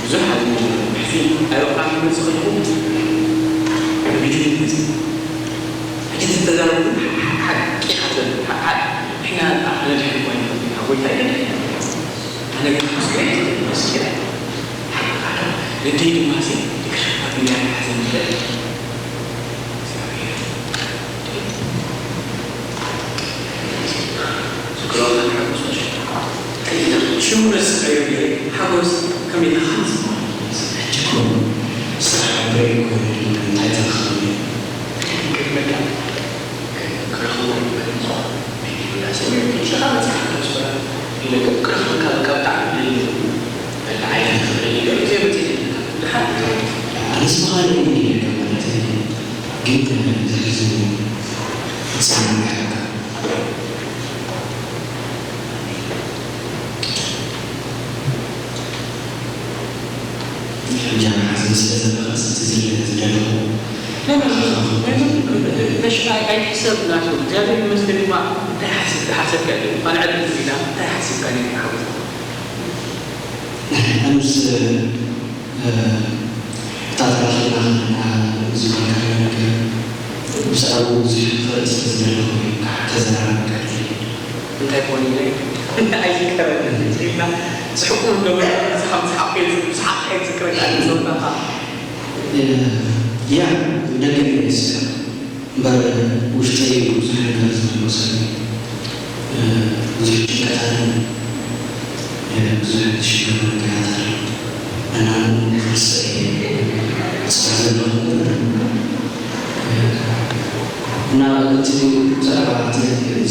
ብዙሕ ኣብ ሕዚ ኣበባ ክመጽእ ከለኹ ብግዜ ይመጽእ። ሕጂ ተዛረቡ ሓቂ ሓዘን ሓቂ ንሕና ኣነ ድሕን ኮይነ ጎይታ ይደድሕን ኣነ ግን ምስክሬ መስኪረ ሓቂ ሓደ ልደይ ድማ ሲ ክሸፋት ሚያ ሓዘን ይደል ሽሙ ረስዐዮ ገይረ ሓጎስ ከመይ ኢኻ ዝማር ሕጂ እኮ ስራሕ በይ ኮይኑ እንታይ ተረኽበኒ ክረኽቦ ክረኽቦ ክረኽቦ ኣነስ ብኻልእ ኢለ ኢለካ ማለት ግን ዘሕዝን እዩ። ፍጻሜ ሕጂ ኣብ ሓዘን ስለ ዘለኻስ እቲ ዝለ- ዝደለኹ ኣይትሕሰብ ናቱ እግዚኣብሔር ይመስገን ድማ እንታይ ሓሲብ ሓሰብካ እዩ ኣነ ዕድል ኢላ እንታይ ሓሲብካ ነ ሓወት ኣምስ እታ ተራኺብና ከለና ዝበልካዮ ነገር ብዛዕባኡ ብዙሕ ክፈልጥ ስለ ዝደለኹ እየ ክተዘራርብ ክእል እየ። እንታይ ኮን ኢለ ኣይዝከረን ኢልና ስሕቁ እንደበለ ስሓቅ ስሓቅ ከይዝክረካ ዝዘውናኻ ያ ደገ እየ ዝስሕቅ እምበር ውሽጠይ ብዙሕ ነገር ዝመለሰኒ ብዙሕ ጭንቀታትን ብዙሕ ዝሽገሩ ነገራት ኣሎ። እና ንኡ ክርሰ እየ ዝፅዕር ዘለኹ እምበር እና እቲ ብዛዕባ እቲ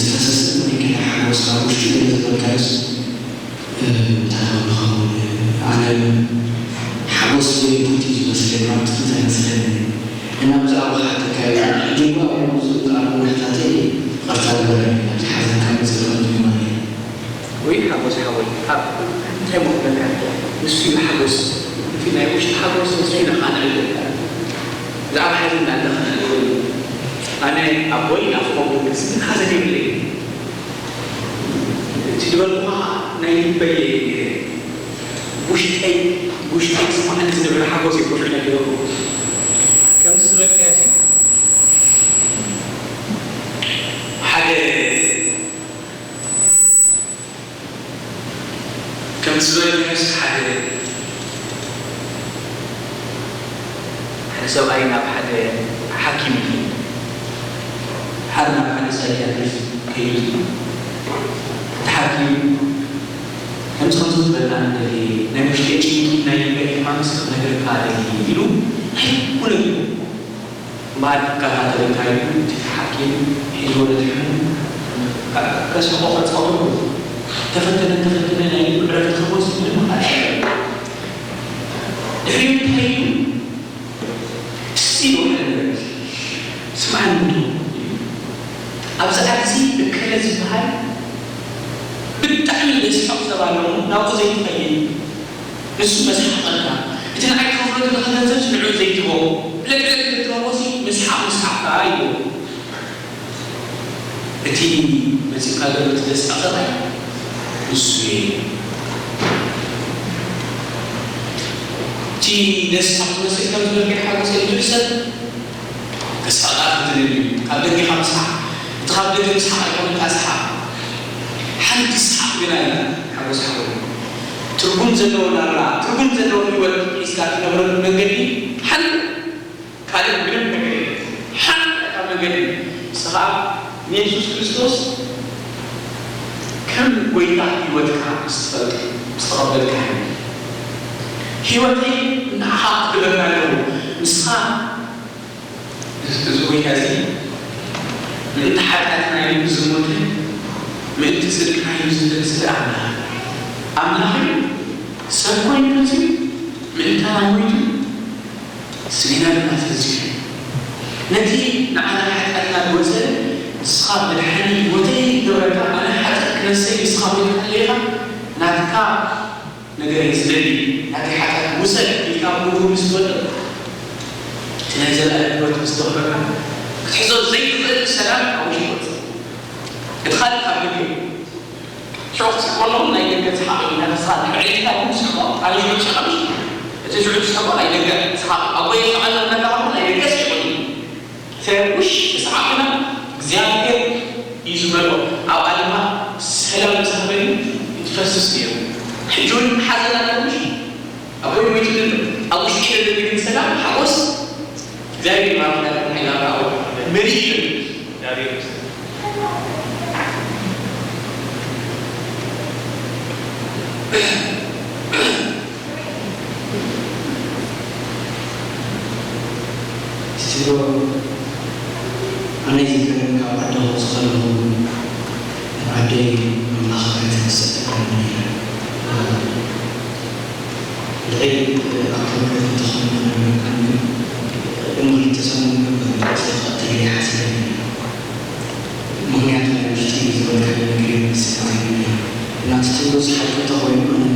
ዝፈሰስ መኪና ሓጎስ ካብ ውሽጢ ገለ ዝበልካዮስ እንታይ ንኸውን ኣነ ሓጎስ ዘይብልቲ ዝመስለኒ ኣብ ትርጉት ኣይመስለኒ እና ብዛዕባ ሓተካዮ ጅንጓ ዝኣሉ ውሕታተይ ይቕርታ ግበረኒ ኣብዚ ሓዘንካ መፅእ ከምዚ ማለት እዩ ወይ ሓጎስ ሓወይ ኣብ እንታይ ሞክረካ ንሱ እዩ ሓጎስ እቲ ናይ ውሽጢ ሓጎስ ንሱ እዩ ንኻ ንዕልል ብዛዕባ ሓዘን ኣለኻ ኣነ ኣቦይ ናፍቆም ግን ሓዘን የብለይ እቲ ዝበልኩኻ ናይ ልበይ ውሽጠይ ውሽጠይ ዝስማዓኒ ዝነበረ ሓጎስ እዩ ብዙሕ ነገር ከምዚ ዝበልካዮ ሓደ ከምቲ ዝበልካዮስ ሓደ ሓደ ሰብኣይ ናብ ሓደ ሓኪም ይኸይድ ሓደ ናብ ሓደ ሳይኪያትሪስት ከይዱ እቲ ሓኪም ከምዚ ከምዚ ዝበላ ንደሊ ናይ ውሽጢ ጭንቂ ናይ ልበይ ሕማምስ ክነግረካ ደሊ ኢሉ ናይ ኩለ እምበኣር ክከታተለካ ኢሉ እቲ ሓኪም ሒዝዎ ነቲ ሕሙም ከስሕቖ ከጻውቶ ተፈተነ ተፈተነ ናይ ልቡ ዕረፍቲ ክህቦ ዝብል ምኽኣል ድሕሪኡ እንታይ ኢሉ እስቲ ኢሉ ሓደ ነገር ስምዓኒ እንዶ ኣብዚ ዓዲ እዚ እከለ ዝበሃል ብጣዕሚ ዘስሕቕ ሰብ ኣሎ ናብኡ ዘይትኸይድ ንሱ መስሓቐካ እቲ ንዓይ ክኸፍሎ ዘለኻ ገንዘብ ንዕኡ ዘይትቦ ዕለት ዕለት ክትረቦሲ ምስሓቕ ምስሓቕካ ይብሎ እቲ መፂእካ ዘሎ እቲ ዘስሓቐ ንሱ እየ እቲ ዘስሓቕ መስል ከም ዝበልከ ሓጎስ ዝብል ሰብ ተስፋ ቃል ክትልል እዩ ካብ ደገኻ ምስሓቕ እቲ ካብ ደገ ምስሓቕ ኣይኮነካ ስሓቕ ሓንቲ ስሓቕ ግና እያ ሓጎስ ሓጎ ትርጉም ዘለዎ ናብራ ትርጉም ዘለዎ ህይወት ሒዝካ ትነብረሉ መንገዲ ሓንቲ ካልእ ምንም ነገር የለን ሓንቲ እታ መንገዲ ንስኻ ንየሱስ ክርስቶስ ከም ጎይታ ህይወትካ ምስ ትፈልጥ ምስ ተቐበልካ ህይወተይ ንዓኻ ክብረና ኣለዎ ንስኻ እዚ ጎይታ እዚ ምእንቲ ሓጢኣትና ኢሉ ዝሞተ ምእንቲ ጽድቅና ኢሉ ዝተንስእ ኣምላኽ ኣምላኽ እዩ ሰብ ኮይኑ መጺኡ ምእንታና ሞይቱ ስጋና ድማ ተንሲኡ ነቲ ንዓና ሓጢኣትና ዝወጸ ንስኻ መድሓኒ ህይወተይ ክገብረካ ኣነ ሓጢኣት ክነሰይ ንስኻ ሞይትካለይ ኢኻ ናትካ ነገር ዝደሊ ናተይ ሓጢኣት ውሰድ ኢልካ ብእግሩ ምስ ትወድቕ፣ እቲ ናይ ዘለኣለም ህይወት ምስ ተውህበካ፣ ክትሕዞ ዘይትኽእል ሰላም ካብ ውሽጢ ይወጽእ። እቲ ካልእ ካብ ልቢ እዩ። ሽዑ ክትስሕቆ ኣለዎ፣ ናይ ደገ ሰሓቕ እዩ። ንስኻ ድሕሪ ኢልካ እውን ስሕቆ፣ ኣብ ሽዑ ትስሕቕ። እቲ ሽዑ ትስሕቆ ናይ ደገ ሰሓቕ፣ ኣቦይ ይስሕቐኒ እናበልካ ከኣ ናይ ደገ ስሒቑኒ። እቲ ናይ ውሽጢ ሰሓቕ ግና እግዚኣብሔር እዩ ዝመልኦ። ኣብኣ ድማ ሰላም ምስ ሃበኒ ትፈስስ ነይሩ። ሕጂ እውን ሓዘን ኣሎ ምሽ? ኣቦይ ሞይቱ ዘሎ። ኣብ ውሽጢ ዘሎ ግን ሰላም፣ ሓጎስ እግዚኣብሔር ይባርኽ። ሓይላ ብርሃኑ መሊኡ እዩ። እግዚኣብሔር ይመስገን። ትብሎ ኣነ ይዝክር ካብ ዓዲ ክወጽእ ከለኹ ዓደይ ኣምላኽ ኣይተመስገን ልዕል ኣክብሮት እንተኾነ እሞ ክልተ ሰሙን ተገይሓ ስለ ምኽንያቱ ናይ ውሽጢ ዝበልካዮ ነገር ይመስል ናቲ ትብሎ ዝሓቂ እንተኾይኑ ኣነ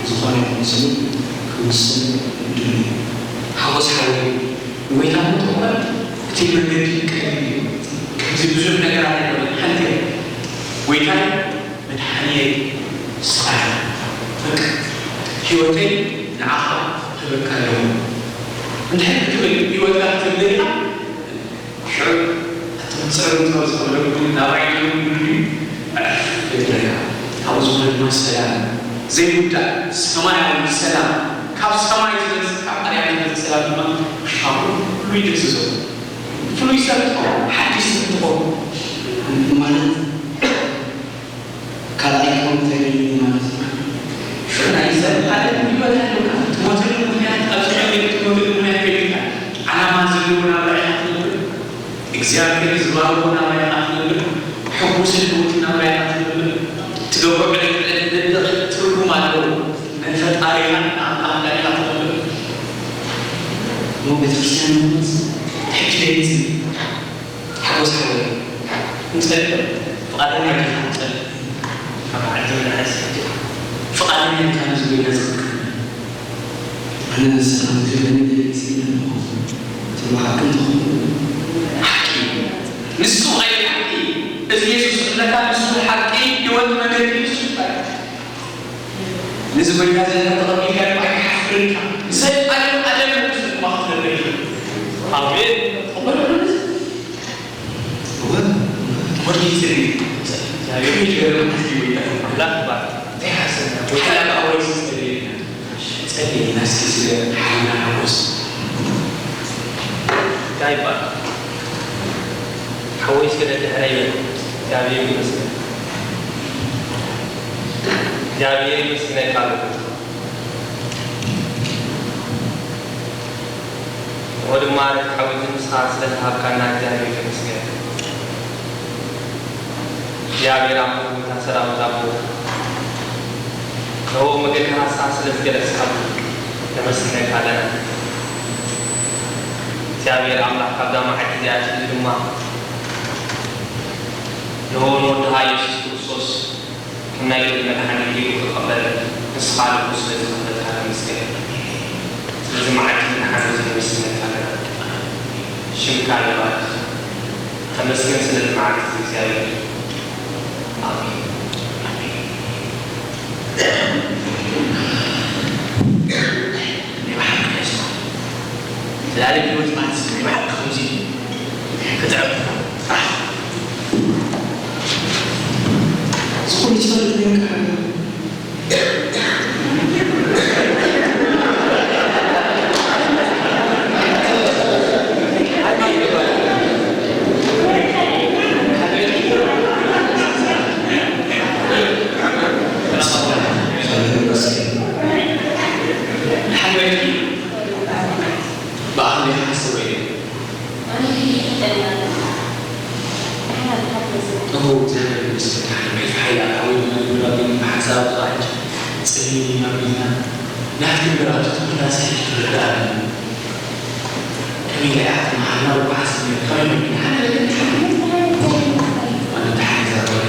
ዝኾነ ይኹን ስሙ ክውስን ድልዩ እዩ። ሓጎስ ሓወይ፣ ንጎይታ ምትቕባል እቲ መንገዲ ቀሊል እዩ። ከምዚ ብዙሕ ነገራት ኣይኮነን። ሓንቲ እያ፣ ጎይታይ መድሓኒየይ ንስኻ ኢኻ። በቃ ህይወተይ ንዓኻ እህበካ ኣለኹ። እንድሕር ክትብል ህይወትካ ክትብል ደሊኻ ሽዑ፣ ኣቲ ጽዕርምቶ ዝኸበረኩም ናባይ ኢሉ ድዩ? ዕርፍ የብለካ። ካብኡ ዝኾነ ድማ ሰላም ዘይውዳእ ሰማያዊ ሰላም፣ ካብ ሰማይ ዝመጽእ፣ ካብ ኣርያም ዝመጽእ ሰላም ድማ ውሽጥኻ ኩሉ ይድህስሶ። ፍሉይ ሰብ ትኸውን፣ ሓድሽ ሰብ ትኸውን። ማለት ካልኣይ ክኸውን እንታይ ደልዩ ማለት እዩ? ሽዑ ናይ ሰብ ሓደ ህይወት ኣለካ። ትሞተሉ ምኽንያት፣ ኣብዚ ነገር ትሞተሉ ምኽንያት ፈሊጥካ፣ ዓላማ ዘለዎ ናብራ ኢኻ ትነብር። እግዚኣብሔር ዝባርኾ ናብራ ኢኻ ትነብር። ሕጉስን ህይወትን ናብራ ኢኻ ትነብር። ትገብሮ ዕለት ዕለት ደቂቕ ትርጉም ኣለዎ። ንፈጣሪኻን ንኣምላኽካን ኢኻ ትነብር። እሞ ቤተክርስትያን ምዃንስ ሕጂ ደይጽ ሓጎስ ሓወይ፣ ንጸልእ ዶ? ፍቓደኛ ዲኻ ንጸልእ? ኣብ ዓዲ ምንዓስ ሕጂ ፍቓደኛ ዲኻ ነዚ ጎይታ ዝኽተል? ኣነ ንስኻ ንትብለኒ ደሊሲ ኣለኹ። ትብሎ ሓቂ እንተኾይኑ፣ ሓቂ እዩ። ንሱ ኣይሓቂ። እዚ የሱስ ዝብለካ ንሱ ሓቂ፣ ህይወት፣ መገዲ ንሱ ይባላል። ነዚ ጎይታ እዚ እንተ ተቐቢልካ ድማ ኣይትሓፍርን ኢኻ። ንዘለኣለም ኣለም ንሱ ድማ ክትነብር ኢኻ። ኣሜን። ትቕበሎ ዶ ነዚ? እወ። ትምህርቲ ይጽሊ። እግዚኣብሔር ይገርም። ኣምላኽ ይባርክ። እንታይ ሓሰብና? ጎይታ ብኣወይ ዝጸልየና? ጸልየና እስኪ ስለ ሓይልና ሓጎስ። እንታይ ይባል? ሓወይ እስከ ደድሕረይ በል። እግዚኣብሔር ይመስገን። እግዚኣብሔር ይመስገን ኣይካሉ። እሞ ድማ ነቲ ሓዊ እዚ ንስኻ ስለ ዝሃብካና እግዚኣብሔር ይመስገን። እግዚኣብሔር ኣምላኽ ጎይታ ሰራዊት ኣቦ፣ ንህቦ መገዲ ሃስታ ስለ ዝገለጽካሉ ነመስግነካ ኣለና። እግዚኣብሔር ኣምላኽ ካብዛ መዓልቲ እዚኣ ኣትሒዙ ድማ ንህቦ ንወድኻ የሱስ ክርስቶስ ከም ናይ ልቢ መድሓኒ ገይሩ ክቐበል ንስኻ ልቡ ስለ ዝኸፈትካ ተመስገን። ስለዚ መዓልቲ ንሓመዚ ነመስግነካ ኣለና። ሽምካ ይባረኽ። ተመስገን ስለዚ መዓልቲ እዚ እግዚኣብሔር። ኣሜን። ኣሜን። ናይ ብሓቂ የሱስ። ዘላለም ህይወት ማለት ናይ ብሓቂ ከምዚ እዩ። ክጥዕም ጥራሕ። ዝኾነ ይፈልጥ ነይሩ። ብኣኽሊ ሓስበ እየ። እሞ እግዚኣብሔር ይመስገን፣ ሓይል ሓይል ኣታዊ ንመንበራዊ ብሓንሳብ ዝቐዓች ጽልሚ ኣቢልና ናትክን በራቱ ተመላሲ ትረዳእና። ከመይ ኢላ እያ ትመሃርና? ወሓስ ከመይ መኪና ሓደ ነገር ኣነ ተሓሪዛ ወረ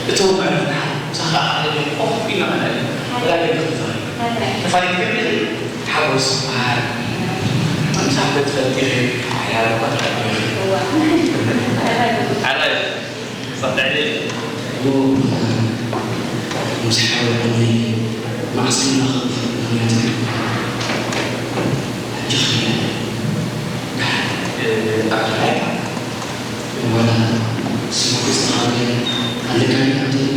እቶም ዕረፍና ምሳኻ ከኣ ኮፍ ኢልና ንርኢ። ወላ ገለ ክትዛረብ። ተፋሊጥኪ ዲኺ? ሓጎስ በሃል። ምሳሕ ክትፈልጢ ኢኺ። ሓያሎ እኳ ትፈልጢ ኢኺ። ኣረ፣ ጸብዕ ድዩ? እሞ፣ ምስ ሓወቦይ መዓስ ኢና ክንራኸብ? ሕጂ ኸ? እ፣ ኣረ፣ ዋላ ስልኩ ክጽብቕ ኣለካ ድዩ?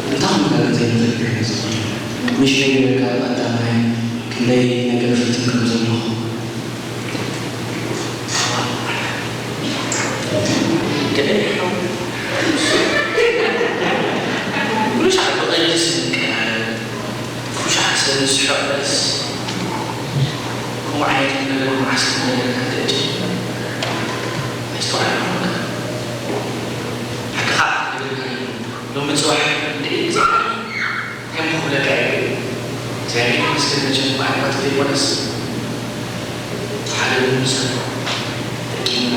እንታይ ክመልከት ዘይንኽእል ክብሪ ዝኽእል። ምሽ ነጊረካ ቀዳማይ ክንደይ ነገር ፈትን ከም ዘለኹ። ኩሉ ሻዕ ብቐልዲ ስንቀር፣ ኩሉ ሻዕ ሰብ ዝስሕቕ ርእስ፣ ከምኡ ዓይነት ነገር መዓስ ክመለካ ተእጅ። ኣይስተውዓልኩ። ሓቅኻ ክብለካ እዩ። ሎሚ ጽባሕ እንድዒ ብዛዕባ እንታይ እሞ ክብለካ እየ? እግዚኣብሔር ይመስገን መቸም ብኣልባቲ ዘይኮነስ ብሓደ ምምሳል ደቂምና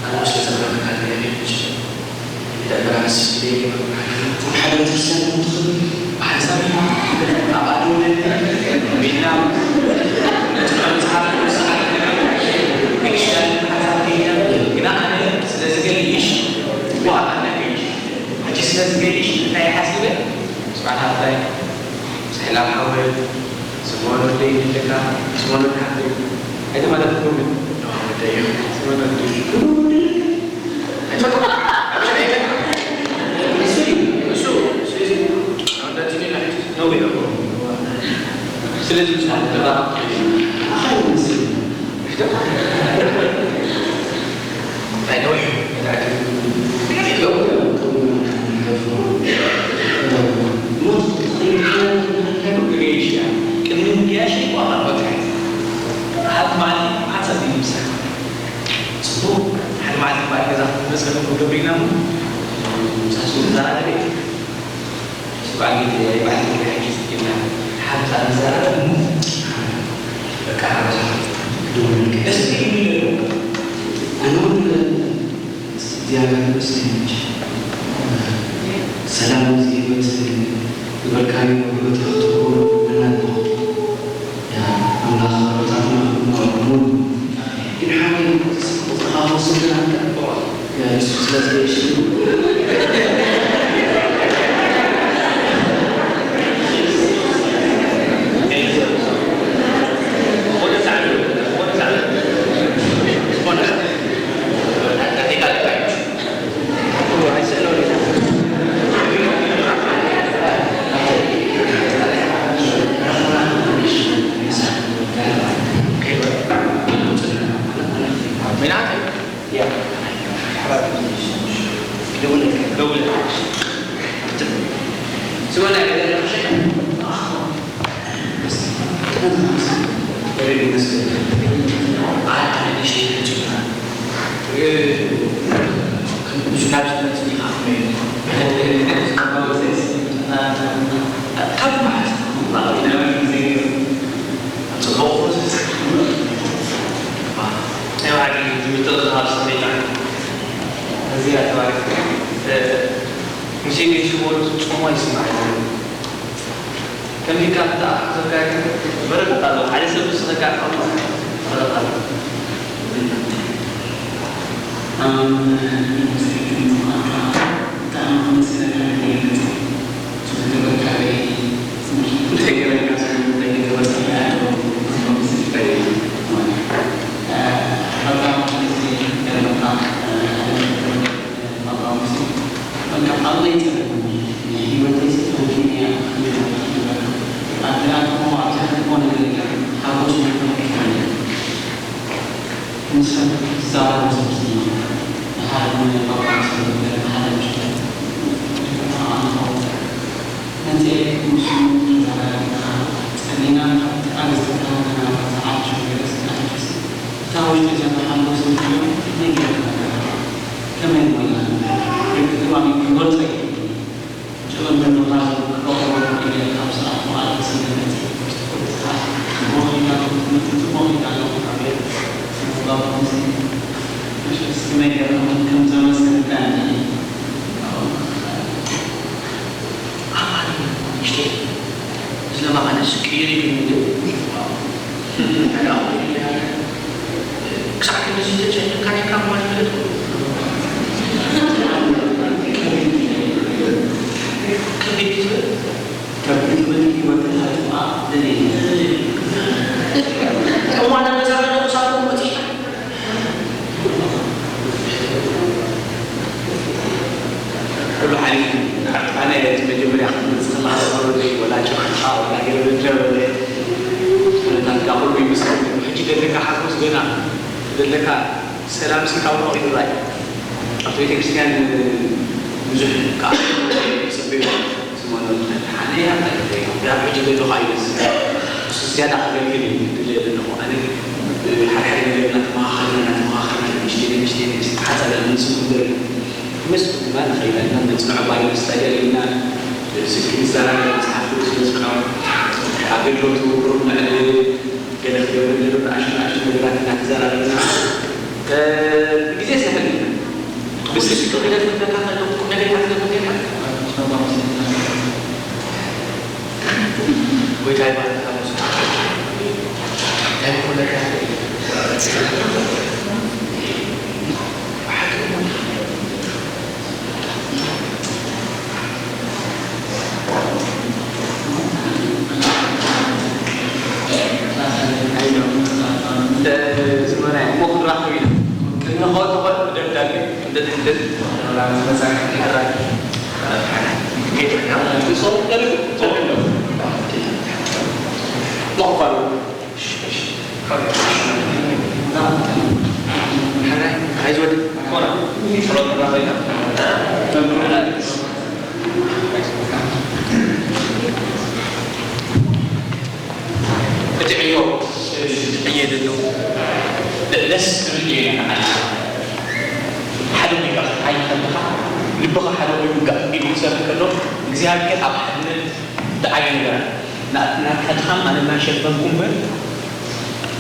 ኣብኡ ስለ ዘቕረበና እግዚኣብሔር ይመስገን። ደበራንስ ደቂምና ሓደ ቤተክርስትያን እንትኽእል ብሓንሳብ ኢና ኣብ ኣደውነ ቤትና መጽሓፍ ቅዱስ ክሽያን ሓሳብ ጌና ግና ኣነ ስለዚ ገሊሽ ዋዕታ ነቢሽ ሕጂ ስለዚ ገሊሽ እንታይ ሓሲበ ስብሓት ሓፍታይ፣ ሳይላ ሓወይ፣ ስምኦን ወደይ ኣለካ፣ ስምኦን ወዲ ሓፍተይ፣ ኣይተማላእትኩም ግን፣ ወደይ እዩ፣ ስምኦን ወዲ፣ ኣይትፈልጥዎ? እሱ እዩ፣ እሱ፣ እሱ እዩ፣ ወዳጅ እዩ፣ ነዊሕ እኮ። ስለዚ፣ ብስራሕ ተራራቕ። ኣኸይ፣ ምስ እንታይ ነዊሕ? ቅድሚ ምግያሽ ዋላ ቦትሒ። ሓደ መዓልቲ ዓሰርተ ይምሳሕ። ጽቡቕ። ሓደ መዓልቲ በዓል ገዛ ክትመጽእ ክንገብር ኢና እሞ፣ ምሳሱ ንዘራረብ። ስብኣት ቤት ባሕቲ ሕጂ ስኪና ሓምሳ ንዛረብ እሞ በቃ ሓበሻ ክድውል ደስ ይብል። ኣነ እውን እግዚኣብሔር ይመስገን። ሰላም እዚ ህይወት ዝበልካዮ ህይወት ክትህቦ ንናት ያ ኣምላኽ ሮታትና ሙሉ ግን ሓወይ ቁጥርኻ ክወስድ ግን ኣንተ ያ የሱስ ስለዚ ሙሴ ገይሽ ዝበሉ ጾሙ ኣይስማዕ እዩ። ከምዚ ካብ ተኣኻኸብካ ግን በረከት ኣለዎ። ሓደ ሰብ ዝስኸካ ከሎ በረከት ኣለዎ። ካብ ዓቕመይ ይጸርፍ፣ ናይ ህይወተይ ተወፊኒ እያ ክብል ይኽእል። ኣብ ዝረኣኹዎ፣ ኣብ ዝረኸብኩዎ ነገር የለን፣ ሓጎስ ይኹን ክፍሊ። ንሰብ ክዛረቡ ዘብዝዩ፣ ንሓደ ኾነ ባባ ንሰብ ንሓደ ምሽት፣ ኣነ ኸወፀ። መፅኤ ምስ ተዛራሪብካ፣ ጸሊና፣ ኣብቲ ኣርእስቲ ተሃናና፣ ሰዓት ሽዑ ገለ ስጋሕችስ፣ እታ ውሽጢ ዘሎ ሓጎስ ንትሪኦ፣ ነጊረካ ነይረ። ከመይ ሞላ? ርግጥዋኒ ክገልጾ ይኽእል። ሽዑ ንምኽራዝ ክረኽቦ ኢለ ካብ ስራሕ መዓልቲ ስለ መጺእ፣ ጽቡቕ ሒዛ፣ ጽቡቕ ሒዛ፣ ባባ፣ መሸት እስኪ መይ ገርኩም ከም ዘመስግን እንታይ እንታይ? ኣማን፣ ንእሽተይ፣ ዝለማመደ ስቅይር ይብል እንዴ? ክሳዕ ክንድዚ ተጨኒቕካ ኔርካ እሞ ኣይፈለጥኩ። ከቢድ ትብል? ከቢድ ትብል ህይወተይ ሃልፍኣ ደልየ። እዋና መዛረቢ ሳትኩም በጺሕና። ኩሉ ሓሊፉ። ኣነ እቲ መጀመርያ ክትመጽእ ከለኻ ዝነበረለይ ወላ ጭርሕኻ ወላ ገለ ዘይነበረ ኩነታትካ ኩሉ ይምስክር። ሕጂ ዘለካ ሓጎስ ገና ዘለካ ሰላምሲ ካብ ርሑቕ ይርኣይ። ኣብቲ ቤተክርስትያን ብዙሕ ከኣ ዝጸበዩ ስሞኖ ሓነ ኣብ ሕጂ ዘለኹ ኣይመስል። እሱ ዝያዳ ክገልግል እዩ ዝደሊ ዘለኹ። ኣነ ሓድሓደ ነገር እናተመኻኸርና፣ እናተመኻኸርና፣ ንእሽተይ፣ ንእሽተይ፣ ንእሽተይ፣ ሓንሳብ ኢና ምንስጉም ዘለና። ምስ ድማ ንኸይድ ኣለና፣ ነጽንዖ ባይብል ስተዲ ኣለና። ስልኪ ንዘራረብ፣ መጽሓፍ ቅዱስ ነጽንዖ፣ ኣገልግሎቱ ቁሩብ ንዕሊ ገለ ክገብር ገለ ንኣሽቱ ንኣሽቱ ነገራት እናተዘራረብና፣ እ፣ ግዜ ስለ ሕልና። ብስልኪ ክደት ክብለካ ከለኹ፣ ቁም ነገር ይሓስበካ ነይርካ? ጎይታ ይባርካ። እንታይ ክብለካ? እቲ ዕዮ፣ እቲ ዕዮ ዘለዎ ደስ ዝብል ዕዮ ኢና ንዓና። ሓደ ሜጋ ክትዓዪ ከለኻ፣ ልብኻ ሓደ ኮይኑ ጋእ ኢሉ ክሰርሕ ከሎ፣ እግዚኣብሔር ኣብ ሓድነት ዝዓየ ነገራት፣ ና-፣ ናትካ ድኻም ኣነ እናሸፈንኩ እምበር፣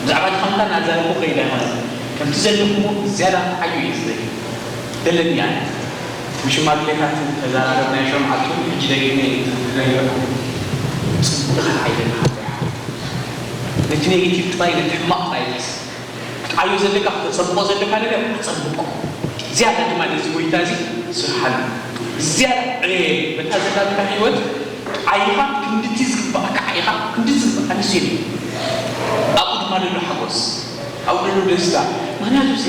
ብዛዕባ ድኻምካ እናዛረብኩ ከይድ ኣይኮነን። ከምቲ ዘለኹዎ ዝያዳ ክትዓዩ እየ ዝደሊ። ደለኒ እያ። ምስ ሽማግሌታት ተዘራረብ ናይ ሸምዓቱ፣ ሕጂ ደጊመ እዩ ዝነግረኩም። ጽቡቕ ኢኻ ትዓይለና። ነቲ ኔጌቲቭ ጥራይ፣ ነቲ ሕማቕ ጥራይ ትሕስብ። ክትዓዮ ዘለካ፣ ክተጸብቖ ዘለካ ነገር ኣጸብቆ። ዝያዳ ድማ ነዚ ጎይታ እዚ ስርሓሉ። ዝያዳ ዕየ፣ በታ ዘላትካ ህይወት ዓይኻ ክንድቲ ዝግባኣካ ዓይኻ ክንድቲ ዝግባኣካ ንሱ እዩ። ኣብኡ ድማ ዘሎ ሓጎስ፣ ኣብኡ ዘሎ ደስታ። ምኽንያቱ እዚ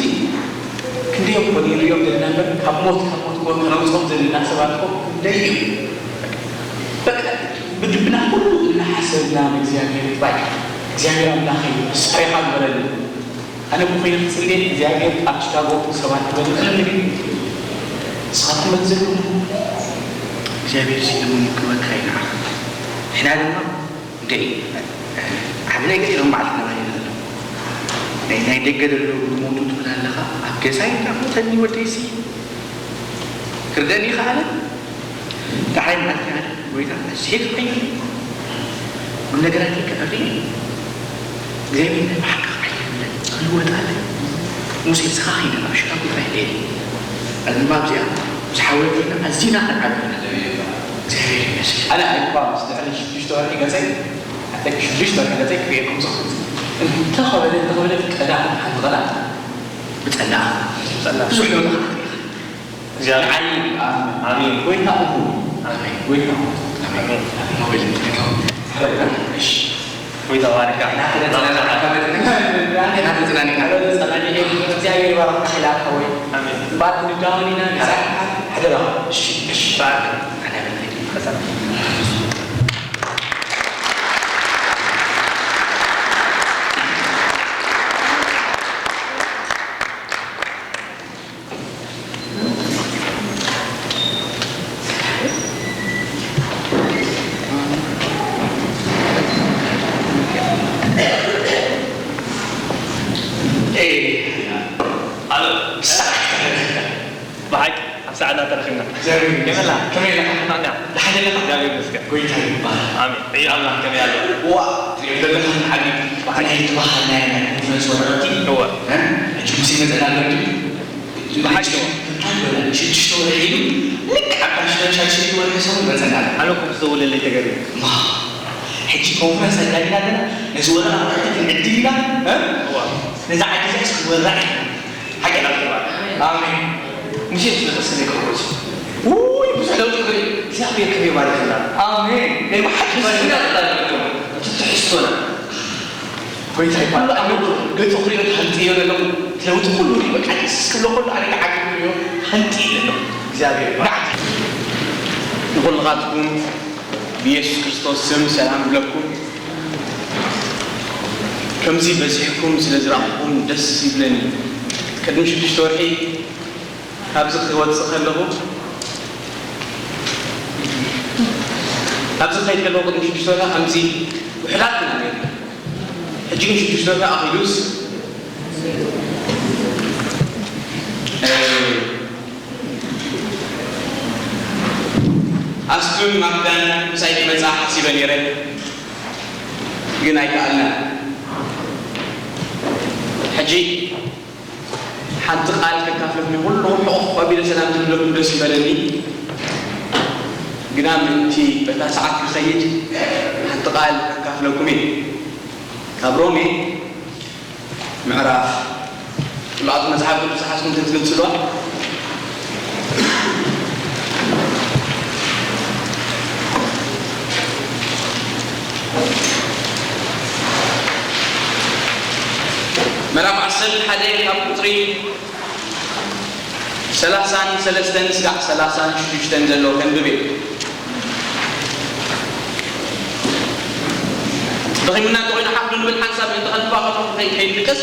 ክንደዮም ኮን ንሪኦም ዘለና እምበር፣ ካብ ሞት፣ ካብ ሞት ኮን ከነውፅኦም ዘለና ሰባት ኮን ክንደይ እዮም። በቃ ብልብና ኩሉ እናሓሰብና ንእግዚኣብሔር ጥራይ፣ እግዚኣብሔር ኣምላኸይ፣ ብስዕሬኻ ግበረኒ። ኣነ እኮ ኮይነ ክጽልየ እግዚኣብሔር ኣብ ቺካጎ ሰባት ክበልዕ ንግዲ። ንስኻትኩም በቲ ዘለኹም እግዚኣብሔር ሲልሙ ይክበካ ኢና። ንሕና ድማ እንደ ዓቢ ነገር ኢሎም ባዕልትና ማለት ዘሎ። ናይ፣ ናይ ደገ ዘሎ ብሞቱ ትብል ኣለኻ። ኣብ ገዛይ እንዳሞተኒ ወደይሲ ክርደኒ ይኸኣለ። ዳሕራይ መዓልቲ ኣነ ጎይታ፣ ኣዝየ ተቐይረ። ኩሉ ነገራት ይከኣል እዩ። እግዚኣብሔር ናይ ብሓቂ ክዓይነለን ክልወጣለን። ሙሴ ንስኻ ኺድ ኣብ ሽታ ጎይታ ይደሊ። ኣዝማ ኣብዚኣ ምስ ሓወይ ኮይና ኣዚና ክንዓቢ ኢና። እግዚኣብሔር ይመስገን። ኣነ ኣይኳ ምስ ድሕሪ ሽዱሽተ ወርሒ ገጸይ፣ ኣተ ሽዱሽተ ወርሒ ገጸይ ክርእየኩም ዝኽእል። እንተኸበደ፣ እንተኸበደ ቀዳም ሓንቲ ቀዳም ብጸላእ። ብጸላእ። ብዙሕ ለውጢ ክትርኢ ኢኻ። እግዚኣብሔር። ንዓይ። ኣሜን። ኣሜን። ጎይታ እኹ። ኣሜን። ጎይታ እኹ። ኣሜን። ኣሜን። ኣሜን። እሺ። ወይ ተባረካ። ናተጸናንኻ። ናተጸናንኻ። ናተጸናንኻ። ናተጸናንኻ። እግዚኣብሔር ይባርኽካ ሓወይ። ኣሜን። እምበኣር ክንዳወን ኢና። ሓደራ። እሺ፣ እሺ። ባርክ። ብሓቂ ኣብ ሰዓና ተረኺብና። ከመይ ኣላ? ከመይ ኣላ? ደሓን ኣለኻ? እግዚኣብሔር ይመስገን። ጎይታ ይባረክ። ኣሜን። እዩ ኣምላኽ ከመይ ኣሎ? ዋ፣ ትሪኦ ዘለኻ ዓቢ ብሓቂ ናይ ትበሃል ናይ ኮንፈረንስ ወረቐቲ። እወ። እ? ሕጂ ምስ ይመጸና ኣሎ ድዩ? ብሓቂ። ሽዱሽተ ወርሒ ኢሉ ልክዕ ኣብታ ሽዱሽተ ወርሒ ሰሙን ይመጸና ኣሎ። ኣነ እኮ ምስ ደወለለይ ተገሪመ። ማ፣ ሕጂ ኮንፈረንስ ኣዳሊና ኣለና፣ ነዚ ወረቐት ክንዕድል ኢና፣ እ? እዋ። ነዛ ዓዲ እዚኣስ ክንወርራ ኢና። ሓቂ ኢና። ኣሜን። ሙሴ ዝመሰለ ይከውን። ውይ፣ ብዙሕ ለውጢ ክርኢ፣ እግዚኣብሔር ከመይ ይባርኸና። ኣሜን። ናይ ብሓቂ ይባርኸና። እቲ ትሕዝቶና። ጎይታ ይባርክ። ኣሜን። ገጹ ክሪኦ ተሃንጥዮ ዘለኹ። እቲ ለውጢ ኩሉ ሪኦ፣ በቃ ደስ ክብሎ ከሎ ኣነ ከዓ ክሪኦ ተሃንጥዮ ዘለኹ። እግዚኣብሔር ይባርክ። ንኹልኻትኩም ብየሱስ ክርስቶስ ስም ሰላም እብለኩም። ከምዚ በዚሕኩም ስለ ዝረኣኹም ደስ ይብለኒ። ቅድሚ ሽዱሽተ ወርሒ ካብዚ ክወጽእ ከለኹ፣ ካብዚ ክኸይድ ከለኹ ቅድሚ ሽዱሽተ ወርሒ ከምዚ ውሑዳት ኢና ነይርና። ሕጂ ግን ሽዱሽተ ወርሒ ኣኺሉስ፣ እ፣ ኣስቱን ማክዳን ምሳይ ክመጻ ሓሲበ ነይረ፣ ግን ኣይከኣልናን። ሕጂ ሓንቲ ቃል ከካፍለኩም እየ። ኩሉ ሕቑፍ ኣቢለ ሰላም ዝብለኩም ደስ ይበለኒ። ግና ምእንቲ በታ ሰዓት ክኸይድ ሓንቲ ቃል ከካፍለኩም እየ። ካብ ሮሜ ምዕራፍ፣ ጽሉኣት መጽሓፍ ቅዱስ ዝሓዝኩም እንተትገልጽዋ። ምዕራፍ ዓሰርተ ሓደ ካብ ቁጽሪ ሰላሳን ሰለስተን ስጋዕ ሰላሳን ሽዱሽተን ዘሎ ከንብብ እየ። ደኺሙና እንተኾይኑ ሓፍ ንብል ሓንሳብ ምእንቲ ከንፋቐሩ ከይ-፣ ከይንድቅስ።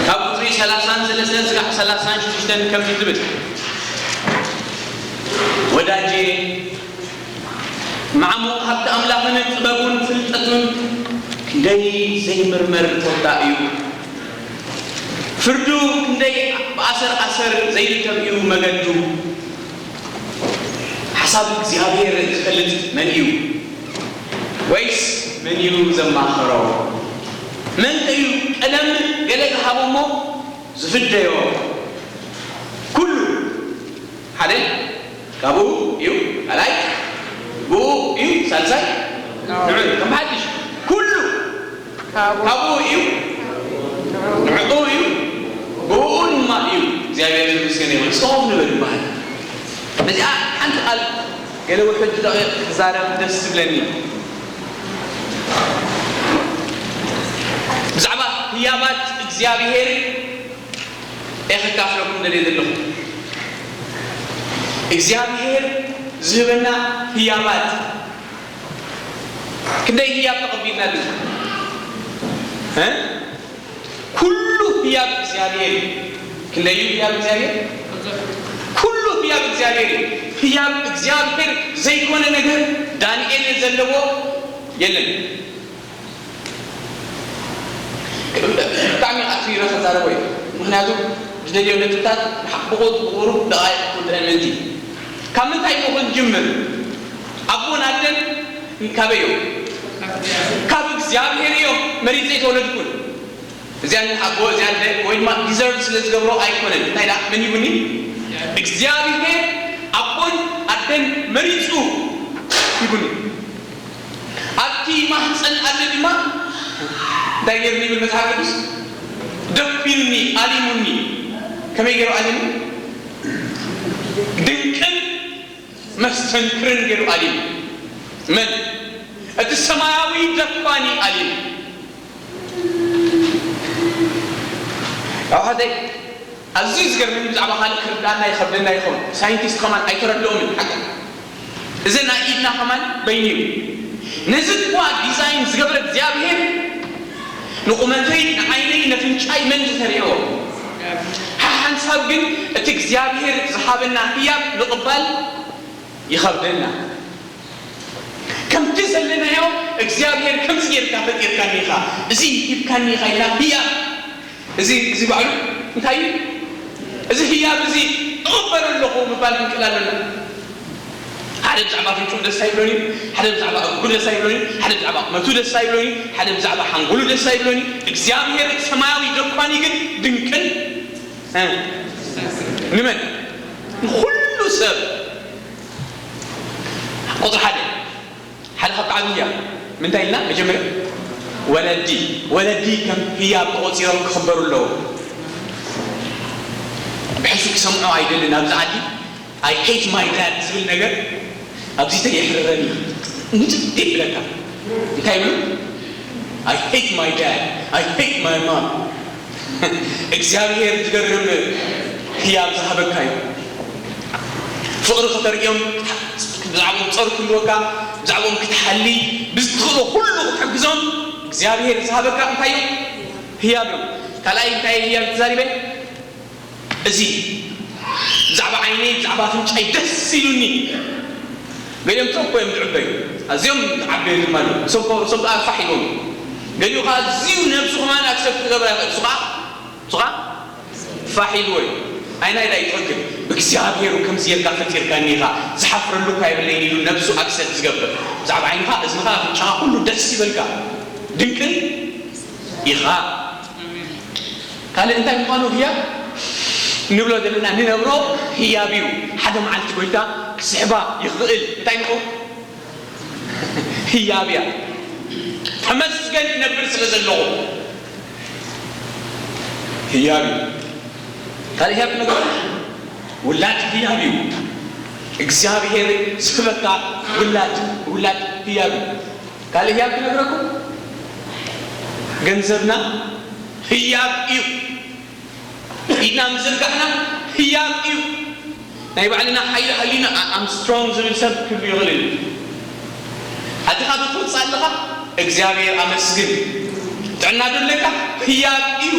ካብ ቁጽሪ ሰላሳን ሰለስተን ስጋዕ ሰላሳን ሽዱሽተን ከምዚ ትብል፣ ወዳጄ፣ ማዕሙቕ ሃብቲ ኣምላኽን ጥበቡን ፍልጠቱን ክንደይ ዘይምርመር ኮታ እዩ! ፍርዱ ክንደይ ብኣሰር ኣሰር ዘይርከብ እዩ መገዱ! ሓሳብ እግዚኣብሔር ዝፈልጥ መን እዩ? ወይስ መን እዩ ዘማኸሮ? መንከ እዩ ቀለም ገለ ዝሃቦ እሞ ዝፍደዮ? ኩሉ ሓደ ካብኡ እዩ፣ ካልኣይ ብኡ እዩ፣ ሳልሳይ ንዑ እዩ። ከም ሓድሽ ኩሉ ካብኡ እዩ፣ ንዕኡ እዩ፣ ብኡ ድማ እዩ። እግዚኣብሔር ይመስገን ይኹን። እስከ ኮፍ ንበል ይበሃል። ነዚኣ ሓንቲ ቃል ገለ ውሕድ ደቂቕ ክዛረብ ደስ ዝብለኒ። ብዛዕባ ህያባት እግዚኣብሔር እየ ከካፍለኩም ደልየ ዘለኹ። እግዚኣብሔር ዝህበና ህያባት፣ ክንደይ ህያብ ተቐቢልና ድዩ? እ? ኩሉ ህያብ እግዚኣብሔር እዩ። ክንደይ እዩ ህያብ እግዚኣብሔር? ኩሉ ህያብ እግዚኣብሔር እዩ። ህያብ እግዚኣብሔር ዘይኮነ ነገር ዳንኤል ዘለዎ የለን። ብጣዕሚ ኣትሪረ ክዛረቦ እየ። ምኽንያቱ ዝደልዮ ነጥብታት ብሓ-፣ ብቑ-፣ ብቑሩብ ደቓይቕ ክውድአን ምእንቲ። ካብ ምንታይ እሞ ክንጅምር? ኣቦን ኣደን ካበይ እዮም? ካብ እግዚኣብሔር እዮም። መሪጸ ኣይተወለድኩን። እዚኣ ኣቦ፣ እዚኣ ኣደ ወይ ድማ ዲዘርቭ ስለ ዝገብሮ ኣይኮነን። እንታይ ደኣ መን ሂቡኒ? እግዚኣብሔር ኣቦን ኣደን መሪጹ ሂቡኒ። ኣብቲ ማህፀን ኣደ ድማ እንታይ ገይሩኒ ይብል መጽሓፍ ቅዱስ? ደፊኑኒ፣ ኣሊሙኒ። ከመይ ገይሩ ኣሊሙ? ድንቅን መስተንክርን ገይሩ ኣልዩ። መን? እቲ ሰማያዊ ደፋኒ ኣልዩ። ኣሕዋተይ፣ ኣዝዩ ዝገርመኒ፣ ብዛዕባ ካልእ ክርድኣና ይኸብደና ይኸውን። ሳይንቲስት ከማን ኣይተረድኦምን ሓቂ። እዚ ናይ ኢድና ከማን በይኑ እዩ። ነዚ እኳ ዲዛይን ዝገብረ እግዚኣብሔር ንቁመተይ፣ ንዓይነይ፣ ነፍንጫይ መን ዝሰሪዕዎ? ሓሓንሳብ ግን እቲ እግዚኣብሔር ዝሃበና ህያብ ምቕባል ይኸብደና። ከምቲ ዘለናዮ እግዚኣብሔር ከምዚ ጌርካ ፈጢርካኒ ኢኻ፣ እዚ ሂብካኒ ኢኻ ኢልና ህያብ፣ እዚ፣ እዚ ባዕሉ እንታይ እዩ? እዚ ህያብ እዚ እቕበሎ ኣለኹ ምባል ክንክእል ኣለና። ሓደ ብዛዕባ ኣፍንጭኡ ደስ ኣይብሎን እዩ፣ ሓደ ብዛዕባ እግሩ ደስ ኣይብሎን እዩ፣ ሓደ ብዛዕባ ቁመቱ ደስ ኣይብሎን እዩ፣ ሓደ ብዛዕባ ሓንጎሉ ደስ ኣይብሎን እዩ። እግዚኣብሔር ሰማያዊ ደኳኒ ግን ድንቅን፣ እ፣ ንመን? ንኹሉ ሰብ። ቁጽሪ ሓደ፣ ሓደ ካብቲ ዓብዪ ህያብ ምንታይ ኢልና? መጀመርያ ወለዲ፣ ወለዲ ከም ህያብ ተቖጺሮም ክኽበሩ ኣለዎም። ብሕሱር ክሰምዖ ኣይደልን። ኣብዚ ዓዲ "I hate my dad" ዝብል ነገር ኣብዚ ተየሕርረኒ ንጭት ይብለካ። እንታይ ይብሉ? "I hate my dad, I hate my mom." እግዚኣብሔር ዝገርም ህያብ ዝሃበካ እዩ። ፍቕሪ ክተርእዮም፣ ብዛዕባኦም ጸር ክህልወካ፣ ብዛዕባኦም ክትሓሊ፣ ብዝትኽእሎ ኩሉ ክትሕግዞም እግዚኣብሔር ዝሃበካ እንታይ እዩ? ህያብ እዮም። ካልኣይ እንታይ ህያብ ተዛሪበ? እዚ ብዛዕባ ዓይነይ፣ ብዛዕባ ኣፍንጫይ ደስ ኢሉኒ። ገሊኦም ቶኮ እዮም ዝዕበዩ፣ ኣዝዮም ዝዓበዩ ድማ ኣለዉ። ሶም ከ-፣ ሶም ከኣ ፋሕ ኢሎም። ገሊኡ ከኣ ኣዝዩ ነብሱ ከማን ኣክሰፕት ክገብራ ይኽእል። እሱ ከኣ፣ እሱ ከኣ ፋሕ ኢልዎ እዩ። ኣይናይ ዳይ ትኽክል። ብእግዚኣብሔር ከምዚ ጌርካ ፈጢርካኒ ኢኻ፣ ዝሓፍረሉ እኳ የብለይን ኢሉ ነብሱ ኣክሰፕት ዝገብር። ብዛዕባ ዓይንኻ፣ እዝንኻ፣ ኣፍንጫኻ ኩሉ ደስ ይበልካ። ድንቅን ኢኻ። ካልእ እንታይ ምዃኑ ህያብ ንብሎ ዘለና ንነብሮ ህያብ እዩ። ሓደ መዓልቲ ጎይታ ክስሕባ ይኽእል። እንታይ ንብሎ? ህያብ እያ። ተመስገን እነብር ስለ ዘለኹ ህያብ እዩ። ካልእ ህያብ ክነግረኩም፣ ውላድ ህያብ እዩ። እግዚኣብሔር ዝህበካ ውላድ፣ ውላድ ህያብ እዩ። ካልእ ህያብ ክነግረኩም፣ ገንዘብና ህያብ እዩ። ኢድና ምዝርጋሕና ህያብ እዩ። ናይ ባዕልና ሓይሊ ሃሊና፣ "I am strong" ዝብል ሰብ ክህሉ ይኽእል እዩ። ኣዴኻ ዶ ትወጽእ ኣለኻ? እግዚኣብሔር ኣመስግን። ጥዕና ዶ ኣለካ? ህያብ እዩ።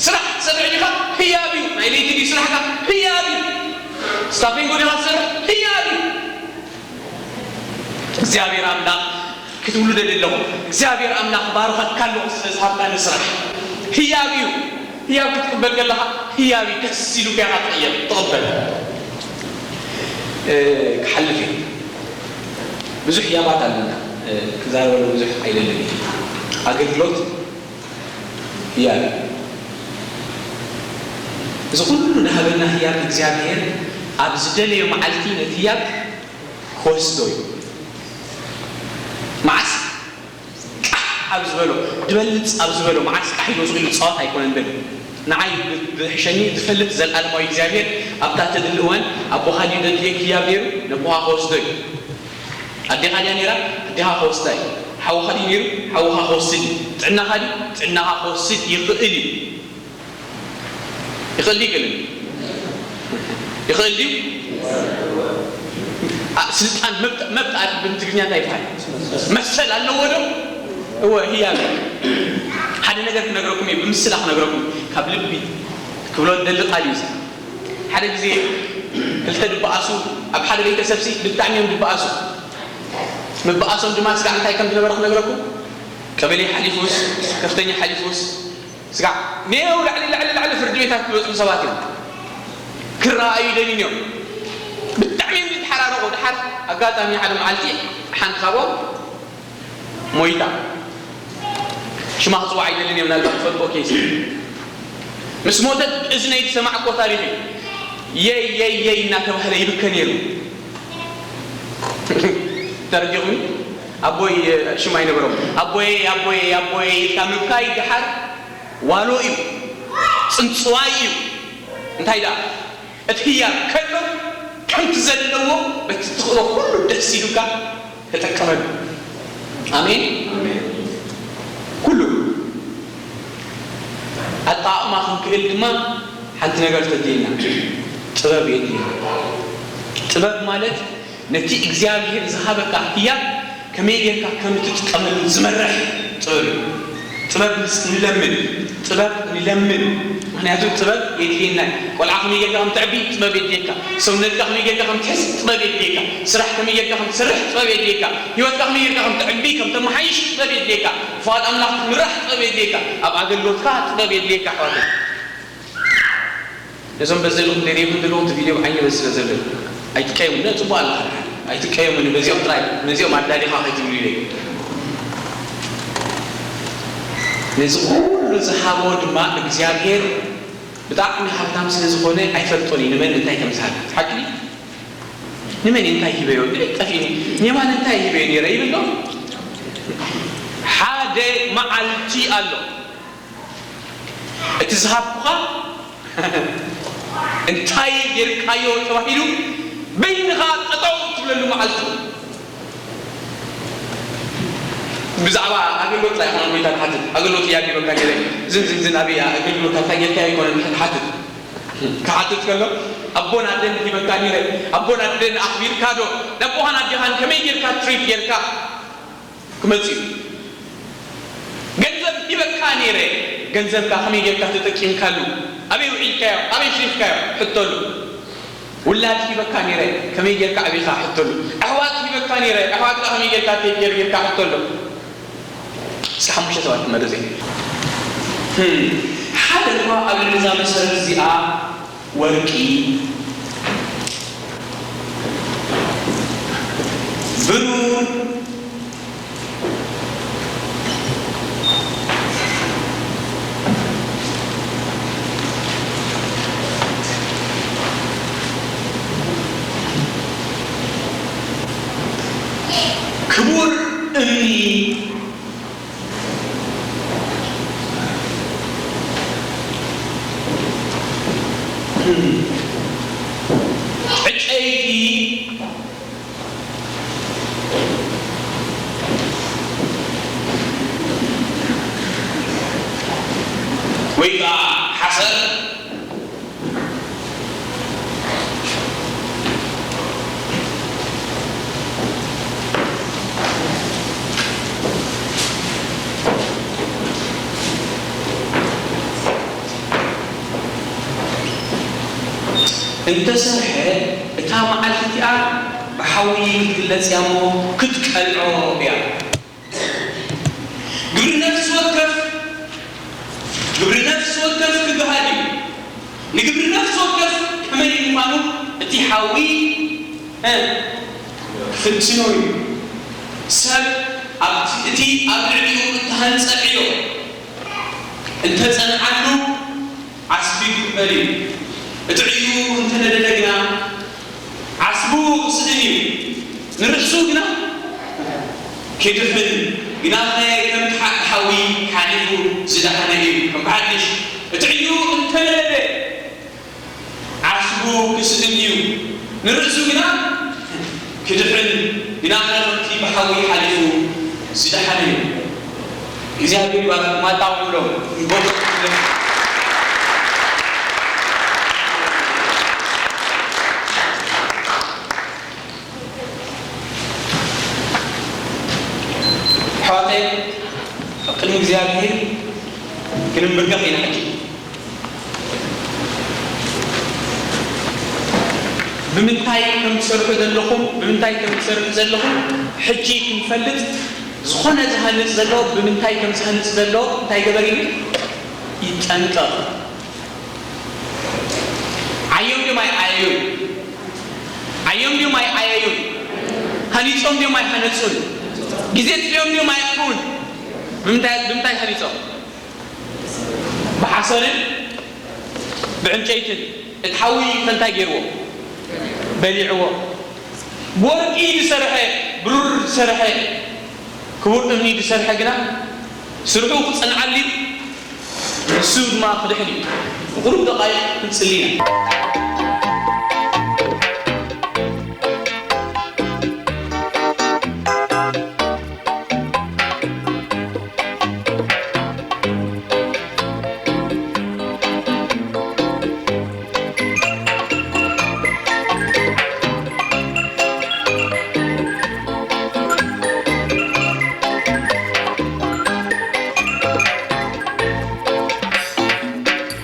ስራሕ ትሰርሕ ዲኻ? ህያብ እዩ። ናይ ለይቲ ድዩ ስራሕካ? ህያብ እዩ። ስታፊንጎ ዲኻ ትሰርሕ? ህያብ እዩ። እግዚኣብሔር ኣምላኽ ክትብሉ ደሊ ኣለኹ። እግዚኣብሔር ኣምላኽ ባርኸካ ኣለኹ ስለ ዝሃብካኒ ስራሕ። ህያብ እዩ። ህያብ ክትቅበል ከለኻ ህያብ እዩ። ደስ ኢሉካ ኢኻ ትቕየር፣ ትቕበል። እ፣ ክሓልፍ እየ። ብዙሕ ህያባት ኣለና። እ፣ ክዛረበሉ ብዙሕ ኣይደልን እየ። ኣገልግሎት ህያብ እዩ። እዚ ኩሉ ዝሃበና ህያብ እግዚኣብሔር ኣብ ዝደለዮ መዓልቲ ነቲ ህያብ ክወስዶ እዩ። መዓስ ቃሕ ኣብ ዝበሎ፣ ድበልጽ ኣብ ዝበሎ፣ መዓስ ቃሕ ኢሉ ስቕ ኢሉ ዝጻወት ኣይኮነን በል። ንዓይ ብ-፣ ብሕሸኒ ዝፈልጥ ዘልኣለማዊ እግዚኣብሔር ኣብታ ተድሊ እዋን ኣቦኻ ድዩ ዘድልየክ ህያብ ነይሩ? ነቦኻ ክወስዶ እዩ። ኣዴኻ ድያ ነይራ? ኣዴኻ ክወስዳ እዩ። ሓውኻ ድዩ ነይሩ? ሓውኻ ክወስድ እዩ። ጥዕናኻ ድዩ? ጥዕናኻ ክወስድ ይኽእል እዩ። ይኽእል ድዩ? ይኽእል ድዩ? ይኽእል ድዩ? ኣ፣ ስልጣን መብት፣ መብት ኣ-፣ ብትግርኛ እንታይ ይበሃል? መሰል ኣለዎ ዶ? እወ፣ ህያብ። ሓደ ነገር ክነግረኩም እየ፣ ብምስላ ክነግረኩም፣ ካብ ልቢ ክብሎ ዝደሊ ቃል እዩ። ሓደ ግዜ ክልተ ድበኣሱ፣ ኣብ ሓደ ቤተሰብሲ ብጣዕሚ እዮም ድበኣሱ። ምበኣሶም ድማ ስጋዕ እንታይ ከም ዝነበረ ክነግረኩም። ቀበሌ ሓሊፉስ፣ ከፍተኛ ሓሊፉስ፣ ስጋዕ ኔው ላዕሊ፣ ላዕሊ፣ ላዕሊ ፍርዲ ቤታት ዝበፅሑ ሰባት እዮም። ክረኣዩ ይደልዩን እዮም። ብጣዕሚ እዮም ዝተሓራረቑ። ድሓር ኣጋጣሚ ሓደ መዓልቲ ሓንቲ ካብኦም ሞይታ። ሽማ ክፅዋዕ ኣይደልን እዮም፣ ምናልባት ትፈልጥዎ ኬስ። ምስ ሞተት እዝነይ ዝሰማዕኮ ታሪኽ እዩ። የይ፣ የይ፣ የይ እናተባህለ ይብከ ነይሩ። ተረዲኹም? ኣቦይ ሽም ኣይነበሮም። ኣቦይ፣ ኣቦይ፣ ኣቦይ ኢልካ ምብካይ ድሓር ዋሎ እዩ፣ ጽንጽዋይ እዩ። እንታይ ደኣ፣ እቲ ህያብ ከሎ ከምቲ ዘለዎ በቲ ትኽእሎ ኩሉ ደስ ኢሉካ ተጠቀመሉ። ኣሜን። ኩሉ ኣጠቓቕማ ክንክእል ድማ ሓንቲ ነገር ተድልየና፣ ጥበብ የድልየና። ጥበብ ማለት ነቲ እግዚኣብሔር ዝሃበካ ህያብ ከመይ ጌርካ ከም እትጥቀመሉ ዝመርሕ ጥበብ እዩ። ጥበብ ንስ-፣ ንለምን፣ ጥበብ ንለምን። ምኽንያቱ ጥበብ የድልየና እዩ። ቆልዓ ከመይ ጌርካ ከም ተዕቢ ጥበብ የድልየካ። ሰውነትካ ከመይ ጌርካ ከም ትሕዝ ጥበብ የድልየካ። ስራሕ ከመይ ጌርካ ከም ትሰርሕ ጥበብ የድልየካ። ህይወትካ ከመይ ጌርካ ከም ተዕቢ፣ ከም ተመሓይሽ ጥበብ የድልየካ። ፍቓድ ኣምላኽ ክትምራሕ ጥበብ የድልየካ። ኣብ ኣገልግሎትካ ጥበብ የድልየካ ኣሕዋተይ። ነዞም በዚ ዘለኹም ደልየኩም ዘለኹም እቲ ቪድዮ ብዓይኒ በዚ ስለ ዘሎ ኣይትቀየሙ። ነ ጽቡቕ ኣለኻ። ኣይትቀየሙኒ፣ በዚኦም ጥራይ፣ ነዚኦም ኣዳሊኻ ከይትብሉ ኢለ። ነዚ ኩሉ ዝሃቦ ድማ እግዚኣብሔር ብጣዕሚ ሃብታም ስለ ዝኾነ ኣይፈልጦን እዩ ንመን እንታይ ከም ዝሃብ። ሓቂ ድዩ? ንመን እንታይ ሂበዮ? ድሌት ጠፊእኒ። ንየማን እንታይ ሂበዮ ነይረ ይብል ዶ? ሓደ መዓልቲ ኣሎ። እቲ ዝሃብኩኻ እንታይ ጌርካዮ ተባሂሉ በይንኻ ጠጠው ትብለሉ መዓልቲ። ብዛዕባ ኣገልግሎት ኣይኮነን ጎይታ ክሓትት፣ ኣገልግሎት እያ ሂበካ ነይረ፣ ዝን ዝን ዝን ኣበይ ኣገልግሎት እንታይ ጌርካዮ ኣይኮነን ክሓትት። ክሓትት ከሎ ኣቦን ኣደን ሂበካ ነይረ፣ ኣቦን ኣደን ኣኽቢርካ ዶ? ነቦኻን ኣዴኻን ከመይ ጌርካ ትሪት ጌርካ ክመጽእ እዩ። ገንዘብ ሂበካ ነይረ፣ ገንዘብካ ከመይ ጌርካ ተጠቂምካሉ? ኣበይ ውዒልካዮ? ኣበይ ሽሪፍካዮ? ሕተሉ። ውላድ ሂበካ ነይረ፣ ከመይ ጌርካ ኣዕቢኻ? ሕተሉ። ኣሕዋት ሂበካ ነይረ፣ ኣሕዋትካ ከመይ ጌርካ ቴክ ኬር ጌርካ? ሕተሉ። እስከ ሓሙሽተ ሰባት ክመርጽ እየ። ህም፣ ሓደ እኳ ኣብ ልዕሊ እዛ መሰረት እዚኣ ወርቂ፣ ብሩር፣ ክቡር እምኒ፣ ዕጨይቲ ወይ ከዓ ሓሰር፣ እንተሰርሐ፣ እታ መዓልቲ እቲኣ ብሓዊ ክትግለጽ እያ እሞ ክትቀልዖ እያ። ግብሪ ነፍሲ ወከፍ፣ ግብሪ ነፍሲ ወከፍ ክበሃል እዩ። ንግብሪ ነፍሲ ወከፍ ከመይ ምዃኑ እቲ ሓዊ፣ እ፣ ክፍትኖ እዩ። ሰብ ኣብቲ፣ እቲ ኣብ ልዕሊኡ እተሃንጸ ዕዮ እንተጸንዓሉ ዓስቢ ክቕበል እዩ። እቲ ዕዩ እንተነደደ ግና ዓስቡ ክስእን እዩ፣ ንርእሱ ግና ክድሕን። ግናኸ ከም ሓ-፣ ሓዊ ሓሊፉ ዝደሓነ እዩ። ከም ብሓድሽ እቲ ዕዩ እንተነደደ ዓስቡ ክስእን እዩ፣ ንርእሱ ግና ክድሕን። ግናኸ ከምቲ ብሓዊ ሓሊፉ ዝደሓነ እዩ። እግዚኣብሔር ይባርክ። ማጣ ውዕሎም። ኣሕዋተይ፣ ኣብ ቅድሚ እግዚኣብሔር ክንምብርከኽ ኢና ሕጂ። ብምንታይ ከም ትሰርሑ ዘለኹም፣ ብምንታይ ከም ትሰርሑ ዘለኹም ሕጂ ክንፈልጥ፣ ዝኾነ ዝሃንጽ ዘሎ ብምንታይ ከም ዝሃንጽ ዘሎ እንታይ ገበር ኢሉ ይጠንቀቕ። ዓዮም ድዮም ኣይዓየዩን? ዓዮም ድዮም ኣይዓየዩን? ሃኒጾም ድዮም ኣይሃነጹን? ግዜ ጥፊኦም ድዮም ኣየጥፍኡን? ብምንታይ፣ ብምንታይ ሃኒጾም? ብሓሰርን ብዕንጨይትን። እቲ ሓዊ ከ እንታይ ገይርዎ? በሊዕዎ። ብወርቂ ዝሰርሐ፣ ብሩር ዝሰርሐ፣ ክቡር እምኒ ዝሰርሐ ግና ስርሑ ክጸንዓሉ እዩ፣ ንሱ ድማ ክድሕን እዩ። ንቁሩብ ደቓይቕ ክንጽሊ ኢና።